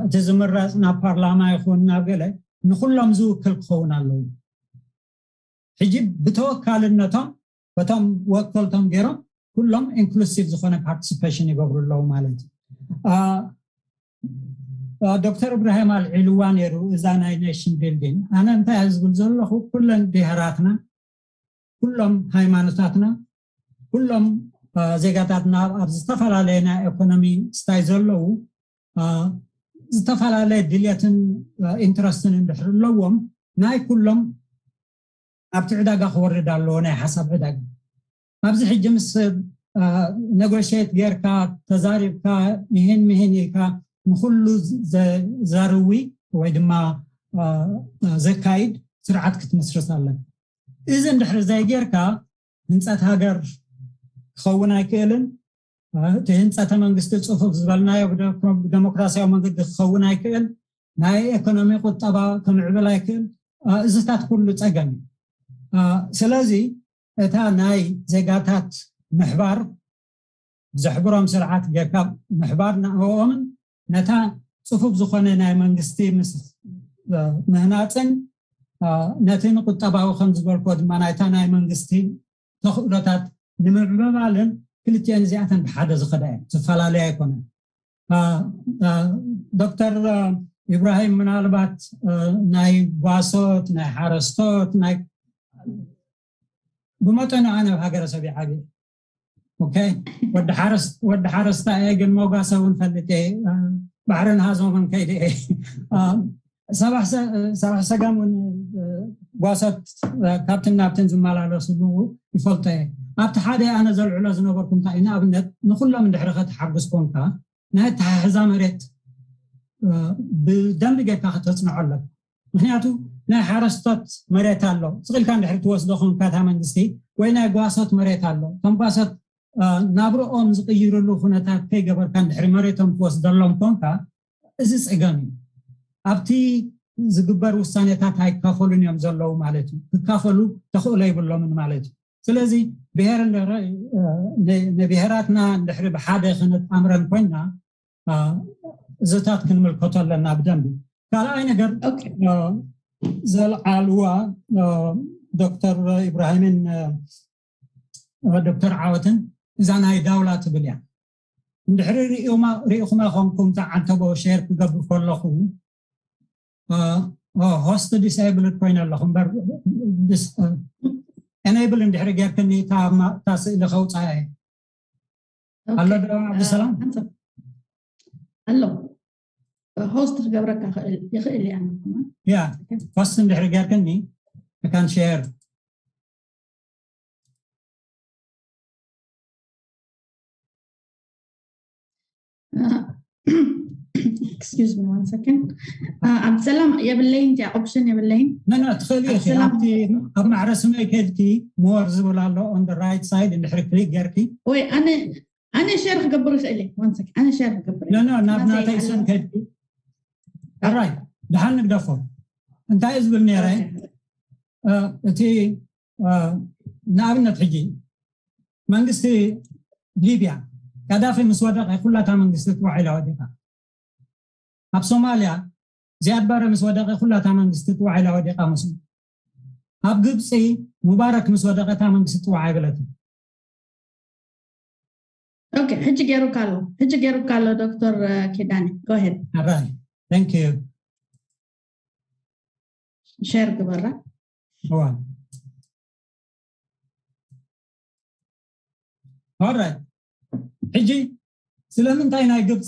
እቲ ዝምረፅ ናብ ፓርላማ ይኹን ናብ ገለ ንኩሎም ዝውክል ክኸውን ኣለዎ። ሕጂ ብተወካልነቶም በቶም ወከልቶም ገይሮም ኩሎም inclusive ዝኾነ participation ይገብሩ ኣለዉ ማለት እዩ። ዶክተር እብራሂም ኣልዒልዋ ነይሩ እዛ ናይ ኔሽን ቢልዲንግ። ኣነ እንታይ ዝብል ዘለኹ፣ ኩለን ብሄራትና፣ ኩሎም ሃይማኖታትና፣ ኩሎም ዜጋታትና ኣብ ዝተፈላለየ ናይ ኢኮኖሚ ስታይ ዘለዉ፣ ዝተፈላለየ ድልየትን ኢንትረስትን እንድሕር ኣለዎም፣ ናይ ኩሎም ኣብቲ ዕዳጋ ክወርድ ኣለዎ፣ ናይ ሓሳብ ዕዳጋ። ኣብዚ ሕጂ ምስ ኔጎሽት ጌርካ፣ ተዛሪብካ፣ ይህን ምሂን ኢልካ ንኩሉ ዘዛርዊ ወይ ድማ ዘካይድ ስርዓት ክትምስርት ኣለካ። እዚ እንድሕር ዘይጌርካ፣ ህንፀት ሃገር ክኸውን ኣይክእልን። እቲ ህንፀተ መንግስቲ ፅፉፍ ዝበልናዮ ብደሞክራሲያዊ መንገዲ ክኸውን ኣይክእል። ናይ ኢኮኖሚ ቁጠባ ክምዕብል ኣይክእል። እዚታት ኩሉ ፀገም እዩ። ስለዚ እታ ናይ ዜጋታት ምሕባር፣ ዘሕብሮም ስርዓት ጌርካ ምሕባር ንዕኦምን ነታ ፅፉፍ ዝኾነ ናይ መንግስቲ ምህናፅን፣ ነቲ ንቁጠባዊ ከም ዝበልኮ ድማ ናይታ ናይ መንግስቲ ተኽእሎታት ንምዕብባልን ክልቲአን እዚኣተን ብሓደ ዝኸዳ እየን፣ ዝፈላለያ ኣይኮነን። ዶክተር ኢብራሂም፣ ምናልባት ናይ ጓሶት፣ ናይ ሓረስቶት፣ ናይ ብመጠኑ ኣነ ኣብ ሃገረሰብ ይዓብየ። ኦኬ፣ ወዲ ሓረስታ እየ፣ ግን መጓሰ እውን ፈልጥ እየ። ባሕርን ሃዞምን ከይደ እየ። ሰባሕ ሰጋም እውን ጓሶት ካብትን ናብትን ዝመላለስሉ ይፈልጦ እየ። ኣብቲ ሓደ ኣነ ዘልዕሎ ዝነበርኩ እንታይ እዩ፣ ንኣብነት ንኩሎም እንድሕሪ ከተሓጉስ ኮንካ ናይ ኣተሓሕዛ መሬት ብደንቢ ጌርካ ከተፅንዖ ኣለካ። ምክንያቱ ናይ ሓረስቶት መሬት ኣሎ፣ ስቕ ኢልካ እንድሕሪ ትወስዶ ኮንካ እታ መንግስቲ፣ ወይ ናይ ጓሶት መሬት ኣሎ፣ እቶም ጓሶት ናብርኦም ዝቕይርሉ ኩነታት ከይገበርካ እንድሕሪ መሬቶም ትወስደሎም ኮንካ፣ እዚ ፀገም እዩ። ኣብቲ ዝግበር ውሳኔታት ኣይካፈሉን እዮም ዘለዉ ማለት እዩ። ክካፈሉ ተኽእሎ ይብሎምን ማለት እዩ። ስለዚ ብሄር ንብሄራትና እንድሕሪ ብሓደ ከነጣምረን ኮይና፣ እዚታት ክንምልከቶ ኣለና ብደንቢ። ካልኣይ ነገር ዘልዓልዋ ዶክተር ኢብራሂምን ዶክተር ዓወትን እዛ ናይ ዳውላ ትብል እያ። እንድሕሪ ሪእኹማ ኮንኩም፣ እታ ዓንተቦ ሼር ክገብር ከለኹ ሆስት ዲስብል ኮይነ ኣለኹ እምበር፣ ኤነብል እንድሕሪ ጌርክኒ እታ ስእሊ ከውፃ እየ። ኣሎ ዶ ዓብዱሰላም? ኣሎ። ሆስት ክገብረካ ይኽእል እያ። ያ ሆስት እንድሕሪ ጌርክኒ ካን ሼር። Excuse me one second. ኣብ ሰላም የብለይን፣ እዚኣ ኦፕሽን የብለይን። ትኽእሊ ኢኺ። ኣብ ማዕረ ስመይ ከድኪ ሞር ዝብል ኣሎ on the right side እንድሕሪ ክሊክ ጌርኪ። ወይ ኣነ ኣነ ሸር ክገብር ይኽእል እየ። One second፣ ኣነ ሸር ክገብር እየ። ናብ ናተይ ስም ከድኪ። ራይ ድሓን ንግደፎ። እንታይ እዩ ዝብል ነይረ? እቲ ንኣብነት ሕጂ መንግስቲ ሊብያ ጋዳፊ ምስ ወደቀ ኩላታ መንግስቲ ጥዋዕ ኢላ ወዲቃ። ኣብ ሶማልያ ዚያድ ባረ ምስ ወደቀ ኩላታ መንግስቲ ጥዋዕ ኢላ ወዲቃ። ምስ ኣብ ግብፂ ሙባረክ ምስ ወደቀ እታ መንግስቲ ጥዋዕ ኣይበለትን። ኦኬ፣ ሕጂ ገይሩካ ኣሎ፣ ሕጂ ገይሩካ ኣሎ ዶክተር ኪዳነ። Go ahead። Thank you። ሸር ግበራ። ሕጂ ስለምንታይ ናይ ግብፂ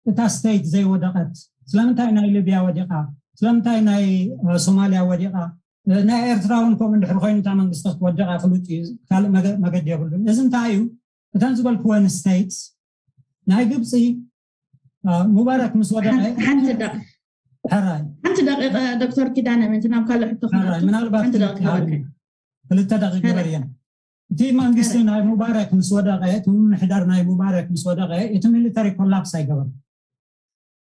እታ ስቴት ዘይወደቀት? ስለምንታይ ናይ ሊብያ ወዲቃ? ስለምንታይ ናይ ሶማልያ ወዲቃ? ናይ ኤርትራ እውን ከምኡ እንድሕር ኮይኑ እታ መንግስቲ ክትወድቅ ፍሉጥ እዩ። ካልእ መገዲ የብሉን። እዚ እንታይ እዩ? እተን ዝበልክወን ስቴትስ ናይ ግብፂ ሙባረክ ምስ ወደቀ ሓንቲ ደቂቃ ዶክተር ኪዳነ ምእንቲ ናብ ካልእ ሕቶ ምናልባት ክልተ ደቂቅ ግበርየን። እቲ መንግስቲ ናይ ሙባረክ ምስ ወደቀ፣ እቲ ምምሕዳር ናይ ሙባረክ ምስ ወደቀ፣ እቲ ሚሊተሪ ኮላፕስ ኣይገበረን።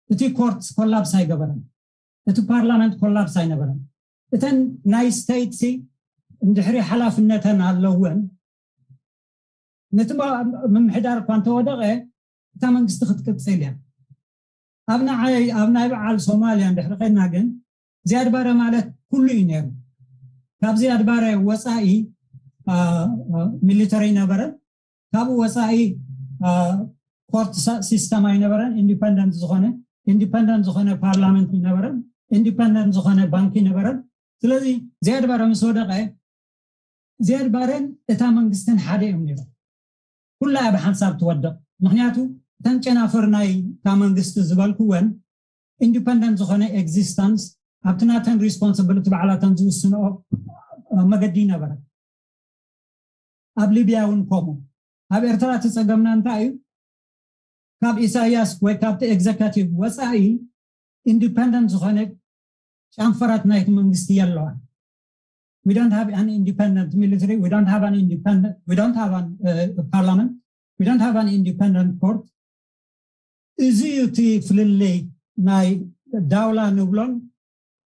እቲ ኮርት ኮላፕስ ኣይገበረን። እቲ ፓርላመንት ኮላፕስ ኣይነበረን። እተን ናይ ስቴትሲ እንድሕሪ ሓላፍነተን ኣለወን፣ ነቲ ምምሕዳር እኳ እንተወደቐ እታ መንግስቲ ክትቅፅል እያ። ኣብ ንዓይ ኣብ ናይ በዓል ሶማልያ እንድሕሪ ኸድና ግን ዚያድ ባረ ማለት ኩሉ እዩ ነይሩ። ካብ ዚያድ ባረ ወፃኢ ሚሊተሪ ኣይነበረን። ካብኡ ወፃኢ ኮርት ሲስተም ኣይነበረን። ኢንዲፐንደንት ዝኾነ ኢንዲፐንደንት ዝኾነ ፓርላመንት ይነበረን፣ ኢንዲፐንደንት ዝኾነ ባንክ ይነበረን። ስለዚ ዚያድ ባረ ምስ ወደቐ ዚያድ ባረን እታ መንግስትን ሓደ እዮም ነይሮም። ኩላ እያ ብሓንሳብ ትወድቕ። ምክንያቱ እተን ጨናፍር ናይ እታ መንግስቲ ዝበልኩወን ኢንዲፐንደንት ዝኾነ ኤግዚስተንስ ኣብቲ ናተን ሪስፖንስብሊቲ ባዕላተን ዝውስንኦ መገዲ ይነበረ። ኣብ ሊብያ እውን ከምኡ። ኣብ ኤርትራ እቲ ጸገምና እንታይ እዩ? ካብ ኢሳያስ ወይ ካብቲ ኤግዘካቲቭ ወፃኢ ኢንዲፐንደንት ዝኾነ ጨንፈራት ናይቲ መንግስቲ የለዋን። We don't have an independent military, we don't have an independent, we don't have an uh, parliament, we don't have an independent court. እዚ እዩ እቲ ፍልልይ ናይ ዳውላ ንብሎን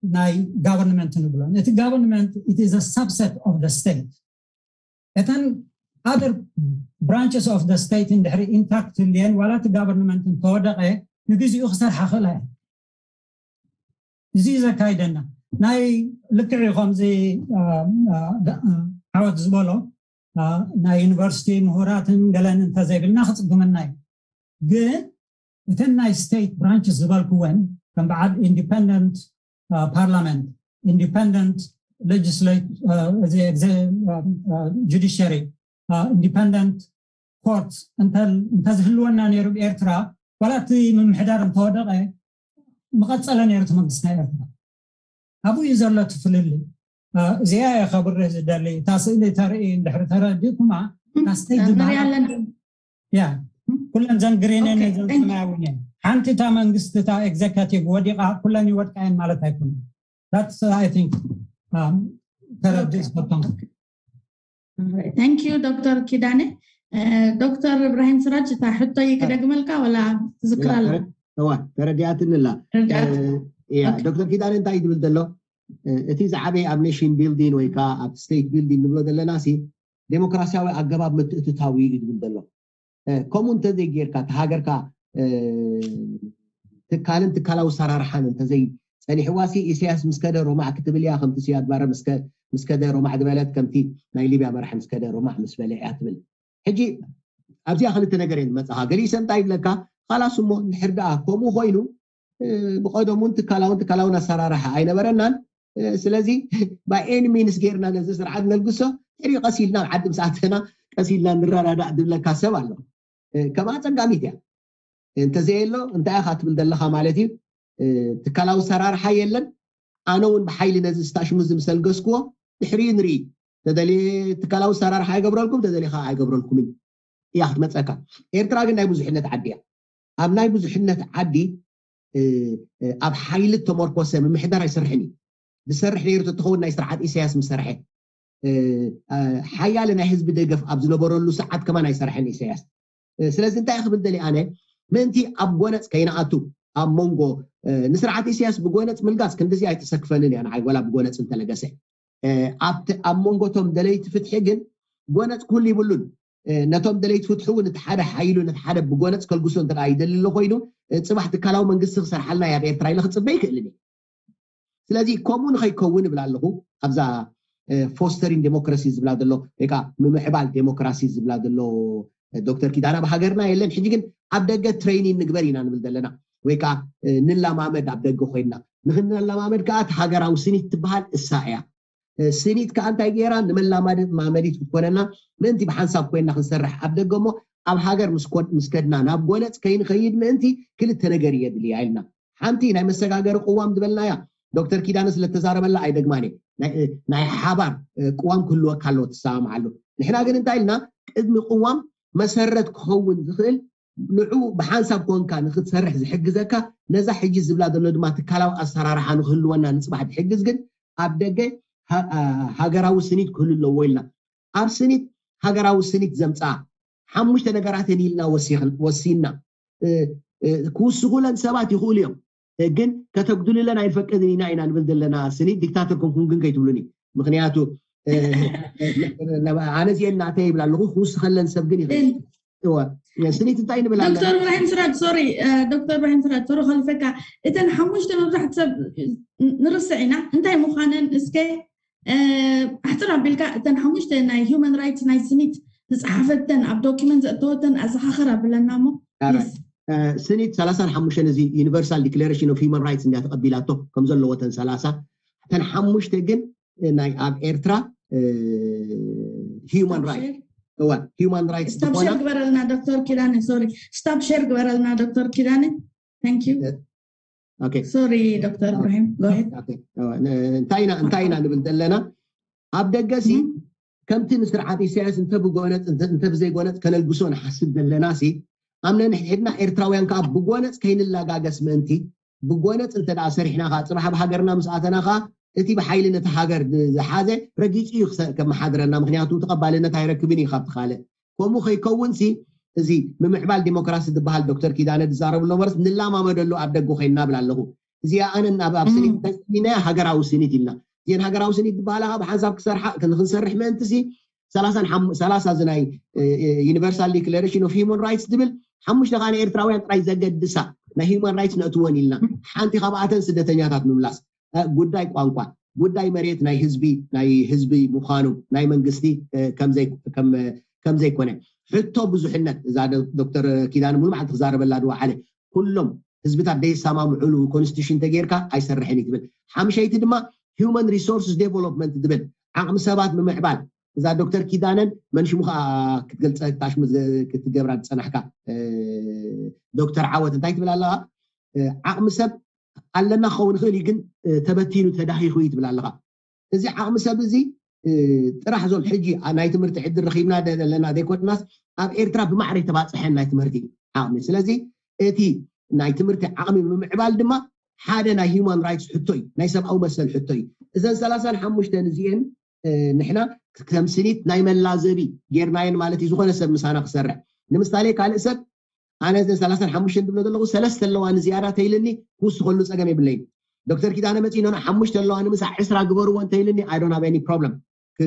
ናይ ጋቨርንመንት ንብሎን። እቲ ጋቨርንመንት it is a subset of the state። እተን other branches of the state እንድሕሪ ኢንታክት ህልየን ዋላ እቲ ጋቨርንመንት እንተወደቐ ንግዚኡ ክሰርሓ ክእላ እየ። እዚ እዩ ዘካይደና። ናይ ልክዕ እዩ ከምዚ ዓወት ዝበሎ ናይ ዩኒቨርሲቲ ምሁራትን ገለን እንተዘይብልና ክፅግመና እዩ። ግን እተን ናይ ስቴት ብራንች ዝበልክወን ከም በዓል ኢንዲፐንደንት ፓርላመንት፣ ኢንዲፐንደንት ሌጅስሌት፣ ጁዲሽሪ፣ ኢንዲፐንደንት ኮርት እንተዝህልወና ነይሩ ብኤርትራ ዋላ እቲ ምምሕዳር እንተወደቐ ምቐፀለ ነይሩ እቲ መንግስቲ ናይ ኤርትራ። ኣብኡ እዩ ዘሎ እቲ ፍልልይ። እዚኣ እየ ከብርህ ዝደሊ። እታ ስእሊ ተርኢ እንድሕሪ ተረዲእኩማ እታ ስቴት ዝበሃል ያ ኩለን ዘን ግሪንን ዘን ሰማያውን እየን። ሓንቲ እታ መንግስቲ እታ ኤግዘካቲቭ ወዲቓ ኩለን ይወድቃ እየን ማለት ኣይኮነን። That's I think ተረድእ ዝፈቶም። Thank you ዶክተር ኪዳነ። ዶክተር እብራሂም ስራጅ እታ ሕቶይ ክደግመልካ ወላ ትዝክራ ኣለ? እዋ ተረዲኣትኒ ኣላ። ያ ዶክተር ኪዳነ እንታይ እዩ ዝብል ዘሎ? እቲ ዝዓበየ ኣብ ኔሽን ቢልዲንግ ወይ ከዓ ኣብ ስቴት ቢልዲንግ ንብሎ ዘለና ሲ ዴሞክራሲያዊ ኣገባብ ምትእትታው እዩ ዝብል ዘሎ። ከምኡ እንተዘይጌርካ እቲ ሃገርካ ትካልን ትካላዊ ኣሰራርሓን እንተዘይ ፀኒሕዋ ሲ ኢሳያስ ምስ ከደ ሮማዕ ክትብል እያ፣ ከምቲ ስያድ ባረ ምስ ከደ ሮማዕ ዝበለት፣ ከምቲ ናይ ሊብያ መራሒ ምስ ከደ ሮማዕ ምስ በለ እያ ትብል። ሕጂ ኣብዚኣ ክልተ ነገር እየን ዝመፅኻ። ገሊሰ እንታይ ይብለካ፣ ካላስ እሞ እንድሕር ደኣ ከምኡ ኮይኑ ብቀደሙን ትካላውን ትካላውን ኣሰራርሓ ኣይነበረናን። ስለዚ by any means ጌርና ነዚ ስርዓት ነልግሶ፣ ድሕሪ ቀስ ኢልና ኣብ ዓዲ ምስ ኣተና ቀስ ኢልና ንረዳዳእ ዝብለካ ሰብ ኣሎ። ከምኣ ፀጋሚት እያ። እንተዘየሎ እንታይ ኢኻ ትብል ዘለኻ ማለት እዩ? ትካላዊ ኣሰራርሓ የለን። ኣነ እውን ብሓይሊ ነዚ ስታሽሙ እዚ ምስ ኣልገስክዎ ድሕሪኡ ንርኢ። ተደልየ ትካላዊ ኣሰራርሓ ኣይገብረልኩም፣ ተደልየ ከዓ ኣይገብረልኩምን እያ ክትመፀካ። ኤርትራ ግን ናይ ብዙሕነት ዓዲ እያ። ኣብ ናይ ብዙሕነት ዓዲ ኣብ ሓይሊ ተመርኮሰ ምምሕዳር ኣይሰርሕን እዩ። ዝሰርሕ ነይሩ ተትኸውን ናይ ስርዓት ኢሳያስ ምሰርሐ። ሓያለ ናይ ህዝቢ ደገፍ ኣብ ዝነበረሉ ሰዓት ከማን ኣይሰርሐን ኢሳያስ። ስለዚ እንታይ ክብል ደሊ ኣነ ምእንቲ ኣብ ጎነፅ ከይንኣቱ ኣብ መንጎ ንስርዓት ኢሳያስ ብጎነፅ ምልጋስ ክንድዚ ኣይተሰክፈንን እያ ንዓይ፣ ወላ ብጎነፅ እንተለገሰ። ኣብቲ ኣብ መንጎቶም ደለይቲ ፍትሒ ግን ጎነፅ ክህሉ ይብሉን። ነቶም ደለይቲ ፍትሒ እውን እቲ ሓደ ሓይሉ ነቲ ሓደ ብጎነፅ ከልግሶ እንተ ይደሊ ኣሎ ኮይኑ ፅባሕ ትካላዊ መንግስቲ ክሰርሓልና ኣብ ኤርትራ ኢለ ክፅበ ይክእልን እየ። ስለዚ ከምኡ ንኸይከውን እብላ ኣለኹ። ኣብዛ ፎስተሪን ዴሞክራሲ ዝብላ ዘሎ ወይ ከዓ ምምዕባል ዴሞክራሲ ዝብላ ዘሎ ዶክተር ኪዳን ኣብ ሃገርና የለን። ሕጂ ግን ኣብ ደገ ትሬኒን ንግበር ኢና ንብል ዘለና ወይ ከዓ ንላማመድ ኣብ ደገ ኮይንና። ንክንላማመድ ከዓ እቲ ሃገራዊ ስኒት ትበሃል እሳ እያ። ስኒት ከዓ እንታይ ገይራ ንመላማመዲት ክትኮነና ምእንቲ ብሓንሳብ ኮይንና ክንሰርሕ ኣብ ደገ እሞ ኣብ ሃገር ምስ ከድና ናብ ጎነፅ ከይንኸይድ ምእንቲ ክልተ ነገር እየ ድልያ ኢልና። ሓንቲ ናይ መሰጋገሪ ቅዋም ዝበልናያ ዶክተር ኪዳነ ስለተዛረበላ ኣይደግማን እየ። ናይ ሓባር ቅዋም ክህልወካ ኣለዎ ትሰማምዓሉ። ንሕና ግን እንታይ ኢልና ቅድሚ ቅዋም መሰረት ክኸውን ዝኽእል ንዑ ብሓንሳብ ኮንካ ንክትሰርሕ ዝሕግዘካ ነዛ ሕጂ ዝብላ ዘሎ ድማ ትካላዊ ኣሰራርሓ ንክህልወና ንፅባሕ ትሕግዝ ግን ኣብ ደገ ሃገራዊ ስኒት ክህሉ ኣለዎ ኢልና ኣብ ስኒት ሃገራዊ ስኒት ዘምፅኣ ሓሙሽተ ነገራት እየን ኢልና ወሲና። ክውስኹለን ሰባት ይኽእሉ እዮም፣ ግን ከተጉድልለን ኣይንፈቅድን ኢና ኢና ንብል ዘለና። ስኒት ዲክታተር ኮንኩም ግን ከይትብሉኒ፣ ምክንያቱ ኣነ እዚአን ናተይ ይብል ኣለኹ። ክውስኸለን ሰብ ግን ይኽእል። ስኒት እንታይ ንብል ኣለና? ዶክተር ብራሂም ስራጅ ሶሪ፣ ዶክተር ብራሂም ስራጅ ሶሪ ከልፈካ። እተን ሓሙሽተ መብዛሕቲ ሰብ ንርስዕ ኢና እንታይ ምዃነን እስከ ኣሕፅር ኣቢልካ እተን ሓሙሽተ ናይ ሂውማን ራይትስ ናይ ስኒት ዝፀሓፈተን ኣብ ዶኪመንት ዘእተወተን ኣዘኻኽር ኣብለና እሞ። ስኒት ሰላሳን ሓሙሽተን እዚ ዩኒቨርሳል ዲክሌሬሽን ኦፍ ሂውማን ራይትስ እንዲያ ተቐቢላቶ ከም ዘለዎ ተን ሰላሳ፣ ተን ሓሙሽተ ግን ናይ ኣብ ኤርትራ ሂውማን ራይትስ እዋ ሂውማን ራይትስ ስታፕ ሼር ግበረልና ዶክተር ኪዳነ። ሶሪ፣ ስታፕ ሼር ግበረልና ዶክተር ኪዳነ። Thank you። Okay። Sorry ዶክተር ኢብራሂም፣ go ahead። እንታይ ኢና እንታይ ኢና ንብል ዘለና? ኣብ ደገ ሲ ከምቲ ንስርዓት ኢሳያስ እንተ ብጎነፅ እንተ ብዘይጎነፅ ከነልግሶ ንሓስብ ዘለና ሲ፣ ኣብ ነንሕድሕድና ኤርትራውያን ከዓ ብጎነፅ ከይንላጋገስ ምእንቲ፣ ብጎነፅ እንተ ደኣ ሰሪሕና ከዓ፣ ፅባሕ ኣብ ሃገርና ምስ ኣተና ከዓ፣ እቲ ብሓይሊ ነቲ ሃገር ዝሓዘ ረጊፁ እዩ ክመሓድረና። ምክንያቱ ተቐባልነት ኣይረክብን እዩ ካብቲ ካልእ። ከምኡ ከይከውን ሲ፣ እዚ ምምዕባል ዲሞክራሲ ዝበሃል ዶክተር ኪዳነ ዝዛረቡ ነበርስ ንላማመደሉ ኣብ ደገ ኮይንና ብል ኣለኹ። እዚኣ ኣነ ኣብ ኣብ ስኒ ተስሚናያ ሃገራዊ ስኒት ኢልና፣ እዚን ሃገራዊ ስኒት ዝበሃላ ከዓ ብሓንሳብ ክሰርሓ ክንሰርሕ ምእንቲ ሲ፣ ሰላሳ እዚ ናይ ዩኒቨርሳል ዲክለሬሽን ኦፍ ሂውማን ራይትስ ዝብል ሓሙሽተ ከዓ ንኤርትራውያን ጥራይ ዘገድሳ ናይ ሂውማን ራይትስ ነእትወን ኢልና፣ ሓንቲ ካብኣተን ስደተኛታት ምምላስ፣ ጉዳይ ቋንቋ፣ ጉዳይ መሬት ናይ ህዝቢ ናይ ህዝቢ ምዃኑ ናይ መንግስቲ ከም ዘይኮነ፣ ሕቶ ብዙሕነት፣ እዛ ዶክተር ኪዳነ ሙሉ መዓልቲ ክዛረበላ ድዋ ዓለ፣ ኩሎም ህዝብታት ደይሰማምዑሉ ኮንስቲቱሽን ተጌርካ ኣይሰርሕን እዩ ትብል። ሓምሸይቲ ድማ ሂውማን ሪሶርስስ ዴቨሎፕመንት ትብል፣ ዓቕሚ ሰባት ምምዕባል። እዛ ዶክተር ኪዳነን መን ሽሙ ከዓ ክትገልፀ ታሽሙ ክትገብራ ዝፀናሕካ ዶክተር ዓወት እንታይ ትብል ኣለካ? ዓቕሚ ሰብ ኣለና ክኸውን ይኽእል እዩ፣ ግን ተበቲኑ ተዳኺኹ እዩ ትብል ኣለካ። እዚ ዓቕሚ ሰብ እዚ ጥራሕ ዞም ሕጂ ናይ ትምህርቲ ዕድል ረኺብና ዘለና ዘይኮናስ ኣብ ኤርትራ ብማዕረ ተባፅሐን ናይ ትምህርቲ ዓቕሚ። ስለዚ እቲ ናይ ትምህርቲ ዓቕሚ ምምዕባል ድማ ሓደ ናይ ሂውማን ራይትስ ሕቶ እዩ፣ ናይ ሰብኣዊ መሰል ሕቶ እዩ። እዘን ሰላሳን ሓሙሽተን እዚአን ንሕና ከም ስኒት ናይ መላዘቢ ጌርናየን ማለት እዩ። ዝኾነ ሰብ ምሳና ክሰርሕ ንምሳሌ ካልእ ሰብ ኣነ እዘን ሰላሳን ሓሙሽተን ዝብሎ ዘለኹ ሰለስተ ኣለዋ ንዝያዳ ተይልኒ ክውስኸሉ ፀገም የብለይን። ዶክተር ኪዳነ መፂእ ኖኖ ሓሙሽተ ኣለዋ ንምሳዕ ዕስራ ግበርዎ እንተይልኒ I don't have any problem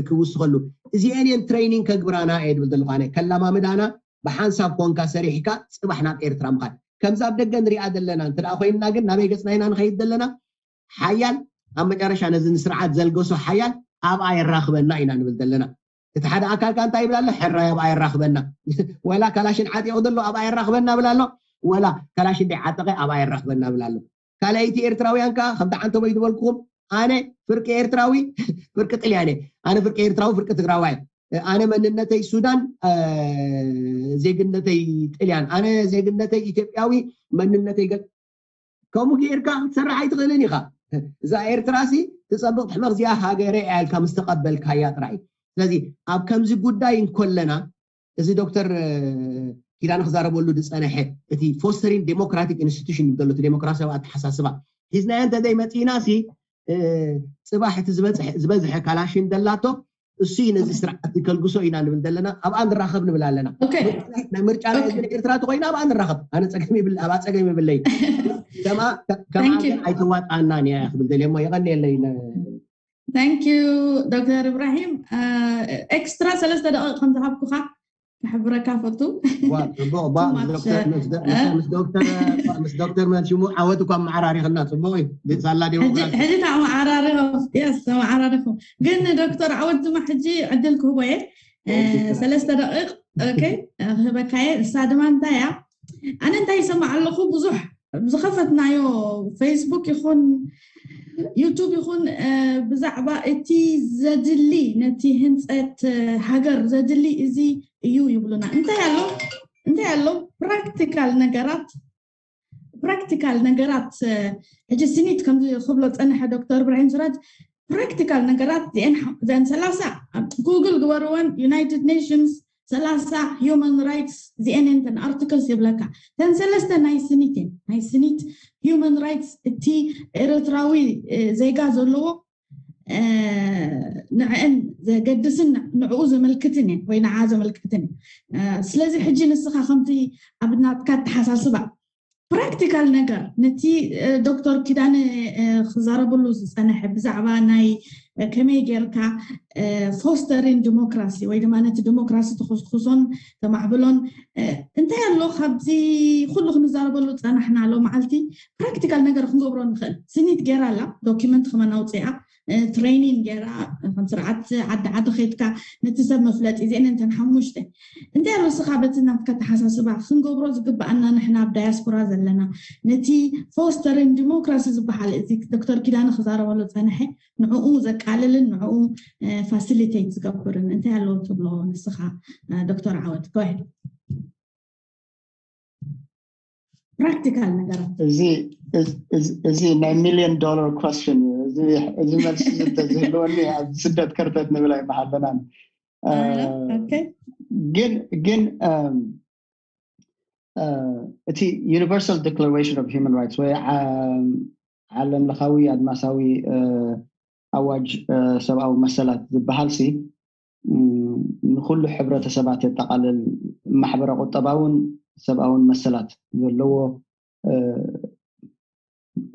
ክውስኸሉ። እዚአን እየን ትሬኒንግ ከግብራና እየ ዝብል ዘለኹ ኣነ። ከላማምዳና ብሓንሳብ ኮንካ ሰሪሕካ ፅባሕ ናብ ኤርትራ ምኻድ። ከምዛ ኣብ ደገ ንሪኣ ዘለና እንተ ኮይንና ግን ናበይ ገፅና ኢና ንኸይድ ዘለና? ሓያል ኣብ መጨረሻ ነዚ ንስርዓት ዘልገሶ ሓያል ኣብኣ የራኽበና ኢና ንብል ዘለና። እቲ ሓደ ኣካል ከ እንታይ ይብል ኣሎ? ሕራይ ኣብኣ የራኽበና። ወላ ካላሽን ዓጢቑ ዘሎ ኣብኣ የራኽበና ብል ኣሎ። ወላ ካላሽን ደይ ዓጠቐ ኣብኣ የራኽበና ብል ኣሎ። ካልኣይቲ ኤርትራውያን ከኣ ከምቲ ዓንተቦይ ዝበልኩኹም ኣነ ፍርቂ ኤርትራዊ ፍርቂ ጥልያነ፣ ኣነ ፍርቂ ኤርትራዊ ፍርቂ ትግራዋይ፣ ኣነ መንነተይ ሱዳን ዜግነተይ ጥልያን፣ ኣነ ዜግነተይ ኢትዮጵያዊ መንነተይ ከምኡ ጌርካ ክትሰርሕ ኣይትኽእልን ኢኻ። እዛ ኤርትራ ሲ ትፀብቕ ትሕመቕ እዚኣ ሃገረ እያ ኢልካ ምስ ተቐበልካያ ጥራይ። ስለዚ ኣብ ከምዚ ጉዳይ እንኮለና እዚ ዶክተር ኪዳነ ክዛረበሉ ዝፀነሐ እቲ ፎስተሪን ዴሞክራቲክ ኢንስቲቱሽን ዘሎ እቲ ዴሞክራሲያዊ ኣተሓሳስባ ሒዝናዮ እንተዘይመፂእና ሲ ፅባሕ እቲ ዝበዝሐ ካላሽን ደላቶ እሱ እዩ ነዚ ስርዓት ከልግሶ ኢና ንብል ዘለና። ኣብኣ ንራኸብ ንብል ኣለና። ናይ ምርጫ ናይ ህዝቢ ኤርትራ ተኮይና ኣብኣ ንራኸብ። ኣነ ፀገም ይብል ኣብኣ ፀገም ይብለይ። ከማ ከማ ኣይተዋጣና እያ ክብል ደልየ እሞ የቐንየለይ። Thank you ዶክተር ኢብራሂም። ኤክስትራ ሰለስተ ደቂቕ ከም ዝሃብኩኻ ክሕብረካ ፈቱ። ምስ ዶክተር መን ሽሙ ዓወት እኳ መዓራሪኽና ፅቡቅ እዩ። ሳላ ዴሞክራሲ ሕጂ ተመዓራሪኹም። ግን ዶክተር ዓወት ድማ ሕጂ ዕድል ክህቦ እየ። ሰለስተ ደቂቕ ክህበካ እየ። እሳ ድማ እንታይ እያ? ኣነ እንታይ ይሰማዕ ኣለኹ ብዙሕ ዝኸፈትናዮ ፌስቡክ ይኹን ዩቱብ ይኹን ብዛዕባ እቲ ዘድሊ ነቲ ህንፀት ሃገር ዘድሊ እዚ እዩ ይብሉና። እንታይ ኣሎ እንታይ ኣሎ ፕራክቲካል ነገራት ፕራክቲካል ነገራት ሕጂ ስኒት ከም ክብሎ ፀንሐ ዶክተር ብርሂን ስራጅ ፕራክቲካል ነገራት ዚአን ሰላሳ ጉግል ግበርወን ዩናይትድ ኔሽንስ ሰላሳ ሂውማን ራይትስ ዚኤንኤን ተን ኣርቲክልስ ይብለካ። ተን ሰለስተ ናይ ስኒት እየን። ናይ ስኒት ሂውማን ራይትስ እቲ ኤርትራዊ ዜጋ ዘለዎ ንዕእን ዘገድስን ንዕኡ ዘመልክትን እየን ወይ ንዓ ዘመልክትን እየን። ስለዚ ሕጂ ንስኻ ከምቲ ኣብ ናትካ ኣተሓሳስባ ፕራክቲካል ነገር ነቲ ዶክተር ኪዳነ ክዛረብሉ ዝፀነሐ ብዛዕባ ናይ ከመይ ጌርካ ፎስተሪን ዲሞክራሲ ወይ ድማ ነቲ ዲሞክራሲ ተኾስኩሶን ተማዕብሎን እንታይ ኣሎ ካብዚ ኩሉ ክንዛረበሉ ዝፀናሕና ሎ መዓልቲ ፕራክቲካል ነገር ክንገብሮ ንኽእል። ስኒት ጌራ ኣላ ዶኪመንት ከመን ኣውፅኣ ትሬኒን ገይራ ከም ስርዓት ዓዲ ዓዲ ከይድካ ነቲ ሰብ መፍለጢ እዚአን እንተን ሓሙሽተ እንታይ ርስኻ በቲ ናትካ ተሓሳስባ ክንገብሮ ዝግባኣና ንሕና ኣብ ዳያስፖራ ዘለና ነቲ ፎስተርን ዲሞክራሲ ዝበሃል እዚ ዶክተር ኪዳነ ክዛረበሉ ፀንሐ ንዕኡ ዘቃልልን ንዕኡ ፋሲሊቴት ዝገብርን እንታይ ኣለዎ ትብሎ ንስኻ ዶክተር ዓወት go ahead practical ነገራት እዚ እዚ ናይ ሚሊዮን ዶላር question እዩ። እዚ መልሲ እንተዝህልወኒ ኣብ ስደት ከርተት ንብል ኣይመሃለናን። ግን ግን እቲ Universal Declaration of Human Rights ወይ ዓለም ለኻዊ ኣድማሳዊ ኣዋጅ ሰብኣዊ መሰላት ዝበሃል ሲ ንኩሉ ሕብረተሰባት የጠቃልል። ማሕበረ ቁጠባውን ሰብኣውን መሰላት ዘለዎ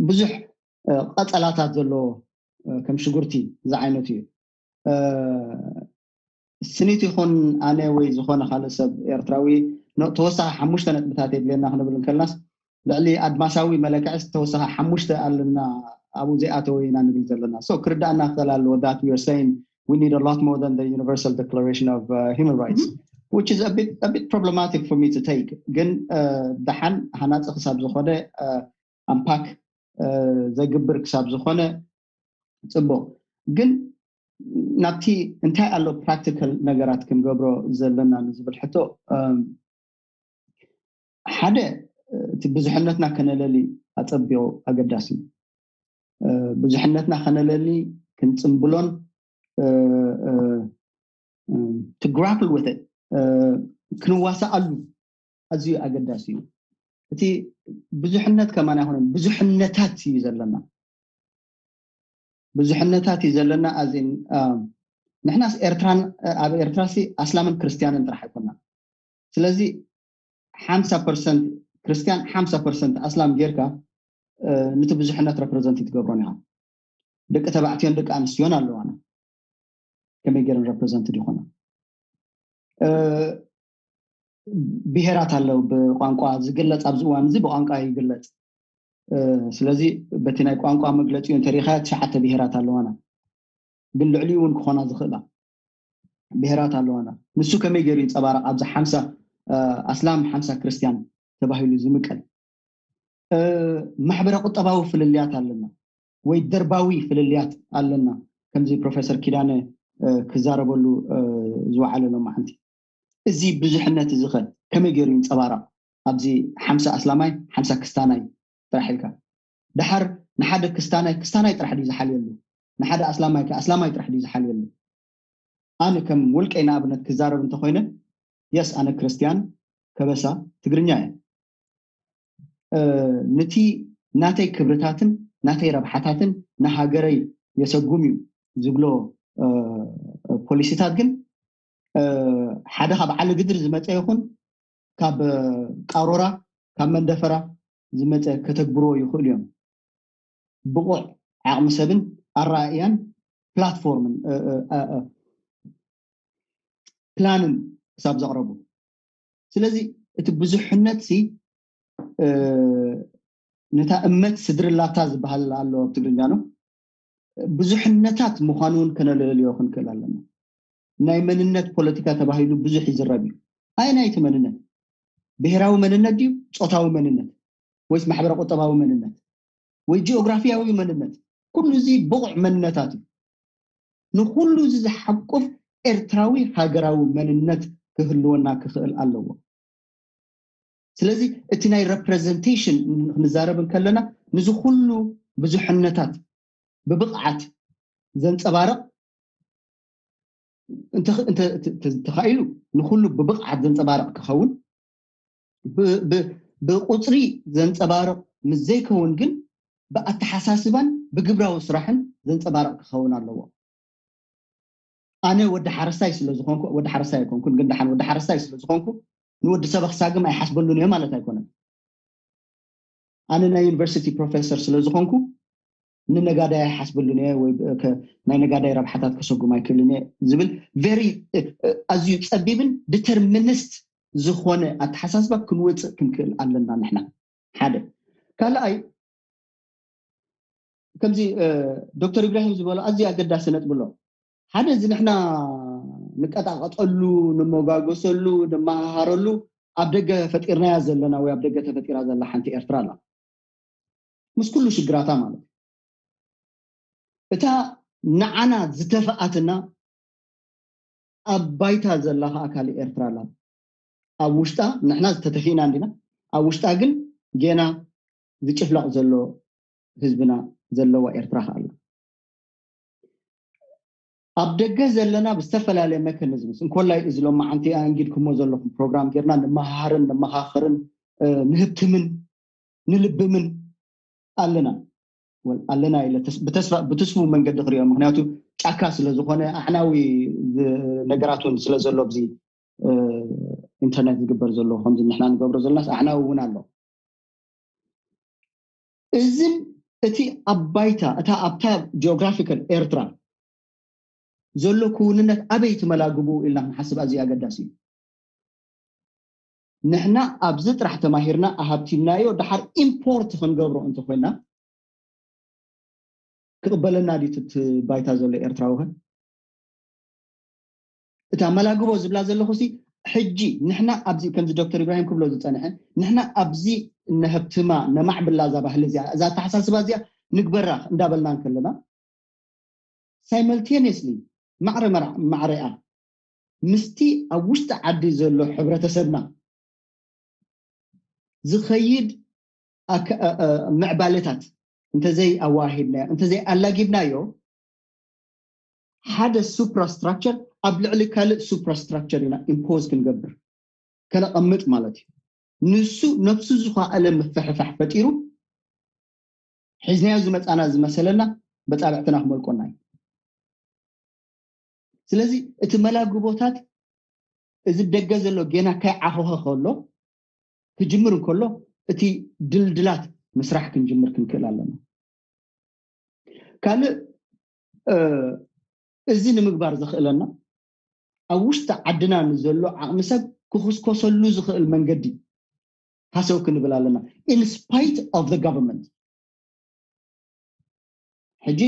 ብዙሕ ቀጸላታት ዘለዎ ከም ሽጉርቲ ዝዓይነቱ እዩ። ስኒት ይኹን ኣነ ወይ ዝኾነ ካልእ ሰብ ኤርትራዊ ተወሳኺ ሓሙሽተ ነጥብታት የድልየና ክንብል እንከልናስ ልዕሊ ኣድማሳዊ መለክዕስ ተወሳኺ ሓሙሽተ ኣለና ኣብኡ ዘይኣተወ ኢና ንብል ዘለና። So ክርዳእና ክኽእል ኣለዎ that we are saying we need a lot more than the Universal Declaration of uh, Human Rights, which is a bit, a bit problematic for me to take. ግን ደሓን ሃናፂ ክሳብ ዝኾነ ኣምፓክ ዘግብር ክሳብ ዝኾነ ፅቡቕ። ግን ናብቲ እንታይ ኣሎ ፕራክቲካል ነገራት ክንገብሮ ዘለና ንዝብል ሕቶ ሓደ እቲ ብዙሕነትና ከነለሊ ኣፀቢቑ ኣገዳሲ እዩ። ብዙሕነትና ከነለሊ ክንፅምብሎን to grapple with it ክንዋሳኣሉ ኣዝዩ ኣገዳሲ እዩ። እቲ ብዙሕነት ከማን ኣይኮነን ብዙሕነታት እዩ ዘለና። ብዙሕነታት እዩ ዘለና ኣዝን ንሕናስ ኤርትራን ኣብ ኤርትራሲ ኣስላምን ክርስትያንን ጥራሕ ኣይኮና። ስለዚ ሓምሳ ፐርሰንት ክርስትያን ሓምሳ ፐርሰንት ኣስላም ጌርካ ንቲ ብዙሕነት ረፕረዘንት ትገብሮን ኢኻ። ደቂ ተባዕትዮን ደቂ ኣንስትዮን ኣለዋና ከመይ ገይረን ረፕረዘንት ይኾና። ብሄራት ኣለዉ ብቋንቋ ዝግለፅ ኣብዚ እዋን እዚ ብቋንቋ ይግለፅ። ስለዚ በቲ ናይ ቋንቋ መግለፂኡ እንተሪኢኻ ትሽዓተ ብሄራት ኣለዋና ግን ልዕሊኡ እውን ክኾና ዝኽእላ ብሄራት ኣለዋና። ንሱ ከመይ ገይሩ ይንፀባረቕ ኣብዚ ሓምሳ ኣስላም ሓምሳ ክርስትያን ተባሂሉ ዝምቀል ማሕበረ ቁጠባዊ ፍልልያት ኣለና ወይ ደርባዊ ፍልልያት ኣለና ከምዚ ፕሮፌሰር ኪዳነ ክዛረበሉ ዝወዓለ ሎማዓንቲ እዚ ብዙሕነት እዚ ኸ ከመይ ገይሩ ይንፀባረቕ ኣብዚ ሓምሳ ኣስላማይ ሓምሳ ክስታናይ ጥራሕ ኢልካ ድሓር ንሓደ ክስታናይ ክስታናይ ጥራሕ ድዩ ዝሓልየሉ ንሓደ ኣስላማይ ኣስላማይ ጥራሕ ድዩ ዝሓልየሉ ኣነ ከም ውልቀይ ንኣብነት ክዛረብ እንተኮይነ የስ ኣነ ክርስትያን ከበሳ ትግርኛ እየ ንቲ ናተይ ክብርታትን ናተይ ረብሓታትን ንሃገረይ የሰጉም እዩ ዝብሎ ፖሊሲታት ግን ሓደ ካብ ዓሊ ግድር ዝመፀ ይኹን ካብ ቃሮራ ካብ መንደፈራ ዝመፀ ከተግብርዎ ይኽእሉ እዮም ብቑዕ ዓቕሚ ሰብን ኣረኣእያን ፕላትፎርምን ፕላንን ክሳብ ዘቕረቡ ስለዚ እቲ ብዙሕነት ሲ ነታ እመት ስድርላታ ዝበሃል ኣሎ ኣብ ትግርኛ ነው ብዙሕነታት ምዃኑ እውን ከነልዕልዮ ክንክእል ኣለና ናይ መንነት ፖለቲካ ተባሂሉ ብዙሕ ይዝረብ እዩ ኣይ ናይቲ መንነት ብሄራዊ መንነት ድዩ ፆታዊ መንነት ወይስ ማሕበረ ቁጠባዊ መንነት ወይ ጂኦግራፊያዊ መንነት ኩሉ እዚ ብቑዕ መንነታት እዩ ንኩሉ እዚ ዝሓቁፍ ኤርትራዊ ሃገራዊ መንነት ክህልወና ክኽእል ኣለዎ ስለዚ እቲ ናይ ረፕረዘንቴሽን ክንዛረብ እንከለና ንዚ ኩሉ ብዙሕነታት ብብቕዓት ዘንፀባርቕ ተኻኢሉ ንኩሉ ብብቕዓት ዘንፀባርቕ ክኸውን ብቁፅሪ ዘንፀባርቕ ምስ ዘይከውን ግን ብኣተሓሳስባን ብግብራዊ ስራሕን ዘንፀባርቕ ክኸውን ኣለዎ ኣነ ወዲ ሓረስታይ ስለዝኾንኩ ወዲ ሓረስታይ ኣይኮንኩን ግን ደሓን ወዲ ሓረስታይ ስለዝኾንኩ ንወዲ ሰብ ክሳግም ኣይሓስበሉን እዮ ማለት ኣይኮነን ኣነ ናይ ዩኒቨርሲቲ ፕሮፌሰር ስለዝኾንኩ ንነጋዳይ ኣይሓስበሉን እየ ወይ ናይ ነጋዳይ ረብሓታት ከሰጉም ኣይክእልን እየ ዝብል ቨሪ ኣዝዩ ፀቢብን ዲተርሚኒስት ዝኾነ ኣተሓሳስባ ክንወፅእ ክንክእል ኣለና ንሕና ሓደ ካልኣይ ከምዚ ዶክተር ኢብራሂም ዝበሎ ኣዝዩ ኣገዳሲ ነጥቢ ኣሎ። ሓደ እዚ ንሕና ንቀጣቀጠሉ፣ ንመጓገሰሉ፣ ንመሃሃረሉ ኣብ ደገ ፈጢርናያ ዘለና ወይ ኣብ ደገ ተፈጢራ ዘላ ሓንቲ ኤርትራ ኣላ፣ ምስ ኩሉ ሽግራታ ማለት እዩ። እታ ንዓና ዝተፈኣትና ኣብ ባይታ ዘላ ከዓ ካልእ ኤርትራ ኣላ። ኣብ ውሽጣ ንሕና ዝተተፊእና እንዲና፣ ኣብ ውሽጣ ግን ጌና ዝጭፍለቕ ዘሎ ህዝብና ዘለዋ ኤርትራ ከዓ ኣላ። ኣብ ደገ ዘለና ብዝተፈላለየ መካኒዝምስ እንኮላይ እዚ ሎማዓንቲ ኣንጊድኩሞ ዘለኹም ፕሮግራም ጌርና ንመሃርን ንመኻኽርን ንህብትምን ንልብምን ኣለና ኣለና ኢለ ብተስፋ ብትስፉ መንገዲ ክሪኦ። ምክንያቱ ጫካ ስለ ዝኾነ ኣዕናዊ ነገራት እውን ስለ ዘሎ ኣብዚ ኢንተርኔት ዝግበር ዘሎ ከምዚ ንሕና ንገብሮ ዘለናስ ኣዕናዊ እውን ኣሎ። እዝን እቲ ኣብ ባይታ እታ ኣብታ ጂኦግራፊካል ኤርትራ ዘሎ ክውንነት ኣበይ ትመላግቡ ኢልና ክንሓስብ ኣዝዩ ኣገዳሲ እዩ። ንሕና ኣብዚ ጥራሕ ተማሂርና ኣሃብቲምናዮ ድሓር ኢምፖርት ክንገብሮ እንተኮይና ክቕበለና ድዩ እቲ ባይታ ዘሎ ኤርትራዊ ከ? እታ መላግቦ ዝብላ ዘለኹ ሲ ሕጂ ንሕና ኣብዚ ከምዚ ዶክተር ኢብራሂም ክብሎ ዝጸንሐ ንሕና ኣብዚ ነህብትማ ነማዕብላ እዛ ባህሊ እዚኣ እዛ ኣተሓሳስባ እዚኣ ንግበራ እንዳበልና እንከለና ሳይመልቴኒየስሊ ማዕረ ማዕረኣ ምስቲ ኣብ ውሽጢ ዓዲ ዘሎ ሕብረተሰብና ዝኸይድ ምዕባለታት እንተዘይ ኣዋሂድናዮ እንተዘይ ኣላጊብናዮ ሓደ ሱፕራስትራክቸር ኣብ ልዕሊ ካልእ ሱፕራስትራክቸር ኢና ኢምፖዝ ክንገብር ከነቐምጥ ማለት እዩ። ንሱ ነብሱ ዝኸኣለ ምፍሕፋሕ ፈጢሩ ሒዝናዮ ዝመፃና ዝመሰለና በፃብዕትና ክመልቆና እዩ። ስለዚ እቲ መላግቦታት እዚ ደገ ዘሎ ጌና ከይዓኸኸ ከሎ ክጅምር እንከሎ እቲ ድልድላት ምስራሕ ክንጅምር ክንክእል ኣለና። ካልእ እዚ ንምግባር ዘኽእለና ኣብ ውሽጢ ዓድና ንዘሎ ዓቕሚ ሰብ ክኽስኮሰሉ ዝኽእል መንገዲ ሃሰው ክንብል ኣለና። In spite of the government ሕጂ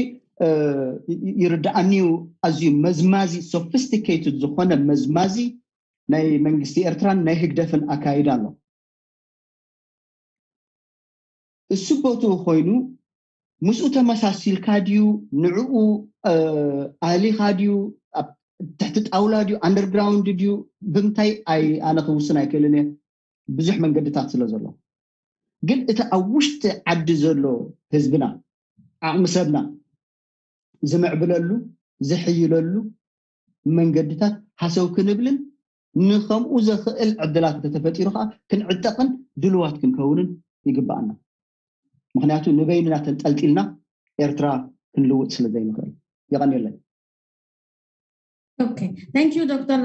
ይርዳኣኒዩ ኣዝዩ መዝማዚ ሶፊስቲኬትድ ዝኾነ መዝማዚ ናይ መንግስቲ ኤርትራን ናይ ህግደፍን ኣካይዳ ኣሎ። እሱ ቦትኡ ኮይኑ ምስኡ ተመሳሲልካ ድዩ ንዕኡ ኣሊኻ ድዩ ትሕቲ ጣውላ ድዩ ኣንደርግራውንድ ድዩ ብምንታይ ኣይ ኣነ ክውስን ኣይክእልን እየ። ብዙሕ መንገድታት ስለ ዘሎ ግን እቲ ኣብ ውሽጢ ዓዲ ዘሎ ህዝብና ዓቕሚ ሰብና ዝምዕብለሉ ዝሕይለሉ መንገድታት ሃሰው ክንብልን ንከምኡ ዘኽእል ዕድላት እንተተፈጢሩ ከዓ ክንዕጠቕን ድልዋት ክንከውንን ይግባኣና። ምክንያቱ ንበይንና ተንጠልጢልና ኤርትራ ክንልውጥ ስለ ዘይንኽእል። የቐንየለይ። ኦኬ ታንክ ዩ ዶክተር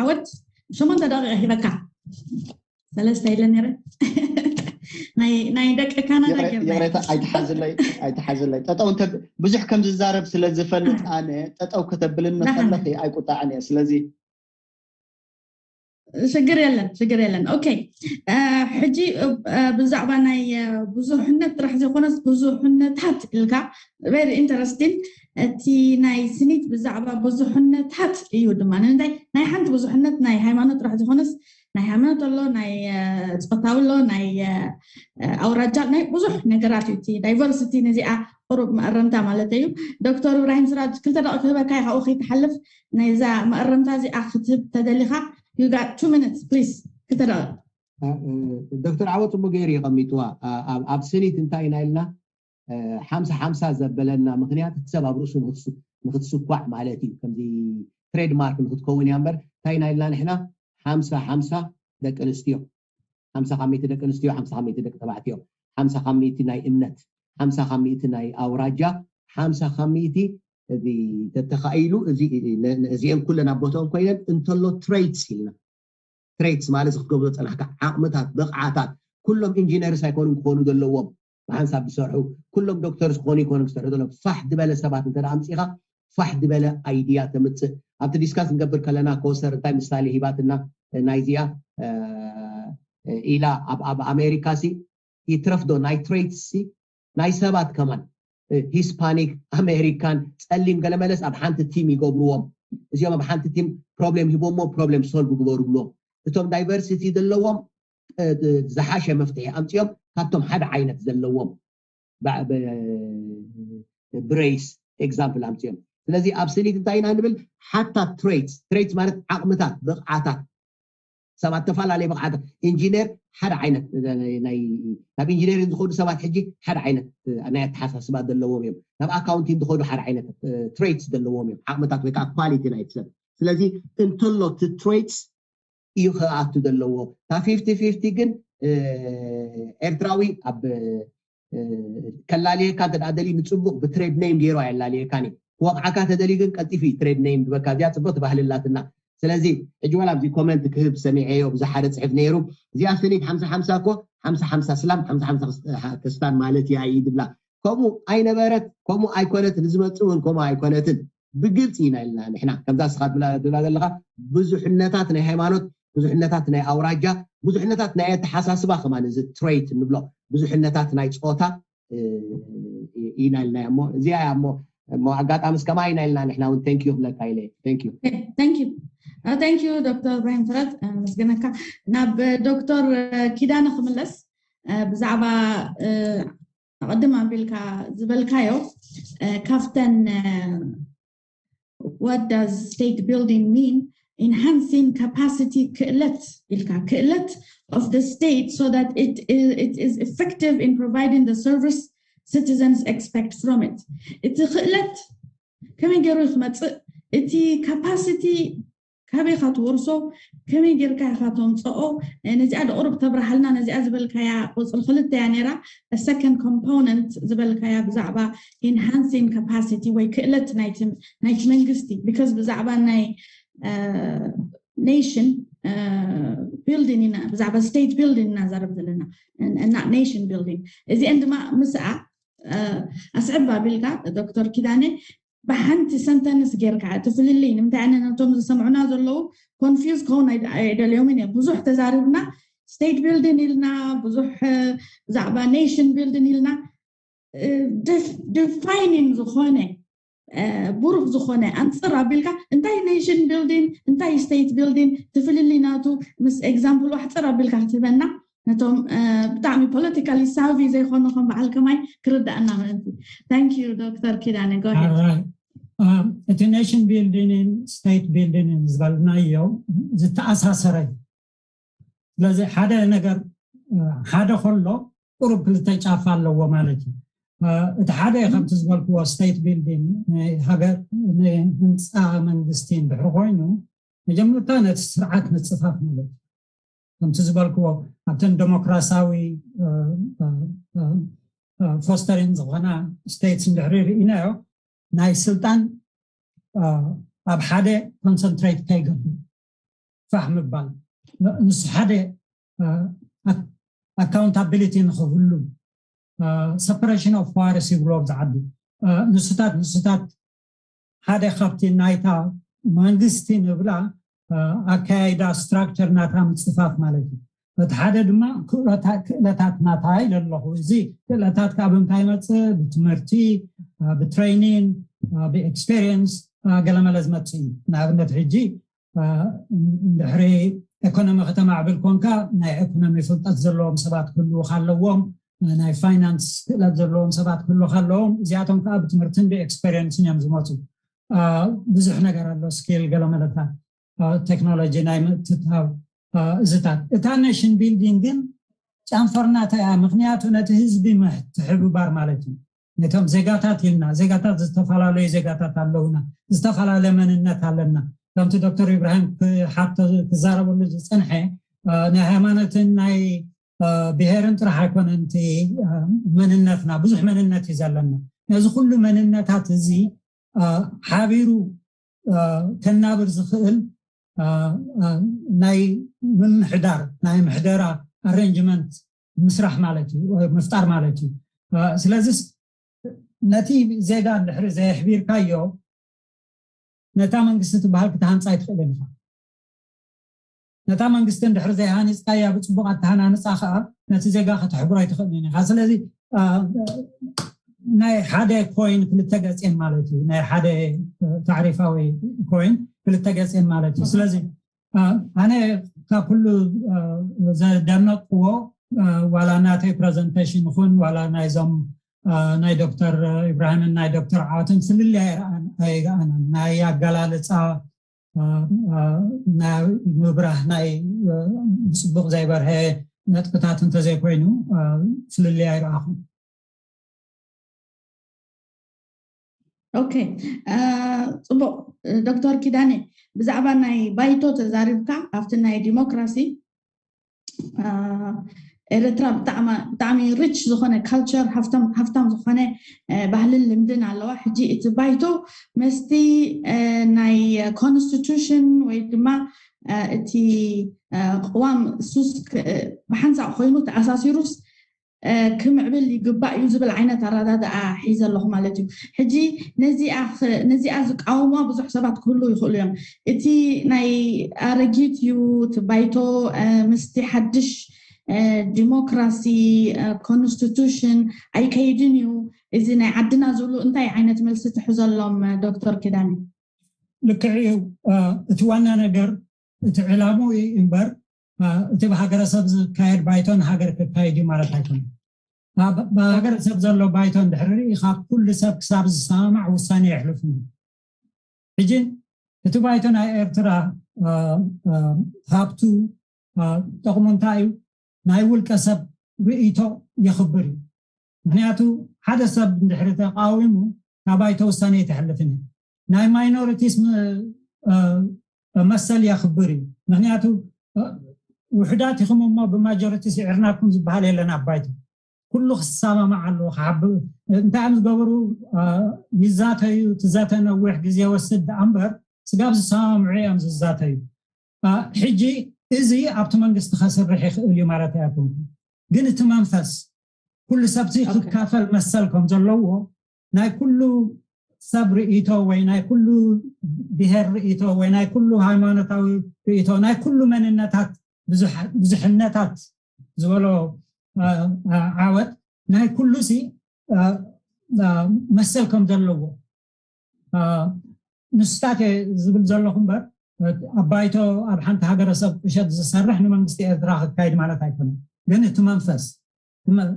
ዓወት ሸሞንተ ደቂቕ ሂበካ ሰለስተ ኢለ ነረ ናይ ደቂ ካናዳ ይቕሬታ ኣይትሓዝለይ ኣይትሓዝለይ ጠጠው እንተ ብዙሕ ከም ዝዛረብ ስለ ዝፈልጥ ኣነ ጠጠው ከተብልን ከለኺ ኣይቁጣዕን እየ ስለዚ ሽግር የለን ሽግር የለን ኦኬ ሕጂ ብዛዕባ ናይ ብዙሕነት ጥራሕ ዘይኮነስ ብዙሕነታት ኢልካ very interesting እቲ ናይ ስኒት ብዛዕባ ብዙሕነታት እዩ ድማ ንምንታይ ናይ ሓንቲ ብዙሕነት ናይ ሃይማኖት ጥራሕ ዝኾነስ ናይ ሃይማኖት ኣሎ ናይ ፆታዊ ኣሎ ናይ ኣውራጃ ናይ ብዙሕ ነገራት እዩ እቲ ዳይቨርሲቲ ነዚኣ ቁሩብ መእረምታ ማለት እዩ ዶክተር እብራሂም ስራጅ ክልተ ደቂ ክህበካ ካብኡ ከይትሓልፍ ናይዛ መእረምታ እዚኣ ክትህብ ተደሊኻ you got two minutes please ክልተ ደቂ ዶክተር ዓወት ፅቡቅ ገይሩ የቐሚጥዋ ኣብ ስኒት እንታይ ኢና ኢልና ሓምሳ ሓምሳ ዘበለና ምክንያት እቲ ሰብ ኣብ ርእሱ ንክትስኳዕ ማለት እዩ ከምዚ ትሬድማርክ ንክትከውን እያ እምበር እንታይ ኢና ኢልና ንሕና ሓምሳ ሓምሳ ደቂ ኣንስትዮ ሓምሳ ካብ ሚእቲ ደቂ ኣንስትዮ ሓምሳ ካብ ሚእቲ ደቂ ተባዕትዮ ሓምሳ ካብ ሚእቲ ናይ እምነት ሓምሳ ካብ ሚእቲ ናይ ኣውራጃ ሓምሳ ካብ ሚእቲ ተተኻኢሉ እዚአን ኩለን ኣብ ቦትኦም ኮይነን እንተሎ ትሬትስ ኢልና ትሬትስ ማለት እዚ ክትገብሮ ዝፀናሕካ ዓቕምታት ብቕዓታት ኩሎም ኢንጂነርስ ኣይኮኑን ክኾኑ ዘለዎም ብሓንሳብ ዝሰርሑ ኩሎም ዶክተርስ ክኾኑ ይኮኑን ክሰርሑ ዘለዎም ፋሕ ዝበለ ሰባት እንተ ኣምፂኻ ፋሕ ዝበለ ኣይድያ ተምፅእ ኣብቲ ዲስካስ ንገብር ከለና ኮሰር እንታይ ምሳሌ ሂባትና ናይዚኣ ኢላ ኣብ ኣሜሪካ ሲ ይትረፍዶ ናይ ትሬትስ ናይ ሰባት ከማን ሂስፓኒክ፣ ኣሜሪካን፣ ጸሊም፣ ገለመለስ ኣብ ሓንቲ ቲም ይገብርዎም። እዚኦም ኣብ ሓንቲ ቲም ፕሮብሌም ሂቦሞ ፕሮብሌም ሶልቭ ግበሩ ብሎም። እቶም ዳይቨርሲቲ ዘለዎም ዝሓሸ መፍትሒ ኣምፅኦም ካብቶም ሓደ ዓይነት ዘለዎም ብሬስ ኤግዛምፕል ኣምፅኦም። ስለዚ ኣብ ስኒት እንታይ ኢና ንብል? ሓታ ትሬትስ፣ ትሬትስ ማለት ዓቕምታት፣ ብቕዓታት፣ ሰባት ተፈላለየ ብቕዓት። ኢንጂነር ሓደ ዓይነት፣ ናይ ናብ ኢንጂነሪንግ ዝኸዱ ሰባት ሕጂ ሓደ ዓይነት ናይ ኣተሓሳስባ ዘለዎም እዮም። ናብ ኣካውንቲንግ ዝኸዱ ሓደ ዓይነት ትሬትስ ዘለዎም እዮም፣ ዓቕምታት ወይ ከዓ ኳሊቲ ናይቲ ሰብ። ስለዚ እንተሎ እቲ ትሬትስ እዩ ክኣቱ ዘለዎ። እታ ፊፍቲ ፊፍቲ ግን ኤርትራዊ ኣብ ከላልየካ እንተ ደኣ ደልዩ ንጽቡቕ ብትሬድ ኔም ገይሩ ኣየላልየካን እዩ። ክወቕዓካ ተደልዩ ግን ቀልጢፉ እዩ ትሬድ ኔም ዝበካ። እዚኣ ጽቡቕ ትባህልላትና። ስለዚ ሕጂ ዋላ ኣብዚ ኮመንት ክህብ ሰሚዐዮ ብዝሓደ ጽሕፍ ነይሩ። እዚኣ ስኒት ሓምሳ ሓምሳ እኮ ሓምሳ ሓምሳ ስላም ሓምሳ ሓምሳ ክርስታን ማለት እያ እዩ ድብላ። ከምኡ ኣይነበረት፣ ከምኡ ኣይኮነትን፣ ዝመጽእ እውን ከምኡ ኣይኮነትን። ብግልፂ ኢና ኢልና ንሕና ከምዛ ስኻ ትብላ ዘለኻ ብዙሕነታት ናይ ሃይማኖት፣ ብዙሕነታት ናይ ኣውራጃ፣ ብዙሕነታት ናይ ኣተሓሳስባ ከማን እዚ ትሬት ንብሎ ብዙሕነታት ናይ ፆታ ኢና ኢልና እሞ እዚኣ እያ እሞ እሞ ኣጋጣሚ እስከማ ኢና ኢልና ንሕና እውን thank you ክብለካ ኢለ thank you። Thank you. Thank you ዶክተር እብራሂም ፍረድ፣ ኣመስግነካ። ናብ ዶክተር ኪዳነ ክምለስ። ብዛዕባ ኣቐድም ኣቢልካ ዝበልካዮ ካብተን what does state building mean? Enhancing capacity ክእለት ኢልካ ክእለት of the state so that it, it is effective in providing the service citizens expect from it. እቲ ክእለት ከመይ ገይሩ ክመፅእ፣ እቲ ካፓሲቲ ካበይ ኢኻ ትወርሶ፣ ከመይ ጌርካ ኢኻ ተምፅኦ? ነዚኣ ደቁሩብ ተብርሃልና። ነዚኣ ዝበልካያ ቁፅሪ ክልተ እያ ነይራ። Second component ዝበልካያ ብዛዕባ enhancing capacity ወይ ክእለት ናይቲ መንግስቲ፣ because ብዛዕባ ናይ nation building ኢና፣ ብዛዕባ state building እናዛረብ ዘለና እና nation building። እዚአን ድማ ምስኣ ኣስዕብ ኣቢልካ ዶክተር ኪዳነ ብሓንቲ ሰንተንስ ጌርካ እቲ ፍልልይ ንምንታይ ኣነ ነቶም ዝሰምዑና ዘለዉ ኮንፊውዝ ክኸውን ኣይደልዮምን እየ። ብዙሕ ተዛሪብና፣ state building ኢልና፣ ብዙሕ ብዛዕባ nation building ኢልና፣ ዲፋይኒንግ ዝኾነ ብሩህ ዝኾነ ኣንፅር ኣቢልካ እንታይ nation building እንታይ state building እቲ ፍልልይ ናቱ ምስ ኤግዛምፕል ኣሕፅር ኣቢልካ ክትህበና ነቶም ብጣዕሚ ፖለቲካሊ ሳቪ ዘይኮኑ ከም በዓል ከማይ ክርዳእና ምእንቲ። Thank you ዶክተር ኪዳነ። Go ahead። እቲ nation building state building ዝበልናዮ ዝተኣሳሰረ እዩ። ስለዚ ሓደ ነገር ሓደ ከሎ ቁሩብ ክልተ ጫፍ ኣለዎ ማለት እዩ። እቲ ሓደ ከምቲ ዝበልክዎ state building ሃገር ንህንፃ መንግስቲ እንድሕር ኮይኑ መጀመርታ ነቲ ስርዓት ምፅፋፍ ማለት እዩ። ከምቲ ዝበልክዎ ኣብተን ዴሞክራሲያዊ ፎስተሪን ዝኾና ስቴትስ እንድሕሪ ርኢናዮ ናይ ስልጣን ኣብ ሓደ ኮንሰንትሬት ከይገብር ፋሕ ምባል፣ ንሱ ሓደ ኣካውንታቢሊቲ ንክህሉ፣ separation of powers ይብሎ ኣብዚ ዓዲ። ንሱታት ንሱታት ሓደ ካብቲ ናይታ መንግስቲ ንብላ ኣካያይዳ ስትራክቸር ናታ ምፅፋፍ ማለት እዩ። በቲ ሓደ ድማ ክእለታት ናታ ኢለ ኣለኹ። እዚ ክእለታት ካብ እንታይ ይመፅእ? ብትምህርቲ፣ ብትሬኒን፣ ብኤክስፔሪየንስ ገለመለ ዝመፅእ እዩ። ንኣብነት ሕጂ ድሕሪ ኤኮኖሚ ከተማዕብል ኮንካ ናይ ኤኮኖሚ ፍልጠት ዘለዎም ሰባት ክህልውካ ኣለዎም። ናይ ፋይናንስ ክእለት ዘለዎም ሰባት ክህልውካ ኣለዎም። እዚኣቶም ከዓ ብትምህርትን ብኤክስፔሪየንስን እዮም ዝመፁ። ብዙሕ ነገር ኣሎ፣ ስኪል ገለመለታት፣ ቴክኖሎጂ ናይ ምእትታው እዝታት። እታ ኔሽን ቢልዲንግ ግን ጨንፈርናታ እያ። ምክንያቱ ነቲ ህዝቢ ምትሕብባር ማለት እዩ። ነቶም ዜጋታት ኢልና፣ ዜጋታት ዝተፈላለዩ ዜጋታት ኣለውና፣ ዝተፈላለየ መንነት ኣለና። ከምቲ ዶክተር ኢብራሂም ክሓቶ ክዛረበሉ ዝፀንሐ ናይ ሃይማኖትን ናይ ብሄርን ጥራሕ ኣይኮነን እቲ መንነትና፣ ብዙሕ መንነት እዩ ዘለና። ነዚ ኩሉ መንነታት እዚ ሓቢሩ ከናብር ዝኽእል ናይ ምምሕዳር ናይ ምሕደራ ኣሬንጅመንት ምስራሕ ማለት እዩ፣ ምፍጣር ማለት እዩ። ስለዚስ ነቲ ዜጋ እንድሕሪ ዘየሕቢርካዮ ነታ መንግስቲ ትበሃል ክትሃንፃ ኣይትኽእልን ኢኻ። ነታ መንግስቲ እንድሕሪ ዘይሃኒፅካያ ብፅቡቅ ኣተሃናንፃ ከዓ ነቲ ዜጋ ከተሕብሮ ኣይትኽእልን ኢኻ። ስለዚ ናይ ሓደ ኮይን ክልተ ገጽ እየን ማለት እዩ። ናይ ሓደ ታዕሪፋዊ ኮይን ክልተ ገጽ እየን ማለት እዩ። ስለዚ ኣነ ካብ ኩሉ ዘደነቅዎ ዋላ ናተይ ፕረዘንቴሽን ይኹን ዋላ ናይዞም ናይ ዶክተር ኢብራሂምን ናይ ዶክተር ዓወትን ፍልልይ ኣይረኣናን። ናይ ኣገላልፃ ናይ ምብራህ ናይ ብፅቡቅ ዘይበርሀ ነጥብታት እንተዘይኮይኑ ፍልልይ ኣይረኣኹን። ኦኬ፣ ፅቡቅ። ዶክተር ኪዳነ፣ ብዛዕባ ናይ ባይቶ ተዛሪብካ ኣብቲ ናይ ዲሞክራሲ ኤርትራ ብጣዕሚ ሪች ዝኾነ ካልቸር፣ ሃፍታም ዝኾነ ባህልን ልምድን ኣለዋ። ሕጂ እቲ ባይቶ መስቲ ናይ ኮንስቲቱሽን ወይ ድማ እቲ ቅዋም ሱስ ብሓንሳእ ኮይኑ ተኣሳሲሩስ ክምዕብል ይግባእ እዩ ዝብል ዓይነት ኣረዳድኣ ሒዘ ኣለኹ ማለት እዩ። ሕጂ ነዚኣ ዝቃወሙዋ ብዙሕ ሰባት ክህሉ ይኽእሉ እዮም። እቲ ናይ ኣረጊት እዩ እቲ ባይቶ ምስቲ ሓድሽ ዲሞክራሲ ኮንስቲቱሽን ኣይከይድን እዩ እዚ ናይ ዓድና ዝብሉ እንታይ ዓይነት መልሲ ትሕዘሎም ዶክተር ኪዳነ? ልክዕ እዩ። እቲ ዋና ነገር እቲ ዕላሙ እዩ እምበር እቲ ብሃገረሰብ ዝካየድ ባይቶ ንሃገር ክካየድ እዩ ማለት ኣይኮነን። ብሃገረሰብ ዘሎ ባይቶ እንድሕር ርኢኻ ኩሉ ሰብ ክሳብ ዝሰማማዕ ውሳኔ የሕልፍ። ሕጂ እቲ ባይቶ ናይ ኤርትራ ሃብቱ ጠቕሙ እንታይ እዩ? ናይ ውልቀ ሰብ ርእይቶ የኽብር እዩ። ምክንያቱ ሓደ ሰብ እንድሕሪ ተቃዊሙ ካብ ባይቶ ውሳኔ ኣይተሕልፍን እዩ። ናይ ማይኖሪቲስ መሰል የኽብር እዩ። ምክንያቱ ውሕዳት ኢኹም እሞ ብማጆሪቲ ስዒርናኩም ዝበሃል የለን ኣብ ባይቶ። ኩሉ ክሰማማዕ ኣለዎ። ክሓብ እንታይ እዮም ዝገብሩ? ይዛተዩ። እቲ ዘተ ነዊሕ ግዜ ወስድ ደኣ እምበር ስጋብ ዝሰማምዑ እዮም ዝዛተዩ። ሕጂ እዚ ኣብቲ መንግስቲ ከስርሕ ይኽእል እዩ ማለት ኣይኮንኩ፣ ግን እቲ መንፈስ ኩሉ ሰብቲ ክካፈል መሰል ከም ዘለዎ ናይ ኩሉ ሰብ ርእይቶ ወይ ናይ ኩሉ ብሄር ርእይቶ ወይ ናይ ኩሉ ሃይማኖታዊ ርእይቶ ናይ ኩሉ መንነታት ብዙሕነታት ዝበሎ ዓወት ናይ ኩሉ ሲ መሰል ከም ዘለዎ ንስታት ዝብል ዘለኹ እምበር ኣብ ባይቶ ኣብ ሓንቲ ሃገረሰብ ቁሸት ዝሰርሕ ንመንግስቲ ኤርትራ ክካይድ ማለት ኣይኮነን። ግን እቲ መንፈስ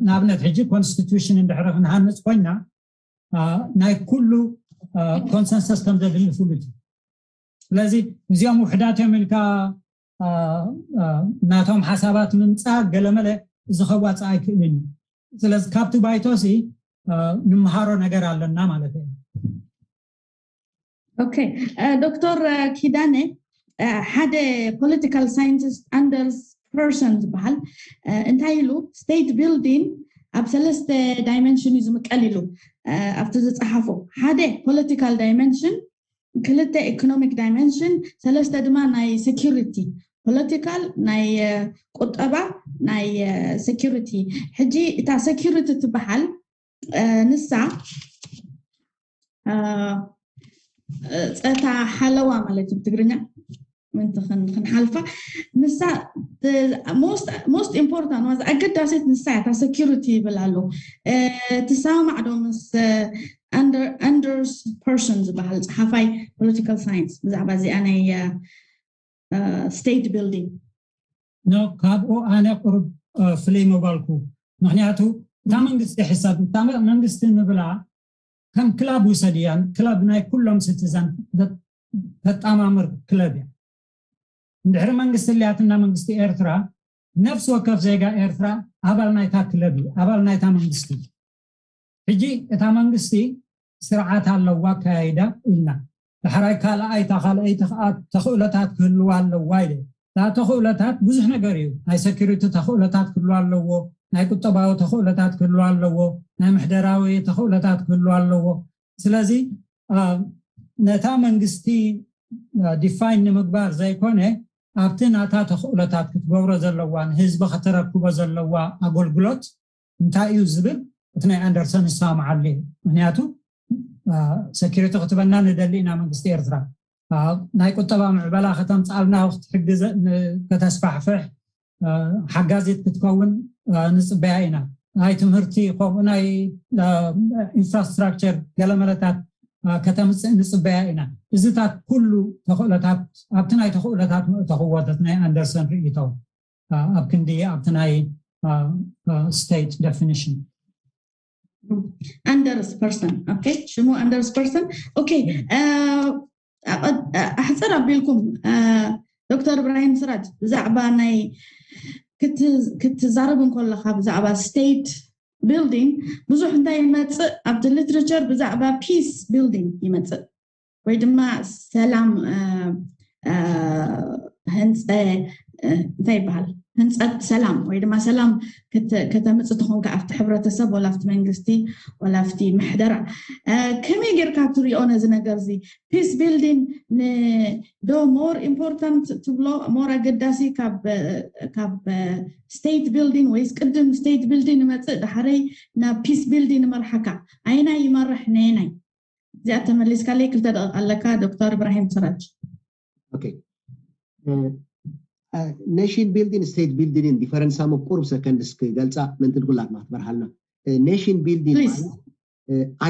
ንኣብነት ሕጂ ኮንስቲቱሽን እንድሕሪ ክንሃንፅ ኮይና ናይ ኩሉ ኮንሰንሰስ ከም ዘድሊ ፍሉጥ እዩ። ስለዚ እዚኦም ውሕዳት እዮም ኢልካ ናቶም ሓሳባት ምምፃእ ገለመለ እዚ ከዋፅእ ኣይክእልን እዩ። ስለዚ ካብቲ ባይቶ ሲ ንምሃሮ ነገር ኣለና ማለት እዩ። ኦኬ፣ ዶክተር ኪዳነ፣ ሓደ ፖለቲካል ሳይንቲስት ኣንደርስ ፐርሰን ዝበሃል እንታይ ኢሉ፣ ስቴት ቢልዲንግ ኣብ ሰለስተ ዳይመንሽን እዩ ዝምቀል ኢሉ ኣብቲ ዝፀሓፎ። ሓደ ፖለቲካል ዳይመንሽን፣ ክልተ ኢኮኖሚክ ዳይመንሽን፣ ሰለስተ ድማ ናይ ሴኪሪቲ፣ ፖለቲካል ናይ ቁጠባ ናይ ሴኪሪቲ። ሕጂ እታ ሴኪሪቲ ትበሃል ንሳ ፀታ ሓለዋ ማለት እዩ ብትግርኛ ምንቲ ክንሓልፋ። ንሳ most important ኣገዳሲት ንሳ እያ። እታ ሴኪሪቲ ይብል ኣሎ። ትሰማማዕ ዶ ምስ ኣንደርስ ፐርሰን ዝበሃል ፀሓፋይ ፖለቲካል ሳይንስ ብዛዕባ እዚኣ ናይ ስቴት ቢልዲንግ? ኖ፣ ካብኡ ኣነ ቁሩብ ፍልይ ምባልኩ። ምክንያቱ እታ መንግስቲ ሕሳብ እታ መንግስቲ ንብላ ከም ክለብ ውሰድያ። ክለብ ናይ ኩሎም ሲቲዘን ተጣማምር ክለብ እያ። እንድሕሪ መንግስቲ እልያትና መንግስቲ ኤርትራ ነፍሲ ወከፍ ዜጋ ኤርትራ ኣባል ናይታ ክለብ እዩ፣ ኣባል ናይታ መንግስቲ እዩ። ሕጂ እታ መንግስቲ ስርዓት ኣለዋ ኣካያይዳ ኢልና ዳሕራይ ካልኣይ እታ ካልኣይቲ ከዓ ተኽእሎታት ክህልዋ ኣለዋ ኢለ። እታ ተኽእሎታት ብዙሕ ነገር እዩ። ናይ ሰኪሪቲ ተኽእሎታት ክህልዋ ኣለዎ፣ ናይ ቁጠባዊ ተኽእሎታት ክህልዋ ኣለዎ፣ ናይ ምሕደራዊ ተኽእሎታት ክህልዋ ኣለዎ። ስለዚ ነታ መንግስቲ ዲፋይን ንምግባር ዘይኮነ ኣብቲ ናታ ተኽእሎታት ክትገብሮ ዘለዋ ንህዝቢ ከተረክቦ ዘለዋ ኣገልግሎት እንታይ እዩ ዝብል እቲ ናይ ኣንደርሰን ይሰማምዓሉ እዩ። ምክንያቱ ሰኪሪቲ ክትበና ንደሊ ኢና መንግስቲ ኤርትራ ናይ ቁጠባ ምዕበላ ከተምፅኣልና ክትሕግዘ ከተስፋሕፍሕ ሓጋዚት ክትከውን ንፅበያ ኢና። ናይ ትምህርቲ ከምኡ ናይ ኢንፍራስትራክቸር ገለመለታት ከተምፅእ ንፅበያ ኢና። እዚታት ኩሉ ተኽእሎታት ኣብቲ ናይ ተኽእሎታት ምእተኽዎ ናይ ኣንደርሰን ርእይቶ ኣብ ክንዲ ኣብቲ ናይ state definition። ኣንደርስ ፐርሰን ሽሙ ኣንደርስ ፐርሰን። ኣሕፅር ኣቢልኩም ዶክተር እብራሂም ስራጅ ብዛዕባ ናይ ክትዛረብ እንከለካ ብዛዕባ state building ብዙሕ እንታይ ይመፅእ ኣብቲ literature ብዛዕባ peace building ይመፅእ ወይ ድማ ሰላም ህንፀ እንታይ ይበሃል ህንፀት ሰላም ወይ ድማ ሰላም ከተምፅእ ተኾንካ ኣብቲ ሕብረተሰብ ወላ ኣብቲ መንግስቲ ወላ ኣብቲ ምሕደራ ከመይ ጌርካ ትሪኦ ነዚ ነገር እዚ peace building ዶ more important ትብሎ more ኣገዳሲ ካብ state building ወይስ ቅድም state building ንመፅእ ዳሕረይ ናብ peace building ንመርሓካ ኣየናይ ይመርሕ ነየናይ እዚኣ ተመሊስካለይ ክልተ ደቂቕ ኣለካ ዶክተር እብራሂም ስራጅ። Nation building state building difference ም ቁሩብ ሰከንድስ ክገልፃ ምእንቲ ንኩላትና ክትበርሃልና። Nation building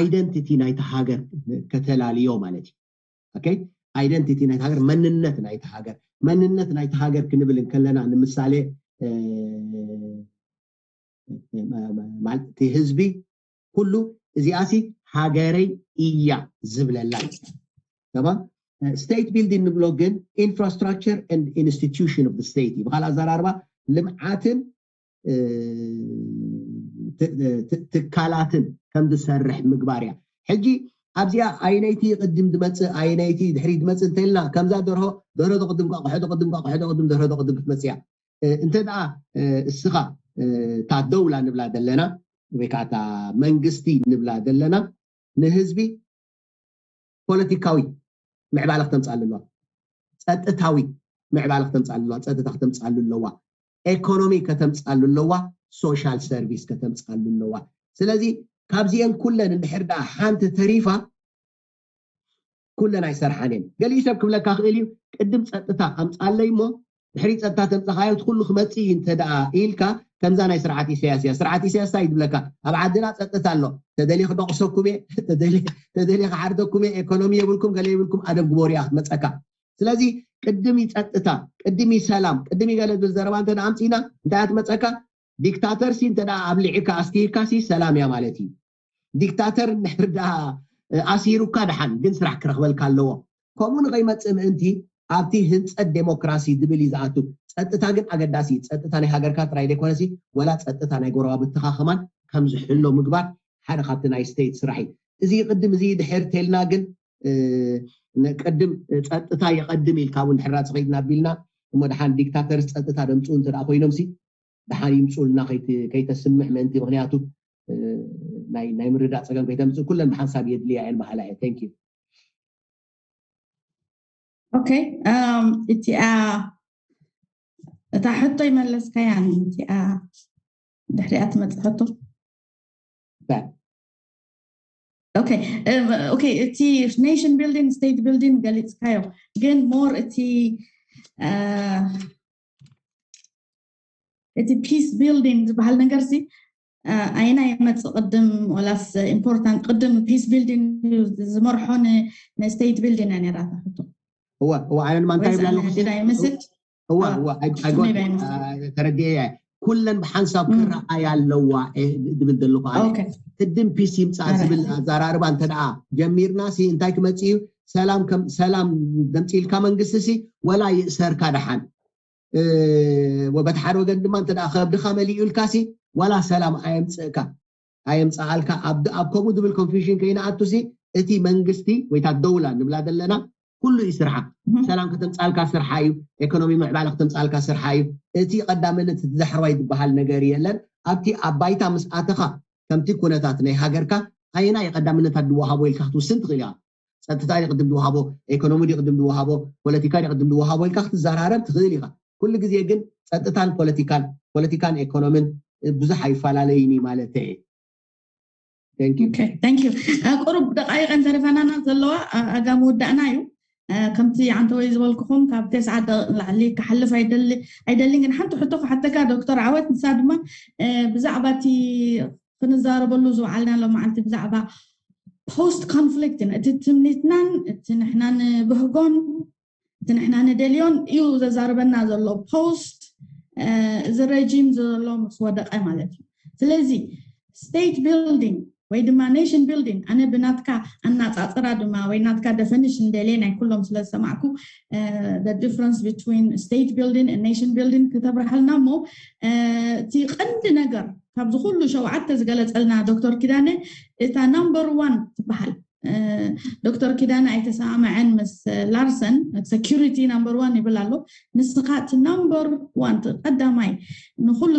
identity ናይቲ ሃገር ከተላልዮ ማለት እዩ። Identity ናይቲ ሃገር መንነት ናይቲ ሃገር መንነት ናይቲ ሃገር ክንብል እንከለና ንምሳሌ ማለት እቲ ህዝቢ ኩሉ እዚኣሲ ሃገረይ እያ ዝብለላ። State building ንብሎ ግን infrastructure and institution of the state እዩ። ብካልእ ኣዘራርባ ልምዓትን ትካላትን ከም ዝሰርሕ ምግባር እያ። ሕጂ ኣብዚኣ ኣየነይቲ ቅድም ድመፅእ ኣየነይቲ ድሕሪ ድመፅእ እንተልና ከምዛ ደርሆ ደርሆ ተቅድም ቋቁሖ ተቅድም ቋቁሖ ተቅድም ደርሆ ተቅድም ክትመፅእ እያ። እንተ ደኣ እስኻ እታ ደውላ ንብላ ዘለና ወይ ከዓ እታ መንግስቲ ንብላ ዘለና ንህዝቢ ፖለቲካዊ ምዕባለ ክተምፅኣሉ ኣለዋ። ፀጥታዊ ምዕባለ ክተምፅኣሉ ኣለዋ። ፀጥታ ክተምፅኣሉ ኣለዋ። ኤኮኖሚ ከተምፅኣሉ ኣለዋ። ሶሻል ሰርቪስ ከተምፅኣሉ ኣለዋ። ስለዚ ካብዚአን ኩለን እንድሕር ደኣ ሓንቲ ተሪፋ ኩለን ኣይሰርሓን እየን። ገሊኡ ሰብ ክብለካ ክእል እዩ ቅድም ፀጥታ ኣምፃለይ እሞ ድሕሪ ፀጥታ ተምፀኻዮ እቲ ኩሉ ክመፅእ እዩ እንተ ደኣ ኢልካ ከምዛ ናይ ስርዓት ኢሳያስ እያ። ስርዓት ኢሳያስ እንታይ ይብለካ ኣብ ዓድና ፀጥታ ኣሎ ተደልየ ክደቕሰኩም እየ ተደልየ ክዓርደኩም እየ ኤኮኖሚ የብልኩም ገለ የብልኩም ኣደብ ግበሩ እያ ክትመፀካ። ስለዚ ቅድም እዩ ፀጥታ ቅድም እዩ ሰላም ቅድም እዩ ገለ ዝብል ዘረባ እንተ ኣምፂና እንታይ እያ ትመፀካ? ዲክታተር ሲ እንተ ኣብሊዕካ ኣስቲካ ሲ ሰላም እያ ማለት እዩ። ዲክታተር እንድሕር ደኣ ኣሲሩካ ደሓን ግን ስራሕ ክረኽበልካ ኣለዎ። ከምኡ ንኸይመፅእ ምእንቲ ኣብቲ ህንፀት ዴሞክራሲ ዝብል እዩ ዝኣቱ። ፀጥታ ግን ኣገዳሲ እዩ። ፀጥታ ናይ ሃገርካ ጥራይ ዘይኮነሲ ወላ ፀጥታ ናይ ጎረባብትኻ ከማን ከም ዝሕሎ ምግባር ሓደ ካብቲ ናይ ስቴት ስራሕ እዩ። እዚ ቅድም እዚ ድሕር ተልና ግን ቅድም ፀጥታ ይቐድም ኢልካ እውን ድሕር ራፂ ከይድና ኣቢልና እሞ ደሓን ዲክታተርስ ፀጥታ ደምፅኡ እንተ ኮይኖም ሲ ደሓን ይምፅኡልና ከይተስምዕ ምእንቲ ምክንያቱ ናይ ምርዳእ ፀገም ከይተምፅእ ኩለን ብሓንሳብ የድልያ እየን በሃላ እየ። Thank you። Okay እቲኣ እታ ሕቶ ይመለስካያ እቲኣ ድሕሪኣ ትመፅእ ሕቶ። Okay እቲ nation building state building ገሊፅካዮ ግን more እቲ እቲ peace building ዝበሃል ነገር ሲ ኣየናይ ይመፅእ ቅድም ወላስ important ቅድም peace building ዝመርሖ ን state building እያ ነራታ ሕቶ። እወ እወ ኣነን ማንታይ ይብላ ኣለኹ ይመስል እወ እወ ተረዲኤ ኩለን ብሓንሳብ ክረኣያ ኣለዋ ዝብል ዘለኹ ኣነ ቅድም ፒስ ይምፃእ ዝብል ኣዘራርባ እንተ ደኣ ጀሚርና ሲ እንታይ ክመፅእ እዩ? ሰላም ከም ሰላም ደምፂልካ መንግስቲ ሲ ወላ ይእሰርካ ደሓን በቲ ሓደ ወገን ድማ እንተ ከብድኻ መሊኡ ኢልካ ሲ ዋላ ሰላም ኣየምፅእካ ኣየምፅኣልካ ኣብ ከምኡ ዝብል ኮንፊሽን ከይንኣቱ ሲ እቲ መንግስቲ ወይታ ደውላ ንብላ ዘለና ኩሉ እዩ ስርሓ። ሰላም ከተምፃልካ ስርሓ እዩ። ኤኮኖሚ ምዕባለ ከተምፃልካ ስርሓ እዩ። እቲ ቀዳምነት እቲ ዳሕረዋይ ዝበሃል ነገር የለን። ኣብቲ ኣብ ባይታ ምስ ኣተኻ ከምቲ ኩነታት ናይ ሃገርካ ኣየናይ ቀዳምነታት ዝወሃቦ ኢልካ ክትውስን ትኽእል ኢኻ። ፀጥታ ድዩ ቅድም ዝወሃቦ፣ ኤኮኖሚ ድዩ ቅድም ዝወሃቦ፣ ፖለቲካ ድዩ ቅድም ዝወሃቦ ኢልካ ክትዘራረብ ትኽእል ኢኻ። ኩሉ ግዜ ግን ፀጥታን ፖለቲካን ፖለቲካን ኤኮኖምን ብዙሕ ኣይፈላለዩን እዩ ማለት እየ። ቁሩብ ደቃይቀን ተረፈናና ዘለዋ ኣጋ ምውዳእና እዩ። ከምቲ ዓንተወይ ዝበልኩኹም ካብ ተስዓ ደቂቕ ንላዕሊ ክሓልፍ ኣይደልን። ግን ሓንቲ ሕቶ ክሓተካ ዶክተር ዓወት፣ ንሳ ድማ ብዛዕባ እቲ ክንዛረበሉ ዝወዓልና ሎማዓንቲ ብዛዕባ ፖስት ኮንፍሊክት፣ እቲ ትምኒትናን እቲ ንሕና ንብህጎን እቲ ንሕና ንደልዮን እዩ ዘዛርበና ዘሎ። ፖስት እዚ ረጂም ዘሎ ምስ ወደቀ ማለት እዩ። ስለዚ ስቴት ቢልዲንግ ወይ ድማ ኔሽን ቢልዲንግ፣ ኣነ ብናትካ ኣናፃፅራ ድማ ወይ ናትካ ደፈኒሽን ደልየ፣ ናይ ኩሎም ስለ ዝሰማዕኩ፣ ዲፍረንስ ብትዊን ስቴት ቢልዲንግ ኔሽን ቢልዲንግ ክተብርሃልና እሞ፣ እቲ ቀንዲ ነገር ካብዚ ኩሉ ሸውዓተ ዝገለፀልና ዶክተር ኪዳነ፣ እታ ናምበር ዋን ትበሃል። ዶክተር ኪዳነ ኣይተሰማምዐን ምስ ላርሰን። ሴኪሪቲ ናምበር ዋን ይብል ኣሎ። ንስኻ እቲ ናምበር ዋን፣ ቀዳማይ ንኩሉ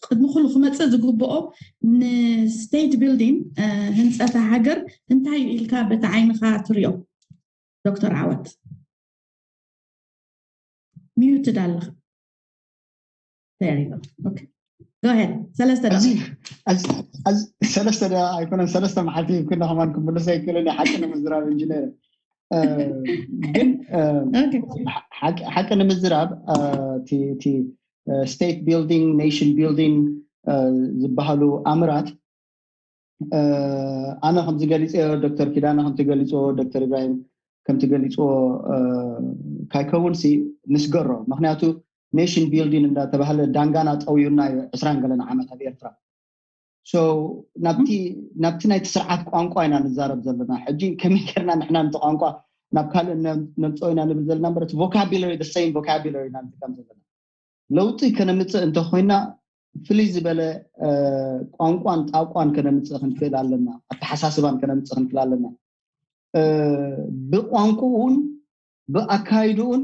ቅድሚ ኩሉ ክመፅእ ዝግብኦ ንስቴት ቢልዲንግ፣ ህንፀተ ሃገር እንታይ እዩ ኢልካ በቲ ዓይንኻ ትሪኦ? ዶክተር ዓወት ሚዩትድ ኣለኻ። ሰለስተ ሰለስተ ኣይኮነን፣ ሰለስተ መዓልቲ ይኩና ከማን ክምልሶ ይክእልን። ሓቂ ንምዝራብ ኢንጂነር፣ ግን ሓቂ ንምዝራብ እቲ ስቴት ቢልዲንግ፣ ኔሽን ቢልዲንግ ዝበሃሉ ኣምራት፣ ኣነ ከምዚ ገሊፀዮ፣ ዶክተር ኪዳነ ከምቲ ገሊፅዎ፣ ዶክተር ኢብራሂም ከምቲ ገሊፅዎ ካይከውን ሲ ንስገሮ። ምክንያቱ ኔሽን ቢልዲንግ እንዳተባሃለ ዳንጋና ጠውዩና እዩ ዕስራን ገለን ዓመት ኣብ ኤርትራ። ናብቲ ናይቲ ስርዓት ቋንቋ ኢና ንዛረብ ዘለና። ሕጂ ከመይ ጌርና ንሕና ነቲ ቋንቋ ናብ ካልእ ነምፅኦ ኢና ንብል ዘለና እምበር፣ እቲ ቮካቡለሪ፣ the same vocabulary ኢና ንጥቀም ዘለና። ለውጢ ከነምፅእ እንተኮይና፣ ፍልይ ዝበለ ቋንቋን ጣቋን ከነምፅእ ክንክእል ኣለና። ኣተሓሳስባን ከነምፅእ ክንክእል ኣለና። ብቋንቋኡን ብኣካይድኡን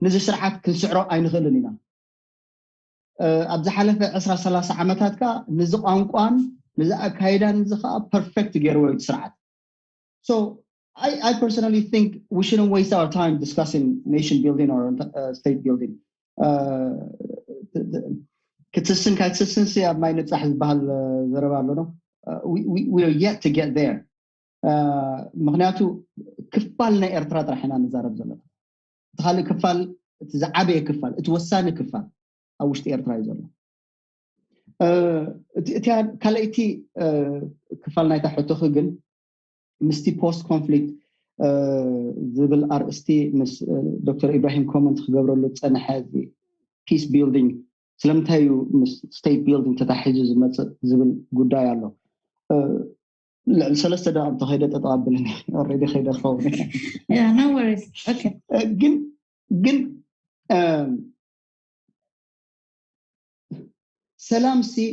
ንዚ ስርዓት ክንስዕሮ ኣይንኽእልን ኢና። ኣብ ዝሓለፈ ዕስራ ሰላሳ ዓመታት ከዓ ንዚ ቋንቋን ንዚ ኣካይዳን እዚ ከዓ ፐርፌክት ገይርዎ እዩ ስርዓት። So I, I personally think we shouldn't waste our time discussing nation building or uh, state building. ክትስስን ካይትስስን ሲ ኣብ ማይ ንብፃሕ ዝበሃል ዘረባ ኣሎ ነው። We are yet to get there. ምክንያቱ ክፋል ናይ ኤርትራ ጥራሕ ኢና ንዛረብ ዘለና። እቲ ካልእ ክፋል፣ እቲ ዝዓበየ ክፋል፣ እቲ ወሳኒ ክፋል ኣብ ውሽጢ ኤርትራ እዩ ዘሎ። እቲያ ካልኣይቲ ክፋል ናይታ ሕቶኺ ግን ምስቲ ፖስት ኮንፍሊክት ዝብል ኣርእስቲ ምስ ዶክተር ኢብራሂም ኮመንት ክገብረሉ ዝፀንሐ ፒስ ቢልዲንግ ስለምንታይ እዩ ምስ ስቴት ቢልዲንግ ተታሒዙ ዝመፅእ ዝብል ጉዳይ ኣሎ። ልዕሊ ሰለስተ ደቂቕ እንተኸይደ ጠጠው ኣብልኒ። ኦልሬዲ ከይደ ክኸውን። ግን ግን ሰላም ሲ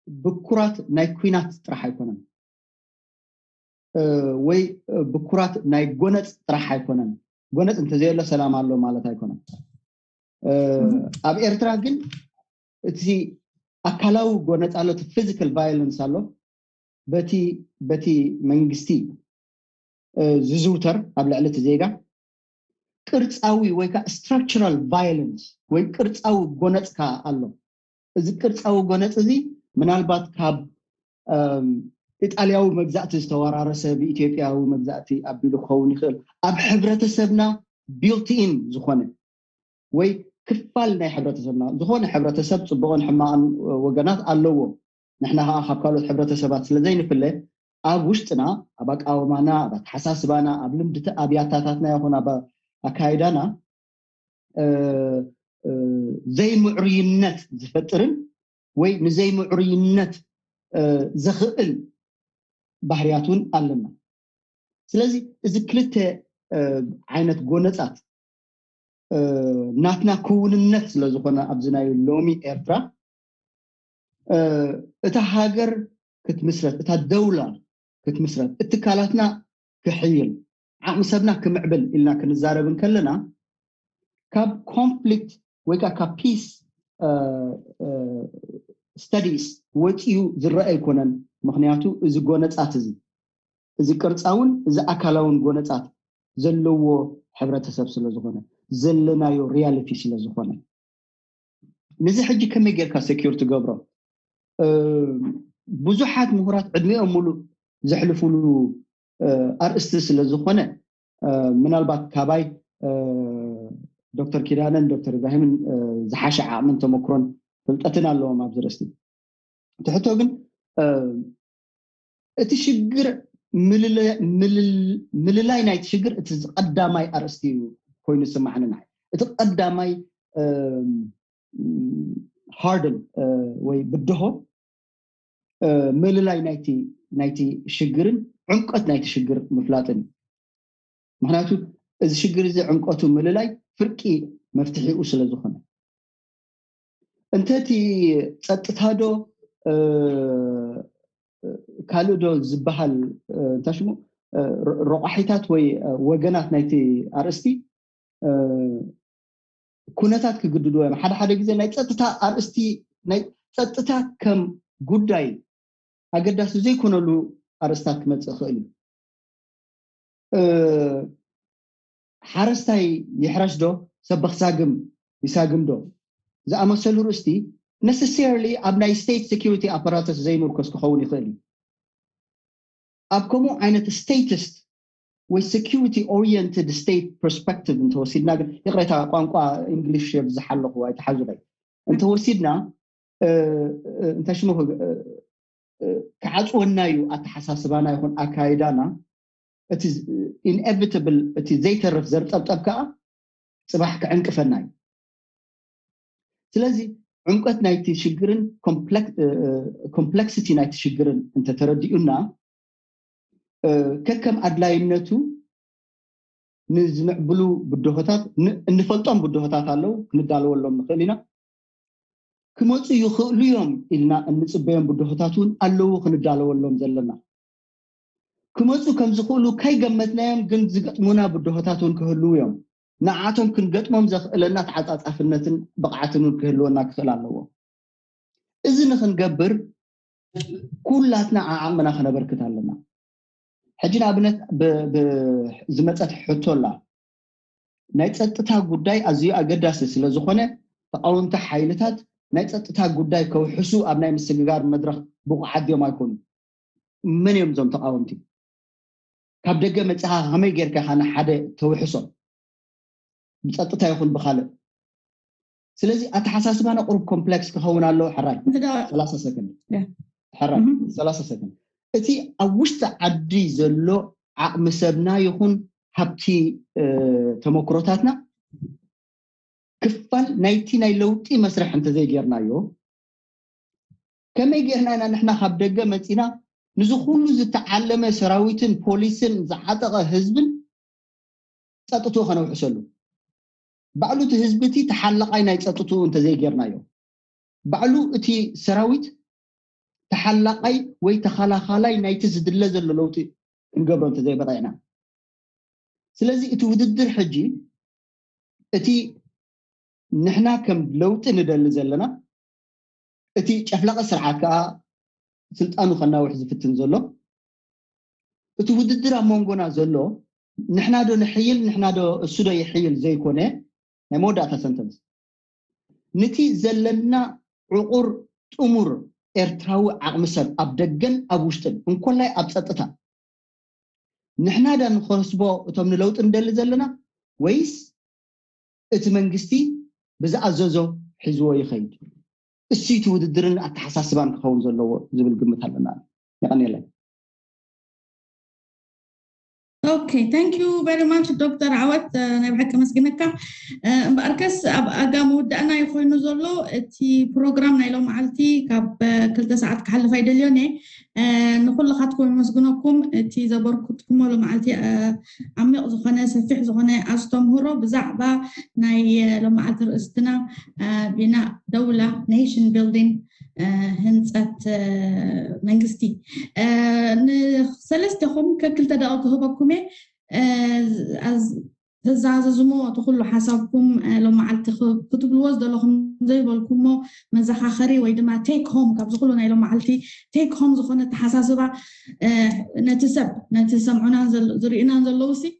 ብኩራት ናይ ኩናት ጥራሕ ኣይኮነን፣ ወይ ብኩራት ናይ ጎነፅ ጥራሕ ኣይኮነን። ጎነፅ እንተዘየሎ ሰላም ኣሎ ማለት ኣይኮነን። ኣብ ኤርትራ ግን እቲ ኣካላዊ ጎነፅ ኣሎ፣ እቲ ፊዚካል ቫዮለንስ ኣሎ። በቲ በቲ መንግስቲ ዝዝውተር ኣብ ልዕሊ እቲ ዜጋ ቅርፃዊ ወይ ከዓ ስትራክቸራል ቫዮለንስ ወይ ቅርፃዊ ጎነፅ ከዓ ኣሎ። እዚ ቅርፃዊ ጎነፅ እዚ ምናልባት ካብ ኢጣልያዊ መግዛእቲ ዝተወራረሰ ብኢትዮጵያዊ መግዛእቲ ኣቢሉ ክኸውን ይኽእል። ኣብ ሕብረተሰብና ቢልት ኢን ዝኾነ ወይ ክፋል ናይ ሕብረተሰብና፣ ዝኾነ ሕብረተሰብ ፅቡቕን ሕማቕን ወገናት ኣለዎ። ንሕና ከዓ ካብ ካልኦት ሕብረተሰባት ስለዘይንፍለ ኣብ ውሽጥና፣ ኣብ ኣቃወማና፣ ኣብ ኣተሓሳስባና፣ ኣብ ልምድቲ ኣብያታታትና ይኹን ኣብ ኣካይዳና ዘይምዕሩይነት ዝፈጥርን ወይ ንዘይምዕሩይነት ዘኽእል ባህርያት እውን ኣለና። ስለዚ እዚ ክልተ ዓይነት ጎነፃት ናትና ክውንነት ስለዝኾነ ኣብዚ ናይ ሎሚ ኤርትራ እታ ሃገር ክትምስረት፣ እታ ደውላ ክትምስረት፣ እትካላትና ክሕይል፣ ዓቕሚ ሰብና ክምዕብል ኢልና ክንዛረብ እንከለና ካብ ኮንፍሊክት ወይ ከዓ ካብ ፒስ ስተዲስ ወፂኡ ዝረአ ኣይኮነን። ምክንያቱ እዚ ጎነፃት እዚ እዚ ቅርፃውን እዚ ኣካላውን ጎነፃት ዘለዎ ሕብረተሰብ ስለዝኾነ፣ ዘለናዮ ሪያሊቲ ስለዝኾነ፣ ነዚ ሕጂ ከመይ ጌርካ ሴኪር ትገብሮ? ብዙሓት ምሁራት ዕድሚኦም ሙሉእ ዘሕልፉሉ ኣርእስቲ ስለዝኾነ ምናልባት ካባይ ዶክተር ኪዳነን ዶክተር ኢብራሂምን ዝሓሸ ዓቕምን ተመክሮን ፍልጠትን ኣለዎም ኣብዚ ርእስቲ። እቲ ሕቶ ግን እቲ ሽግር ምልላይ ናይቲ ሽግር እቲ ቀዳማይ ኣርእስቲ እዩ ኮይኑ ዝስማዕኒ። ንዓይ እቲ ቀዳማይ ሃርድል ወይ ብድሆ ምልላይ ናይቲ ሽግርን ዕምቀት ናይቲ ሽግር ምፍላጥን እዩ። ምክንያቱ እዚ ሽግር እዚ ዕምቀቱ ምልላይ ፍርቂ መፍትሒኡ ስለ ዝኾነ፣ እንተ እቲ ጸጥታ ዶ ካልእ ዶ ዝበሃል እንታይ ሽሙ ረቋሒታት ወይ ወገናት ናይቲ ኣርእስቲ ኩነታት ክግድድዎ እዮም። ሓደ ሓደ ግዜ ናይ ጸጥታ ኣርእስቲ ናይ ጸጥታ ከም ጉዳይ ኣገዳሲ ዘይኮነሉ ኣርእስታት ክመጽእ ይኽእል እዩ። ሓረስታይ ይሕረስ ዶ ሰብ ክሳግም ይሳግም ዶ ዝኣመሰሉ ርእስቲ necessarily ኣብ ናይ state security apparatus ዘይምርኮስ ክኸውን ይኽእል እዩ። ኣብ ከምኡ ዓይነት statist ወይ security oriented state perspective እንተወሲድና ግን፣ ይቕሬታ ቋንቋ እንግሊሽ የብዝሕ ኣለኹ ኣይተሓዙለይ፣ እንተወሲድና እንታይ ሽሙ ክዓፅወና እዩ ኣተሓሳስባና ይኹን ኣካይዳና። እቲ inevitable እቲ ዘይተርፍ ዘርጠብጠብ ከዓ ፅባሕ ክዕንቅፈና እዩ። ስለዚ ዕምቀት ናይቲ ሽግርን ኮምፕለክሲቲ ናይቲ ሽግርን እንተተረዲኡና ከከም ኣድላይነቱ ንዝምዕብሉ ብድሆታት እንፈልጦም ብድሆታት ኣለዉ፣ ክንዳለወሎም ንኽእል ኢና። ክመፁ ይኽእሉ እዮም ኢልና እንፅበዮም ብድሆታት እውን ኣለዉ ክንዳለወሎም ዘለና። ክመፁ ከም ዝኽእሉ ከይገመትናዮም ግን ዝገጥሙና ብድሆታት እውን ክህልዉ እዮም። ንዓቶም ክንገጥሞም ዘኽእለና ተዓፃፃፍነትን ብቕዓትን እውን ክህልወና ክኽእል ኣለዎ። እዚ ንክንገብር ኩላትና ዓዓቕምና ከነበርክት ኣለና። ሕጂ ንኣብነት ዝመፀት ሕቶ ኣላ። ናይ ፀጥታ ጉዳይ ኣዝዩ ኣገዳሲ ስለ ዝኾነ ተቃወምቲ ሓይልታት ናይ ፀጥታ ጉዳይ ከውሕሱ ኣብ ናይ ምስግጋር መድረኽ ብቑዓት ድዮም ኣይኮኑ? መን እዮም እዞም ተቃወምቲ? ካብ ደገ መፂኻ ከመይ ጌርካ ኢኻ ንሓደ ተውሕሶ ብፀጥታ ይኹን ብካልእ? ስለዚ ኣተሓሳስባና ቁሩብ ኮምፕሌክስ ክኸውን ኣለዎ። ሕራይ ሰላሳ ሰከንድ ሕራይ ሰላሳ ሰከንድ። እቲ ኣብ ውሽጢ ዓዲ ዘሎ ዓቕሚ ሰብና ይኹን ሃብቲ ተመክሮታትና ክፋል ናይቲ ናይ ለውጢ መስርሕ እንተዘይጌርናዮ፣ ከመይ ጌርና ኢና ንሕና ካብ ደገ መፂና ንዚ ኩሉ ዝተዓለመ ሰራዊትን ፖሊስን ዝዓጠቐ ህዝብን ፀጥትኡ ከነውሕሰሉ? ባዕሉ እቲ ህዝቢ እቲ ተሓላቓይ ናይ ፀጥትኡ እንተዘይጌርናዮ፣ ባዕሉ እቲ ሰራዊት ተሓላቓይ ወይ ተኸላኻላይ ናይቲ ዝድለ ዘሎ ለውጢ ክንገብሮ እንተዘይበቒዕና። ስለዚ እቲ ውድድር ሕጂ እቲ ንሕና ከም ለውጢ ንደሊ ዘለና፣ እቲ ጨፍላቂ ስርዓት ከዓ ስልጣኑ ከናውሕ ዝፍትን ዘሎ፣ እቲ ውድድር ኣብ መንጎና ዘሎ ንሕና ዶ ንሕይል ንሕና ዶ እሱ ዶ ይሕይል ዘይኮነ፣ ናይ መወዳእታ ሰንተንስ፣ ንቲ ዘለና ዕቑር ጥሙር ኤርትራዊ ዓቕሚ ሰብ ኣብ ደገን ኣብ ውሽጥን እንኮላይ ኣብ ፀጥታ ንሕና ዳ ንኸስቦ እቶም ንለውጢ ንደሊ ዘለና ወይስ እቲ መንግስቲ ብዝኣዘዞ ሒዝዎ ይኸይድ? እሱ እቲ ውድድርን ኣተሓሳስባን ክኸውን ዘለዎ ዝብል ግምት ኣለና። የቐንየለይ። Okay, thank you very much ዶክተር ዓወት፣ ናይ ብሓቂ መስግነካ። እምበኣርከስ ኣብ ኣጋ መወዳእና እዩ ኮይኑ ዘሎ እቲ ፕሮግራም ናይ ሎመዓልቲ። ካብ ክልተ ሰዓት ክሓልፍ ኣይደልዮን እየ። ንኩልኻትኩም የመስግነኩም። እቲ ዘበርኩትኩሞ ሎመዓልቲ ዓሚቕ ዝኾነ ሰፊሕ ዝኾነ ኣስተምህሮ ብዛዕባ ናይ ሎመዓልቲ ርእስትና ቢናእ ደውላ፣ nation building፣ ህንፀት መንግስቲ። ንሰለስተኹም ከክልተ ደቂ ክህበኩም እየ። ተዛዘዝሞ እቲ ኩሉ ሓሳብኩም ሎመዓልቲ ክትብልዎ ዝደለኹም ዘይበልኩሞ መዘኻኸሪ ወይ ድማ ቴክ ሆም ካብዚ ኩሉ ናይ ሎመዓልቲ ቴክ ሆም ዝኾነ ተሓሳስባ ነቲ ሰብ ነቲ ዝሰምዑናን ዝርእዩናን ዘለዉ ሲ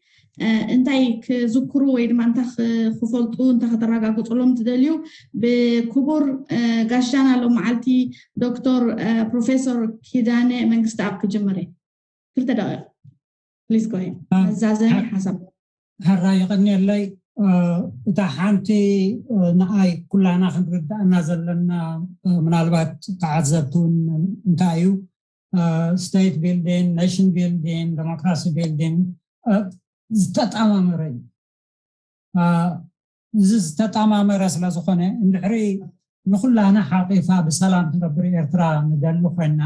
እንታይ ክዝክሩ ወይ ድማ እንታይ ክፈልጡ እንታይ ከተረጋግፅሎም ትደልዩ? ብክቡር ጋሻና ሎመዓልቲ ዶክተር ፕሮፌሰር ኪዳነ መንግስተኣብ ክጅምር እየ። ክልተ ደቂቕ ፕሊዝ ጎ ሄድ። መዛዘሚ ሓሳብ። ሕራ ይቐንየለይ። እታ ሓንቲ ንኣይ ኩላና ክንርዳእና ዘለና፣ ምናልባት ተዓዘብቲ እውን እንታይ እዩ፣ state building, nation building, democracy building ዝተጣማመረ እዩ። እዚ ዝተጣማመረ ስለ ዝኾነ፣ እንድሕሪ ንኩላና ሓቂፋ ብሰላም ትነብር ኤርትራ ንደሊ ኮይና፣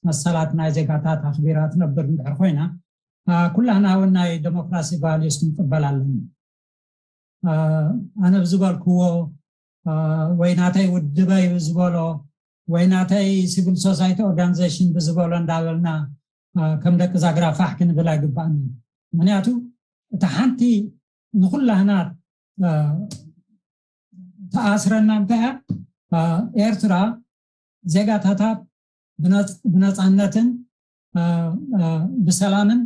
መሰላት ናይ ዜጋታት ኣኽቢራ ትነብር እንድሕር ኮይና፣ ኩላና እውን ናይ ዴሞክራሲ ቫልዩስ ክንቅበል ኣለና። ኣነ ብዝበልክዎ ወይ ናተይ ውድበይ ብዝበሎ ወይ ናተይ ሲቪል ሶሳይቲ ኦርጋኒዜሽን ብዝበሎ እንዳበልና ከም ደቂ ዛግራ ፋሕ ክንብል ኣይግባእን። ምክንያቱ እታ ሓንቲ ንኩላህና ተኣስረና እንታይ እያ? ኤርትራ ዜጋታታ ብነፃነትን ብሰላምን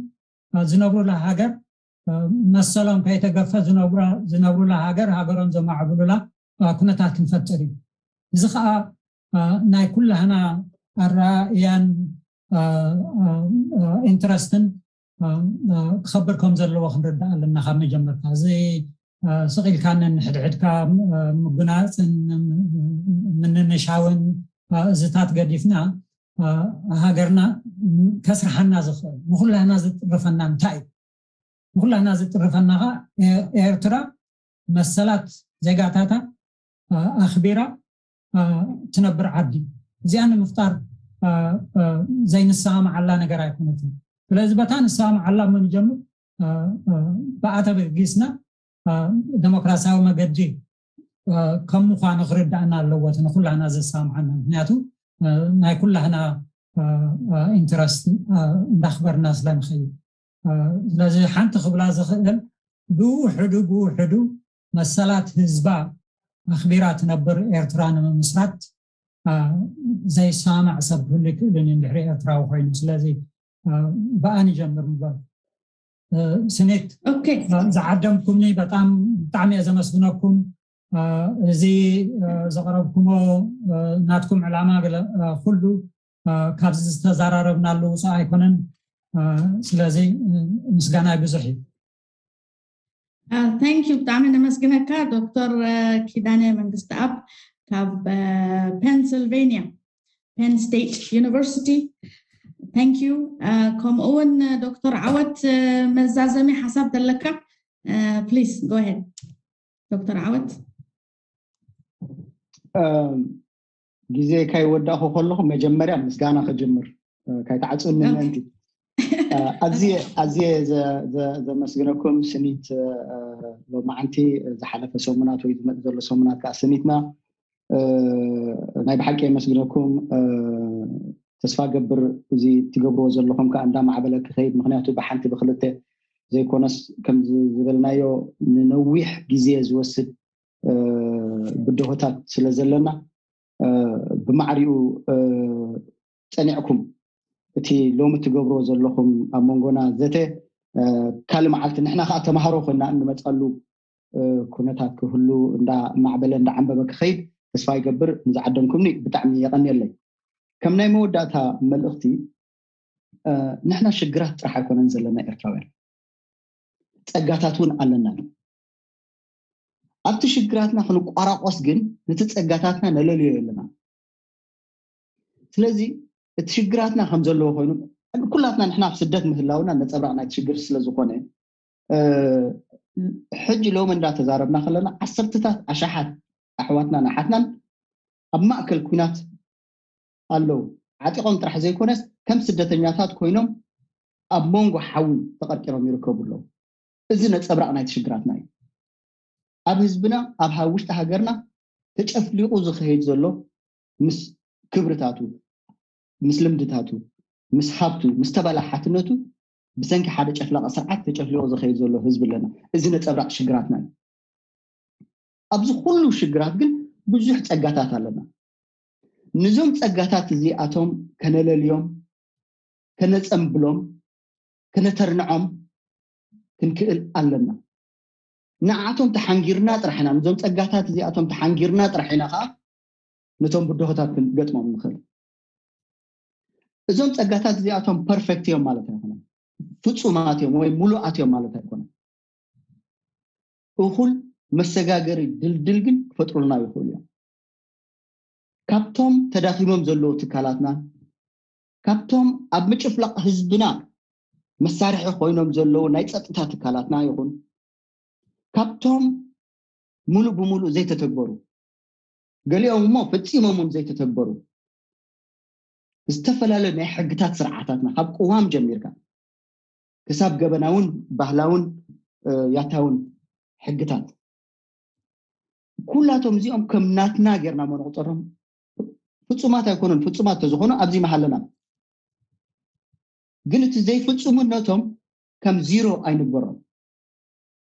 ዝነብሩላ ሃገር፣ መሰሎም ከይተገፈ ዝነብሩላ ሃገር፣ ሃገሮም ዘማዕብሉላ ኩነታት ክንፈጥር እዩ። እዚ ከዓ ናይ ኩላህና ኣረኣእያን ኢንትረስትን ክኸብር ከም ዘለዎ ክንርዳእ ኣለና። ካብ መጀመርታ እዚ ስቕ ኢልካ ነንሕድሕድካ ምጉናፅን ምንንሻውን እዚታት ገዲፍና፣ ሃገርና ከስርሓና ዝኽእል ንኩላህና ዝጥርፈና እንታይ እዩ? ንኩላህና ዝጥርፈና ከዓ ኤርትራ መሰላት ዜጋታታ ኣኽቢራ ትነብር ዓዲ። እዚኣ ንምፍጣር ዘይንሰማምዓላ ነገር ኣይኮነትን። ስለዚ በታ ንሰማምዓላ እሞ ንጀምር። ብኣተ ብጊስና ዴሞክራሲያዊ መገዲ ከም ምዃኑ ክርዳእና ኣለዎ፣ እቲ ንኩላህና ዘሰማምዓና። ምክንያቱ ናይ ኩላህና ኢንትረስት እንዳኽበርና ስለንኸይድ። ስለዚ ሓንቲ ክብላ ዝኽእል፣ ብውሕዱ ብውሕዱ መሰላት ህዝባ ኣኽቢራ ትነብር ኤርትራ ንምምስራት ዘይሰማማዕ ሰብ ክህሉ ይክእልን እዩ፣ እንድሕሪ ኤርትራዊ ኮይኑ። ስለዚ ብኣን ይጀምር ምባል። ስኒት፣ ዝዓደምኩምኒ በጣም ብጣዕሚ እየ ዘመስግነኩም። እዚ ዘቕረብኩሞ ናትኩም ዕላማ ኩሉ ካብዚ ዝተዘራረብናሉ ውፃእ ኣይኮነን። ስለዚ ምስጋናይ ብዙሕ እዩ። Thank you፣ ብጣዕሚ ነመስግነካ ዶክተር ኪዳነ መንግስትኣብ ካብ ፔንስልቬኒያ፣ ፔን ስቴት ዩኒቨርሲቲ። Thank you። ከምኡ እውን ዶክተር ዓወት መዛዘሚ ሓሳብ ዘለካ፣ please go ahead ዶክተር ዓወት። ግዜ ካይወዳእኩ ከለኹ መጀመርያ ምስጋና ክጅምር፣ ካይተዓፅውኒ ምእንቲ። ኣዝየ ዘመስግነኩም ስኒት። ሎማዓንቲ፣ ዝሓለፈ ሰሙናት ወይ ዝመፅ ዘሎ ሰሙናት ከዓ ስኒትና ናይ ብሓቂ የመስግነኩም። ተስፋ ገብር እዚ ትገብርዎ ዘለኹም ከዓ እንዳማዕበለ ክኸይድ፣ ምክንያቱ ብሓንቲ ብክልተ ዘይኮነስ ከምዚ ዝበልናዮ ንነዊሕ ግዜ ዝወስድ ብድሆታት ስለ ዘለና ብማዕሪኡ ፀኒዕኩም እቲ ሎሚ ትገብርዎ ዘለኹም ኣብ መንጎና ዘተ ካልእ መዓልቲ ንሕና ከዓ ተምሃሮ ኮይና እንመፀሉ ኩነታት ክህሉ እንዳማዕበለ እንዳዓንበበ ክኸይድ ተስፋ ይገብር። ንዝዓደምኩምኒ ብጣዕሚ የቐንየለይ። ከም ናይ መወዳእታ መልእኽቲ ንሕና ሽግራት ጥራሕ ኣይኮነን ዘለና ኤርትራውያን፣ ፀጋታት እውን ኣለና። ኣብቲ ሽግራትና ክንቋራቆስ ግን ነቲ ፀጋታትና ነለልዮ የለና። ስለዚ እቲ ሽግራትና ከም ዘለዎ ኮይኑ ኩላትና ንሕና ኣብ ስደት ምህላውና ነፀብራቕ ናይቲ ሽግር ስለዝኾነ ሕጂ ሎሚ እንዳተዛረብና ከለና ዓሰርተታት ኣሻሓት ኣሕዋትናን ኣሓትናን ኣብ ማእከል ኲናት ኣለዉ። ዓጢቖም ጥራሕ ዘይኮነስ ከም ስደተኛታት ኮይኖም ኣብ መንጎ ሓዊ ተቐርቂሮም ይርከቡ ኣለዉ። እዚ ነፀብራቕ ናይቲ ሽግራትና እዩ። ኣብ ህዝብና ኣብ ውሽጢ ሃገርና ተጨፍሊቑ ዝኸይድ ዘሎ ምስ ክብርታቱ ምስ ልምድታቱ ምስ ሃብቱ ምስ ተበላሓትነቱ ብሰንኪ ሓደ ጨፍላቐ ስርዓት ተጨፍሊቑ ዝኸይድ ዘሎ ህዝቢ ኣለና። እዚ ነፀብራቕ ሽግራትና እዩ። ኣብዚ ኩሉ ሽግራት ግን ብዙሕ ፀጋታት ኣለና። ንዞም ፀጋታት እዚኣቶም ከነለልዮም፣ ከነፀምብሎም፣ ከነተርንዖም ክንክእል ኣለና። ንዓቶም ተሓንጊርና ጥራሕ ኢና፣ ንዞም ፀጋታት እዚኣቶም ተሓንጊርና ጥራሕ ኢና ከዓ ነቶም ብድሆታት ክንገጥሞም ንኽእል። እዞም ፀጋታት እዚኣቶም ፐርፌክት እዮም ማለት ኣይኮነን፣ ፍፁማት እዮም ወይ ሙሉኣት እዮም ማለት ኣይኮነን። እኹል መሰጋገሪ ድልድል ግን ክፈጥሩልና ይኽእሉ እዮም። ካብቶም ተዳኺሞም ዘለዉ ትካላትና፣ ካብቶም ኣብ ምጭፍላቕ ህዝብና መሳርሒ ኮይኖም ዘለዉ ናይ ጸጥታ ትካላትና ይኹን፣ ካብቶም ሙሉእ ብሙሉእ ዘይተተግበሩ፣ ገሊኦም እሞ ፈጺሞም እውን ዘይተተግበሩ ዝተፈላለዩ ናይ ሕግታት ስርዓታትና፣ ካብ ቅዋም ጀሚርካ ክሳብ ገበናውን ባህላውን ያታውን ሕግታት፣ ኩላቶም እዚኦም ከም ናትና ጌርና መነቁፀሮም። ፍፁማት ኣይኮኑን። ፍፁማት ተዝኾኑ ኣብዚ መሃለና። ግን እቲ ዘይፍፁምነቶም ከም ዚሮ ኣይንግበሮም።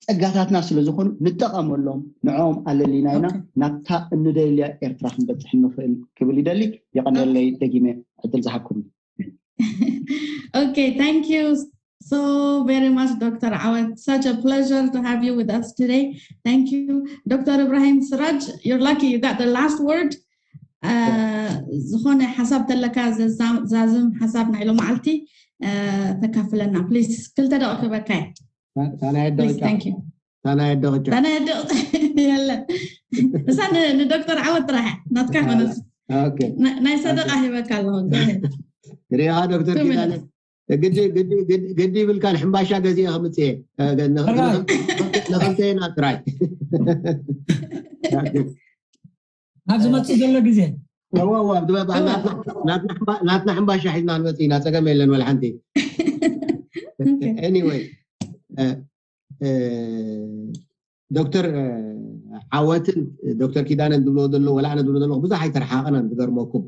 ፀጋታትና ስለ ዝኾኑ ንጠቐመሎም፣ ንዕኦም ኣለሊና ኢና ናብታ እንደልያ ኤርትራ ክንበፅሕ ንኽእል ክብል ይደሊ። የቐንየለይ። ደጊመ ዕድል ዝሃብኩም። Okay, thank you so very much, Doctor Awad. Such a pleasure to have you with us today. Thank you. Doctor Ibrahim Siraj, you're lucky you got the last word. ዝኾነ ሓሳብ ተለካ፣ ዛዝም ሓሳብ ናይ ሎመዓልቲ ተካፍለና ፕሊስ። ክልተ ደቂ ክበካ። ታናየደቂቃ የለ፣ እሳ ንዶክተር ዓወት ጥራሕ ናትካ ኮነት። ናይ ሰደቃ ሂበካ ኣለኹ። ሪኢኻ ዶክተር ኪዳነ፣ ግዲ ይብልካ። ንሕምባሻ ገዚአ ከምፅእ ንክልተና ጥራይ ኣብ ዝመፅእ ዘሎ ግዜ። ናትና ሕምባሻ ሒዝና ንመፅእ ኢና፣ ፀገም የለን ወላ ሓንቲ። Anyway፣ ዶክተር ዓወትን ዶክተር ኪዳነን ዝብሎ ዘሎ፣ ወላ ኣነ ዝብሎ ዘለኹ ብዙሕ ኣይተረሓቐናን። ዝገርመኩም፣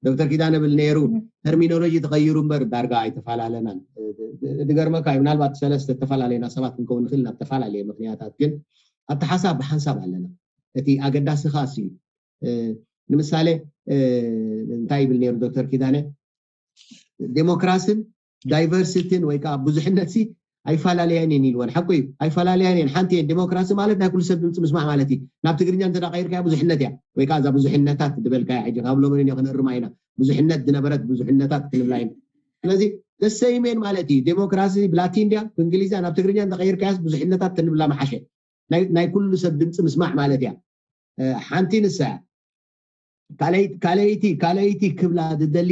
ዶክተር ኪዳነ ብል ነይሩ፣ ተርሚኖሎጂ ተቐይሩ እምበር ዳርጋ ኣይተፈላለናን። ዝገርመካ እዩ፣ ምናልባት ሰለስተ ዝተፈላለየና ሰባት ክንከውን ንኽእል ናብ ዝተፈላለየ ምኽንያታት። ግን ኣብቲ ሓሳብ ብሓንሳብ ኣለና። እቲ ኣገዳሲ ከዓ እሱ እዩ። ንምሳሌ እንታይ ይብል ነይሩ ዶክተር ኪዳነ? ዴሞክራሲን ዳይቨርሲቲን ወይ ከዓ ብዙሕነት ሲ ኣይፈላለያን እየን ኢልወን። ሓቁ እዩ፣ ኣይፈላለያን እየን። ሓንቲ እየን። ዴሞክራሲ ማለት ናይ ኩሉ ሰብ ድምፂ ምስማዕ ማለት እዩ። ናብ ትግርኛ እንተ ቀይርካያ ብዙሕነት እያ፣ ወይ ከዓ እዛ ብዙሕነታት ዝበልካያ ሕጂ ካብ ሎሚ ንዮ ክንእርማ ኢና። ብዙሕነት ዝነበረት ብዙሕነታት ክንብላ ኢና። ስለዚ ተሰይሜን ማለት እዩ። ዴሞክራሲ ብላቲን ድያ ብእንግሊዝያ ናብ ትግርኛ እንተ ቀይርካያስ ብዙሕነታት ክንብላ መሓሸ። ናይ ኩሉ ሰብ ድምፂ ምስማዕ ማለት እያ። ሓንቲ ንሳ እያ። ካልኣይቲ ክብላ ዝደሊ፣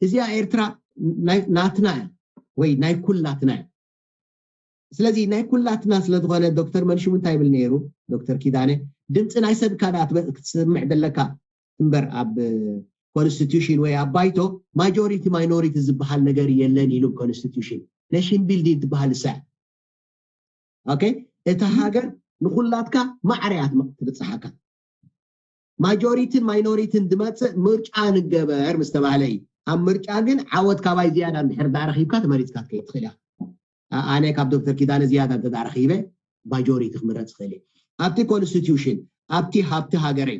እዚኣ ኤርትራ ናትና እያ ወይ ናይ ኩላትና እያ። ስለዚ ናይ ኩላትና ስለዝኾነ ዶክተር መንሽሙ እንታይ ይብል ነይሩ? ዶክተር ኪዳነ፣ ድምፂ ናይ ሰብካ ክትስምዕ ዘለካ እምበር ኣብ ኮንስቲቱሽን ወይ ኣብ ባይቶ ማጆሪቲ ማይኖሪቲ ዝበሃል ነገር የለን ኢሉ። ኮንስቲቱሽን፣ ኔሽን ቢልዲንግ ትበሃል እሳ። ኦኬ፣ እታ ሃገር ንኩላትካ ማዕረ እያ ትበፅሓካ። ማጆሪቲን ማይኖሪቲን ዝመፅእ ምርጫ ንገበር ምስ ተባህለ እዩ። ኣብ ምርጫ ግን ዓወት ካባይ ዝያዳ እንድሕር ዳ ረኺብካ ተመሪፅካ ትከይድ ትኽእል ኢኻ። ኣነ ካብ ዶክተር ኪዳነ ዝያዳ እንተ ዳ ረኺበ ማጆሪቲ ክምረፅ ይኽእል እየ። ኣብቲ ኮንስቲቱሽን፣ ኣብቲ ሃብቲ ሃገረይ፣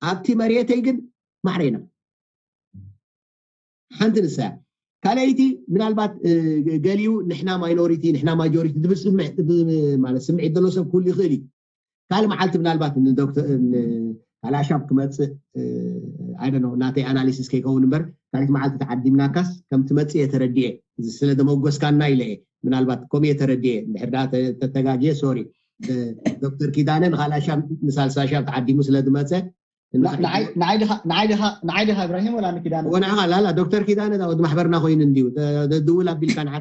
ኣብቲ መሬተይ ግን ማዕረ ኢና። ሓንቲ ንሳ እያ። ካልኣይቲ ምናልባት ገሊኡ ንሕና ማይኖሪቲ ንሕና ማጆሪቲ ዝብል ማለት ስምዒት ዘሎ ሰብ ክህሉ ይኽእል እዩ። ካልእ መዓልቲ ምናልባት ካልኣሻብ ክመፅእ ኣይደኖ ናተይ ኣናሊሲስ ከይከውን እምበር ካልኣይቲ መዓልቲ ተዓዲምናካስ ከም ትመፅእ እየ ተረዲኤ። ስለ ዘመጎስካና ኢለ እየ። ምናልባት ከምኡ እየ ተረዲኤ። እንድሕር ዳ ተተጋግየ ሶሪ። ዶክተር ኪዳነ ንካልኣሻብ ንሳልሳሻብ ተዓዲሙ ስለ ዝመፀ ንዓይ ድኻ ኢብራሂም ወላ ንኪዳነ? ወንዓኻ ላላ ዶክተር ኪዳነ ወዲ ማሕበርና ኮይኑ እንዲዩ ድውል ኣቢልካ ንዓኻ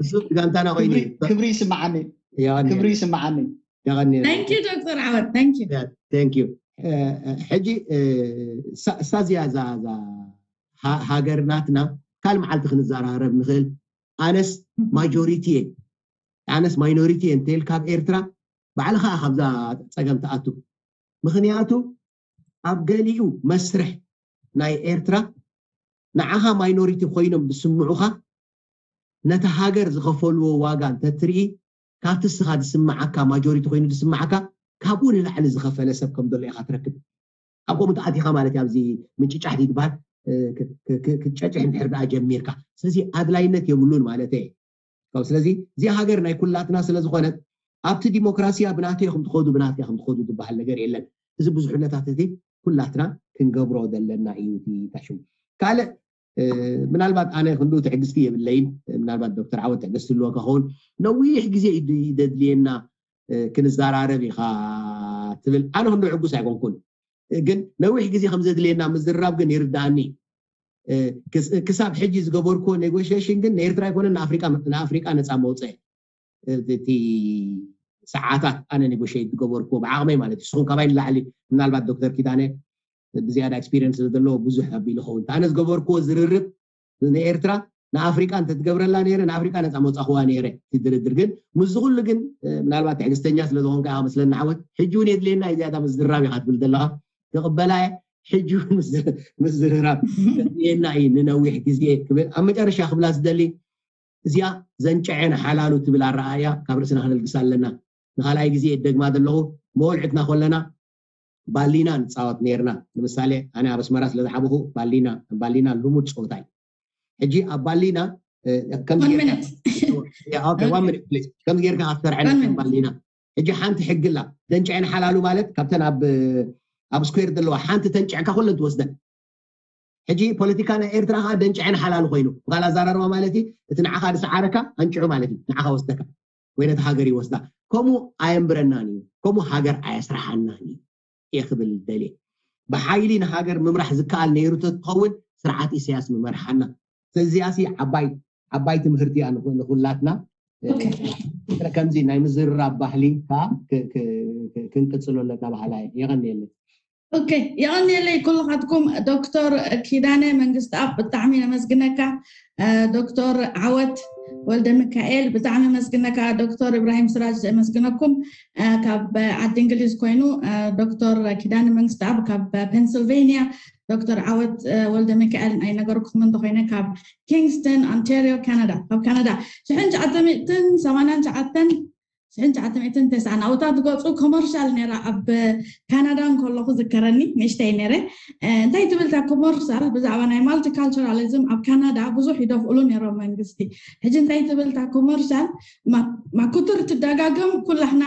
እሱ ጋንታና ኮይኑ ክብሪ ይስምዓኒ። ክብሪ ይስምዓኒ። ዶክተር ዓወት። ሕጂ እሳ እዚኣ እዛ ሃገር ናትና ካልእ መዓልቲ ክንዘራረብ ንኽእል። ኣነስ ማጆሪቲ እየ ኣነስ ማይኖሪቲ እየ እንተይል ካብ ኤርትራ ባዕልኻ ካብዛ ፀገም ትኣቱ። ምኽንያቱ ኣብ ገሊኡ መስርሕ ናይ ኤርትራ ንዓኻ ማይኖሪቲ ኮይኖም ዝስምዑኻ ነቲ ሃገር ዝኸፈልዎ ዋጋ እንተትርኢ ካብቲ እስኻ ዝስምዓካ ማጆሪቲ ኮይኑ ዝስምዓካ ካብኡ ንላዕሊ ዝኸፈለ ሰብ ከም ዘሎ ኢኻ ትረክብ። ኣብ ከምኡ ተኣቲኻ ማለት እዩ ኣብዚ ምንጭጫሕ ዝበሃል ክትጨጭሕ እንድሕር ደኣ ጀሚርካ። ስለዚ ኣድላይነት የብሉን ማለት እየ። ስለዚ እዚኣ ሃገር ናይ ኩላትና ስለ ዝኾነት ኣብቲ ዲሞክራሲያ ብናተይ ኢኹም ትኸዱ ብናተይ ኢኹም ትኸዱ ዝበሃል ነገር የለን። እዚ ብዙሕነታት እቲ ኩላትና ክንገብሮ ዘለና እዩ እቲ ታሽሙ። ካልእ ምናልባት ኣነ ክንዱ ትዕግስቲ የብለይን። ምናልባት ዶክተር ዓወት ትዕግስቲ ኣለዎ ከኸውን። ነዊሕ ግዜ እዩ ዘድልየና ክንዘራረብ ኢኻ ትብል። ኣነ ክንዱ ዕጉስ ኣይኮንኩን፣ ግን ነዊሕ ግዜ ከም ዘድልየና ምዝራብ ግን ይርዳኣኒ። ክሳብ ሕጂ ዝገበርኩዎ ኔጎሽሽን ግን ንኤርትራ ኣይኮነን ንኣፍሪቃ ነፃ መውፅኢ እቲ ሰዓታት ኣነ ኔጎሽት ዝገበርኩዎ ብዓቕመይ ማለት እዩ። ንስኹም ካባይ ንላዕሊ ምናልባት ዶክተር ኪዳነ ብዝያዳ ኤክስፒሪንስ ዘለዎ ብዙሕ ኣቢሉ ኸውን። ኣነ ዝገበርኩዎ ዝርርብ ንኤርትራ ንኣፍሪቃ እንተትገብረላ ነይረ ንኣፍሪቃ ነፃ መውፃኹዋ ነይረ። እቲ ድርድር ግን ምስዚ ኩሉ ግን ምናልባት ትዕግስተኛ ስለዝኾንካ ኢኻ መስለኒ ዓወት። ሕጂ እውን የድልየና እዩ ዝያዳ ምዝራብ ኢኻ ትብል ዘለኻ። ክቕበላ እየ። ሕጂ እውን ምዝርራብ የድልየና እዩ ንነዊሕ ግዜ ክብል ኣብ መጨረሻ ክብላ ዝደሊ እዚኣ ዘንጨዐ ንሓላሉ ትብል ኣረኣእያ ካብ ርእስና ክነልግሳ ኣለና። ንኻልኣይ ግዜ እደግማ ዘለኹ መወልዕትና ከለና ባሊና ንፃወት ነርና። ንምሳሌ ኣነ ኣብ ኣስመራ ስለ ዝዓበኹ ባሊና ባሊና ልሙድ ፀወታ እዩ። ሕጂ ኣብ ባሊና ከምዚ ጌርካ ኣፍተርዐን ባሊና። ሕጂ ሓንቲ ሕግላ ደንጨዐ ንሓላሉ ማለት ካብተን ኣብ ኣብ ስኩዌር ዘለዋ ሓንቲ ተንጭዕካ ኩለን ትወስደን። ሕጂ ፖለቲካ ናይ ኤርትራ ከዓ ደንጭዐ ንሓላሉ ኮይኑ ብካል ኣዘራርባ ማለት እዩ። እቲ ንዓኻ ዝሰዓረካ ኣንጭዑ ማለት እዩ። ንዓኻ ወስደካ ወይ ነቲ ሃገር ይወስዳ። ከምኡ ኣየንብረናን እዩ። ከምኡ ሃገር ኣየስራሓናን እዩ እየ ክብል ደልየ። ብሓይሊ ንሃገር ምምራሕ ዝከኣል ነይሩ ተትኸውን ስርዓት ኢሳያስ ምመርሓና። ስለዚኣሲ ዓባይ ዓባይ ትምህርቲ እያ ንኹላትና። ከምዚ ናይ ምዝርራብ ባህሊ ከዓ ክንቅፅሎ ኣለና። በሃላ የቐንየለይ። ኦኬ፣ የቐንየለይ ኩልኻትኩም። ዶክተር ኪዳነ መንግስቲ ኣብ ብጣዕሚ ነመስግነካ። ዶክተር ዓወት ወልደ ሚካኤል ብጣዕሚ መስግነካ። ዶክተር ኢብራሂም ስራጅ ዘመስግነኩም ካብ ዓዲ እንግሊዝ ኮይኑ፣ ዶክተር ኪዳነ መንግስቲ ኣብ ካብ ፔንስልቬኒያ፣ ዶክተር ዓወት ወልደ ሚካኤል ናይ ነገርኩም እንተኮይነ ካብ ኪንግስተን ኦንታሪዮ ካናዳ። ካብ ካናዳ ሽሕን ትሽዓተ ሚእትን ሰማንያን ትሽዓተን ሽሕን ትሽዓተ ሚእትን ተስዓን ኣብታ ትገፁ ኮመርሻል ነራ ኣብ ካናዳ እንከለኹ ዝከረኒ ንእሽተይ ነረ። እንታይ ትብልታ ኮመርሻል ብዛዕባ ናይ ማልቲካልቸራሊዝም ኣብ ካናዳ ብዙሕ ይደፍእሉ ነሮም መንግስቲ። ሕጂ እንታይ ትብልታ ኮመርሻል ማኩትር ትደጋገም ኩላሕና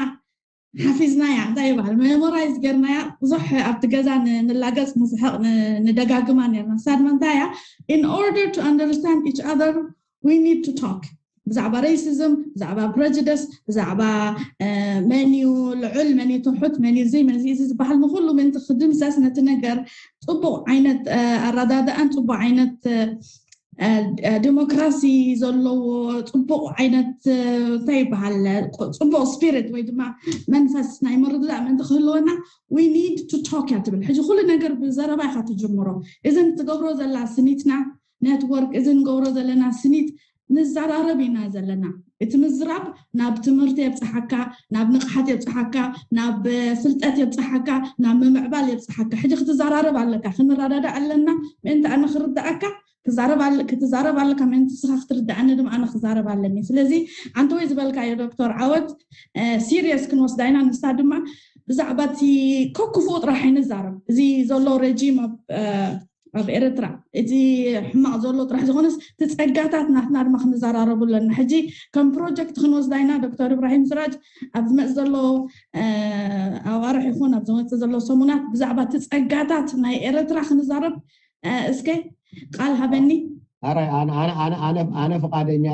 ሓፊዝናያ እንታይ ይበሃል ሜሞራይዝ ገርናያ። ብዙሕ ኣብቲ ገዛ ንላገፅ ንስሕቕ ንደጋግማ ነርና። ሳድማ እንታይ እያ? In order to understand each other we need to talk። ብዛዕባ ሬሲዝም፣ ብዛዕባ ፕረጅደስ፣ ብዛዕባ መንዩ ልዑል፣ መንዩ ትሑት፣ መንዩ እዚ መንዚ እዚ ዝበሃል ንኩሉ ምእንቲ ክድምሰስ ነቲ ነገር ፅቡቕ ዓይነት ኣረዳድኣን ፅቡቕ ዓይነት ዲሞክራሲ ዘለዎ ፅቡቕ ዓይነት እንታይ ይበሃል ፅቡቕ ስፒሪት ወይ ድማ መንፈስ ናይ ምርድዳእ ምእንቲ ክህልወና we need to talk እያ ትብል። ሕጂ ኩሉ ነገር ብዘረባ ኢኻ ትጅምሮ። እዚ ንትገብሮ ዘላ ስኒትና ኔትወርክ እዚ ንገብሮ ዘለና ስኒት ንዘራረብ ኢና ዘለና። እቲ ምዝራብ ናብ ትምህርቲ የብፅሓካ፣ ናብ ንቕሓት የብፅሓካ፣ ናብ ፍልጠት የብፅሓካ፣ ናብ ምምዕባል የብፅሓካ። ሕጂ ክትዘራረብ ኣለካ፣ ክንረዳዳእ ኣለና። ምእንቲ ኣነ ክርዳኣካ ክትዛረብ ኣለካ፣ ምእንቲ ንስኻ ክትርዳኣኒ ድማ ኣነ ክዛረብ ኣለኒ። ስለዚ ኣንተ ወይ ዝበልካዮ ዶክተር ዓወት ሲሪየስ ክንወስዳ ኢና። ንሳ ድማ ብዛዕባ እቲ ከክፉኡ ጥራሕ ኣይንዛረብ። እዚ ዘሎ ረጂም ኣብ ኤርትራ እቲ ሕማቕ ዘሎ ጥራሕ ዝኾነስ እቲ ጸጋታት ናትና ድማ ክንዘራረቡ ኣለና። ሕጂ ከም ፕሮጀክት ክንወስዳ ኢና። ዶክተር ኢብራሂም ስራጅ ኣብ ዝመጽእ ዘሎ ኣዋርሕ ይኹን ኣብ ዝመጽእ ዘሎ ሰሙናት ብዛዕባ እቲ ጸጋታት ናይ ኤርትራ ክንዛረብ እስከ ቃል ሃበኒ። ኣነ ፍቃደኛ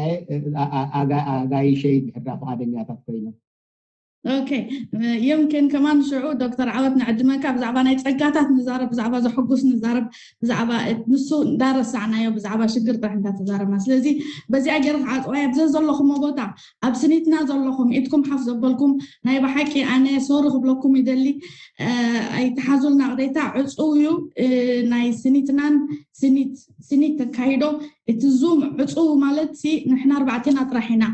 ኣጋይሸይ ድሕዳ ፍቃደኛታት ኮይኖም ኦኬ። يمكن كمان ሽዑ ዶክተር ዓወት ንዕድመካ ብዛዕባ ናይ ጸጋታት ንዛረብ፣ ብዛዕባ ዘሐጉስ ንዛረብ፣ ብዛዕባ ንሱ እንዳረሳዕናዮ ብዛዕባ ሽግር ጥራሕ እንዳተዛረብና። ስለዚ በዚኣ ገይረ ክዓጽዋ እየ። ኣብዚ ዘለኹሞ ቦታ ኣብ ስኒትና ዘለኹም ኢድኩም ሓፍ ዘበልኩም ናይ ብሓቂ ኣነ ሶሪ ክብለኩም ይደሊ። ኣይተሓዙልና ቅሬታ ዕጹው እዩ ናይ ስኒትናን ስኒት ስኒት ተካይዶ እቲ ዙም ዕፁው ማለት ሲ ንሕና ኣርባዕቴና ጥራሕ ኢና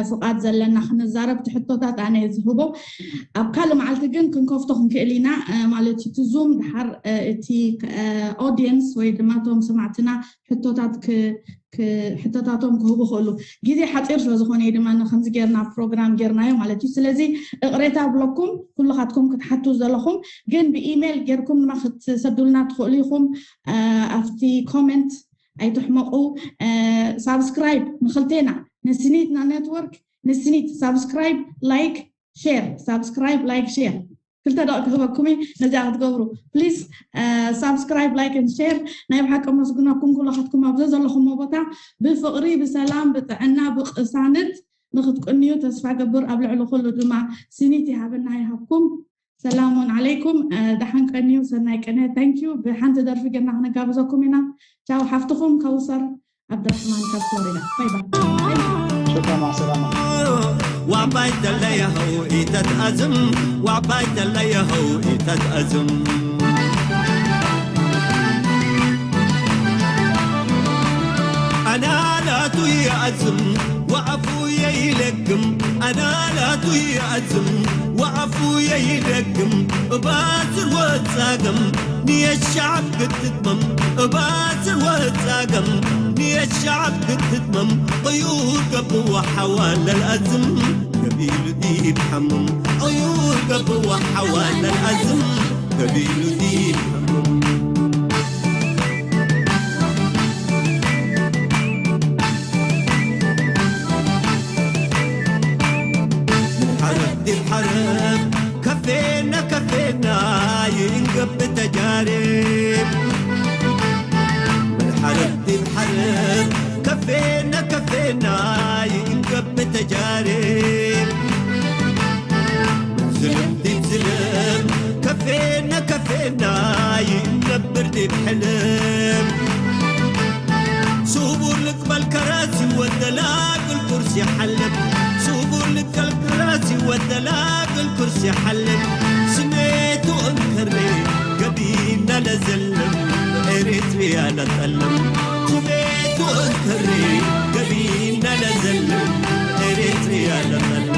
ፍቓድ ዘለና ክንዛረብ። እቲ ሕቶታት ኣነ ዝህቦ ኣብ ካልእ መዓልቲ ግን ክንከፍቶ ክንክእል ኢና ማለት እዩ። እቲ ዙም ድሓር እቲ ኦዲየንስ ወይ ድማ እቶም ሰማዕትና ሕቶታት ሕቶታቶም ክህቡ ክእሉ ግዜ ሓፂር ስለዝኾነ እዩ ድማ ከምዚ ጌርና ፕሮግራም ጌርናዮ ማለት እዩ። ስለዚ እቕሬታ ብለኩም ኩልኻትኩም ክትሓቱ ዘለኹም ግን ብኢሜይል ጌርኩም ድማ ክትሰዱልና ትኽእሉ ኢኹም። ኣብቲ ኮመንት ኣይትሕመቑ። ሳብስክራይብ ንክልቴና ንስኒትና ኔትወርክ ንስኒት ሳብስክራይብ ላይክ ሼር ሳብስክራይብ ላይክ ሼር ክልተ ደቂ ክህበኩም እዩ። ነዚኣ ክትገብሩ ፕሊዝ ሳብስክራይብ፣ ላይክ ን ሼር። ናይ ብሓቂ መስግነኩም ኩላኻትኩም ኣብ ዘለኹሞ ቦታ ብፍቕሪ፣ ብሰላም፣ ብጥዕና፣ ብቕሳነት ንክትቅንዩ ተስፋ ገብር። ኣብ ልዕሊ ኩሉ ድማ ስኒት ይሃበና ይሃብኩም። ሰላሙን ዓለይኩም። ደሓን ቀንዩ፣ ሰናይ ቅነ። ታንኪዩ። ብሓንቲ ደርፊ ገና ክነጋብዘኩም ኢና። ቻው። ሓፍትኹም ከውሰር ዓብድራሕማን ካብ ፍሎሪዳ። ባይ ባይ። شكرا، مع السلامة. ዋባይ ተለየኸው ኢተትኣዝም፣ ዋባይ ተለየኸው ኢተትኣዝም። ኣናላቱ ይኣዝም ወኣፉ የይለግም፣ ኣናላቱ ይኣዝም ወኣፉ የይለግም። እባዝር ወጻገም ንየሻብ ክትትመም፣ እባዝር ወጻገም ንየሻብ ክትትመም። ቅዩር ገብዋ ሓዋ ለልኣዝም ገቢሉ ዲብ ሓምም፣ ቅዩር ገብዋ ሓዋ ለልኣዝም ገቢሉ ዲብ ሓምም። ሓረብ ዲብ ሓረብ ከፌና ከፌና ይንገብ ተጃርብ። ምን ሓረብ ዲብ ሓረብ ከፌና ከፌና ይንገብ ተጃርብ። ዝልም ዲብ ዝልም ከፌና ከፌና ይነብር ዲብ ሕልም። ስቡር ልቅበል ከራሲ ወደላግል ኩርሲ ሓልም። ስቡር ልቅበል ከራሲ ወደላግል ኩርሲ ሓልም። ስሜቱ እንከሬ ገቢና ለዘልም ኤሪትሪያ ለጠልም። ስሜቱ እንከሬ ገቢና ለዘልም ኤሪትሪያ ለጠልም።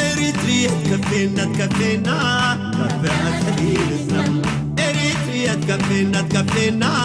ኤሪትሪያ ትከፌና ትከፌና ካፌ ኣትሕዲርና። ኤሪትሪያ ትከፌና ትከፌና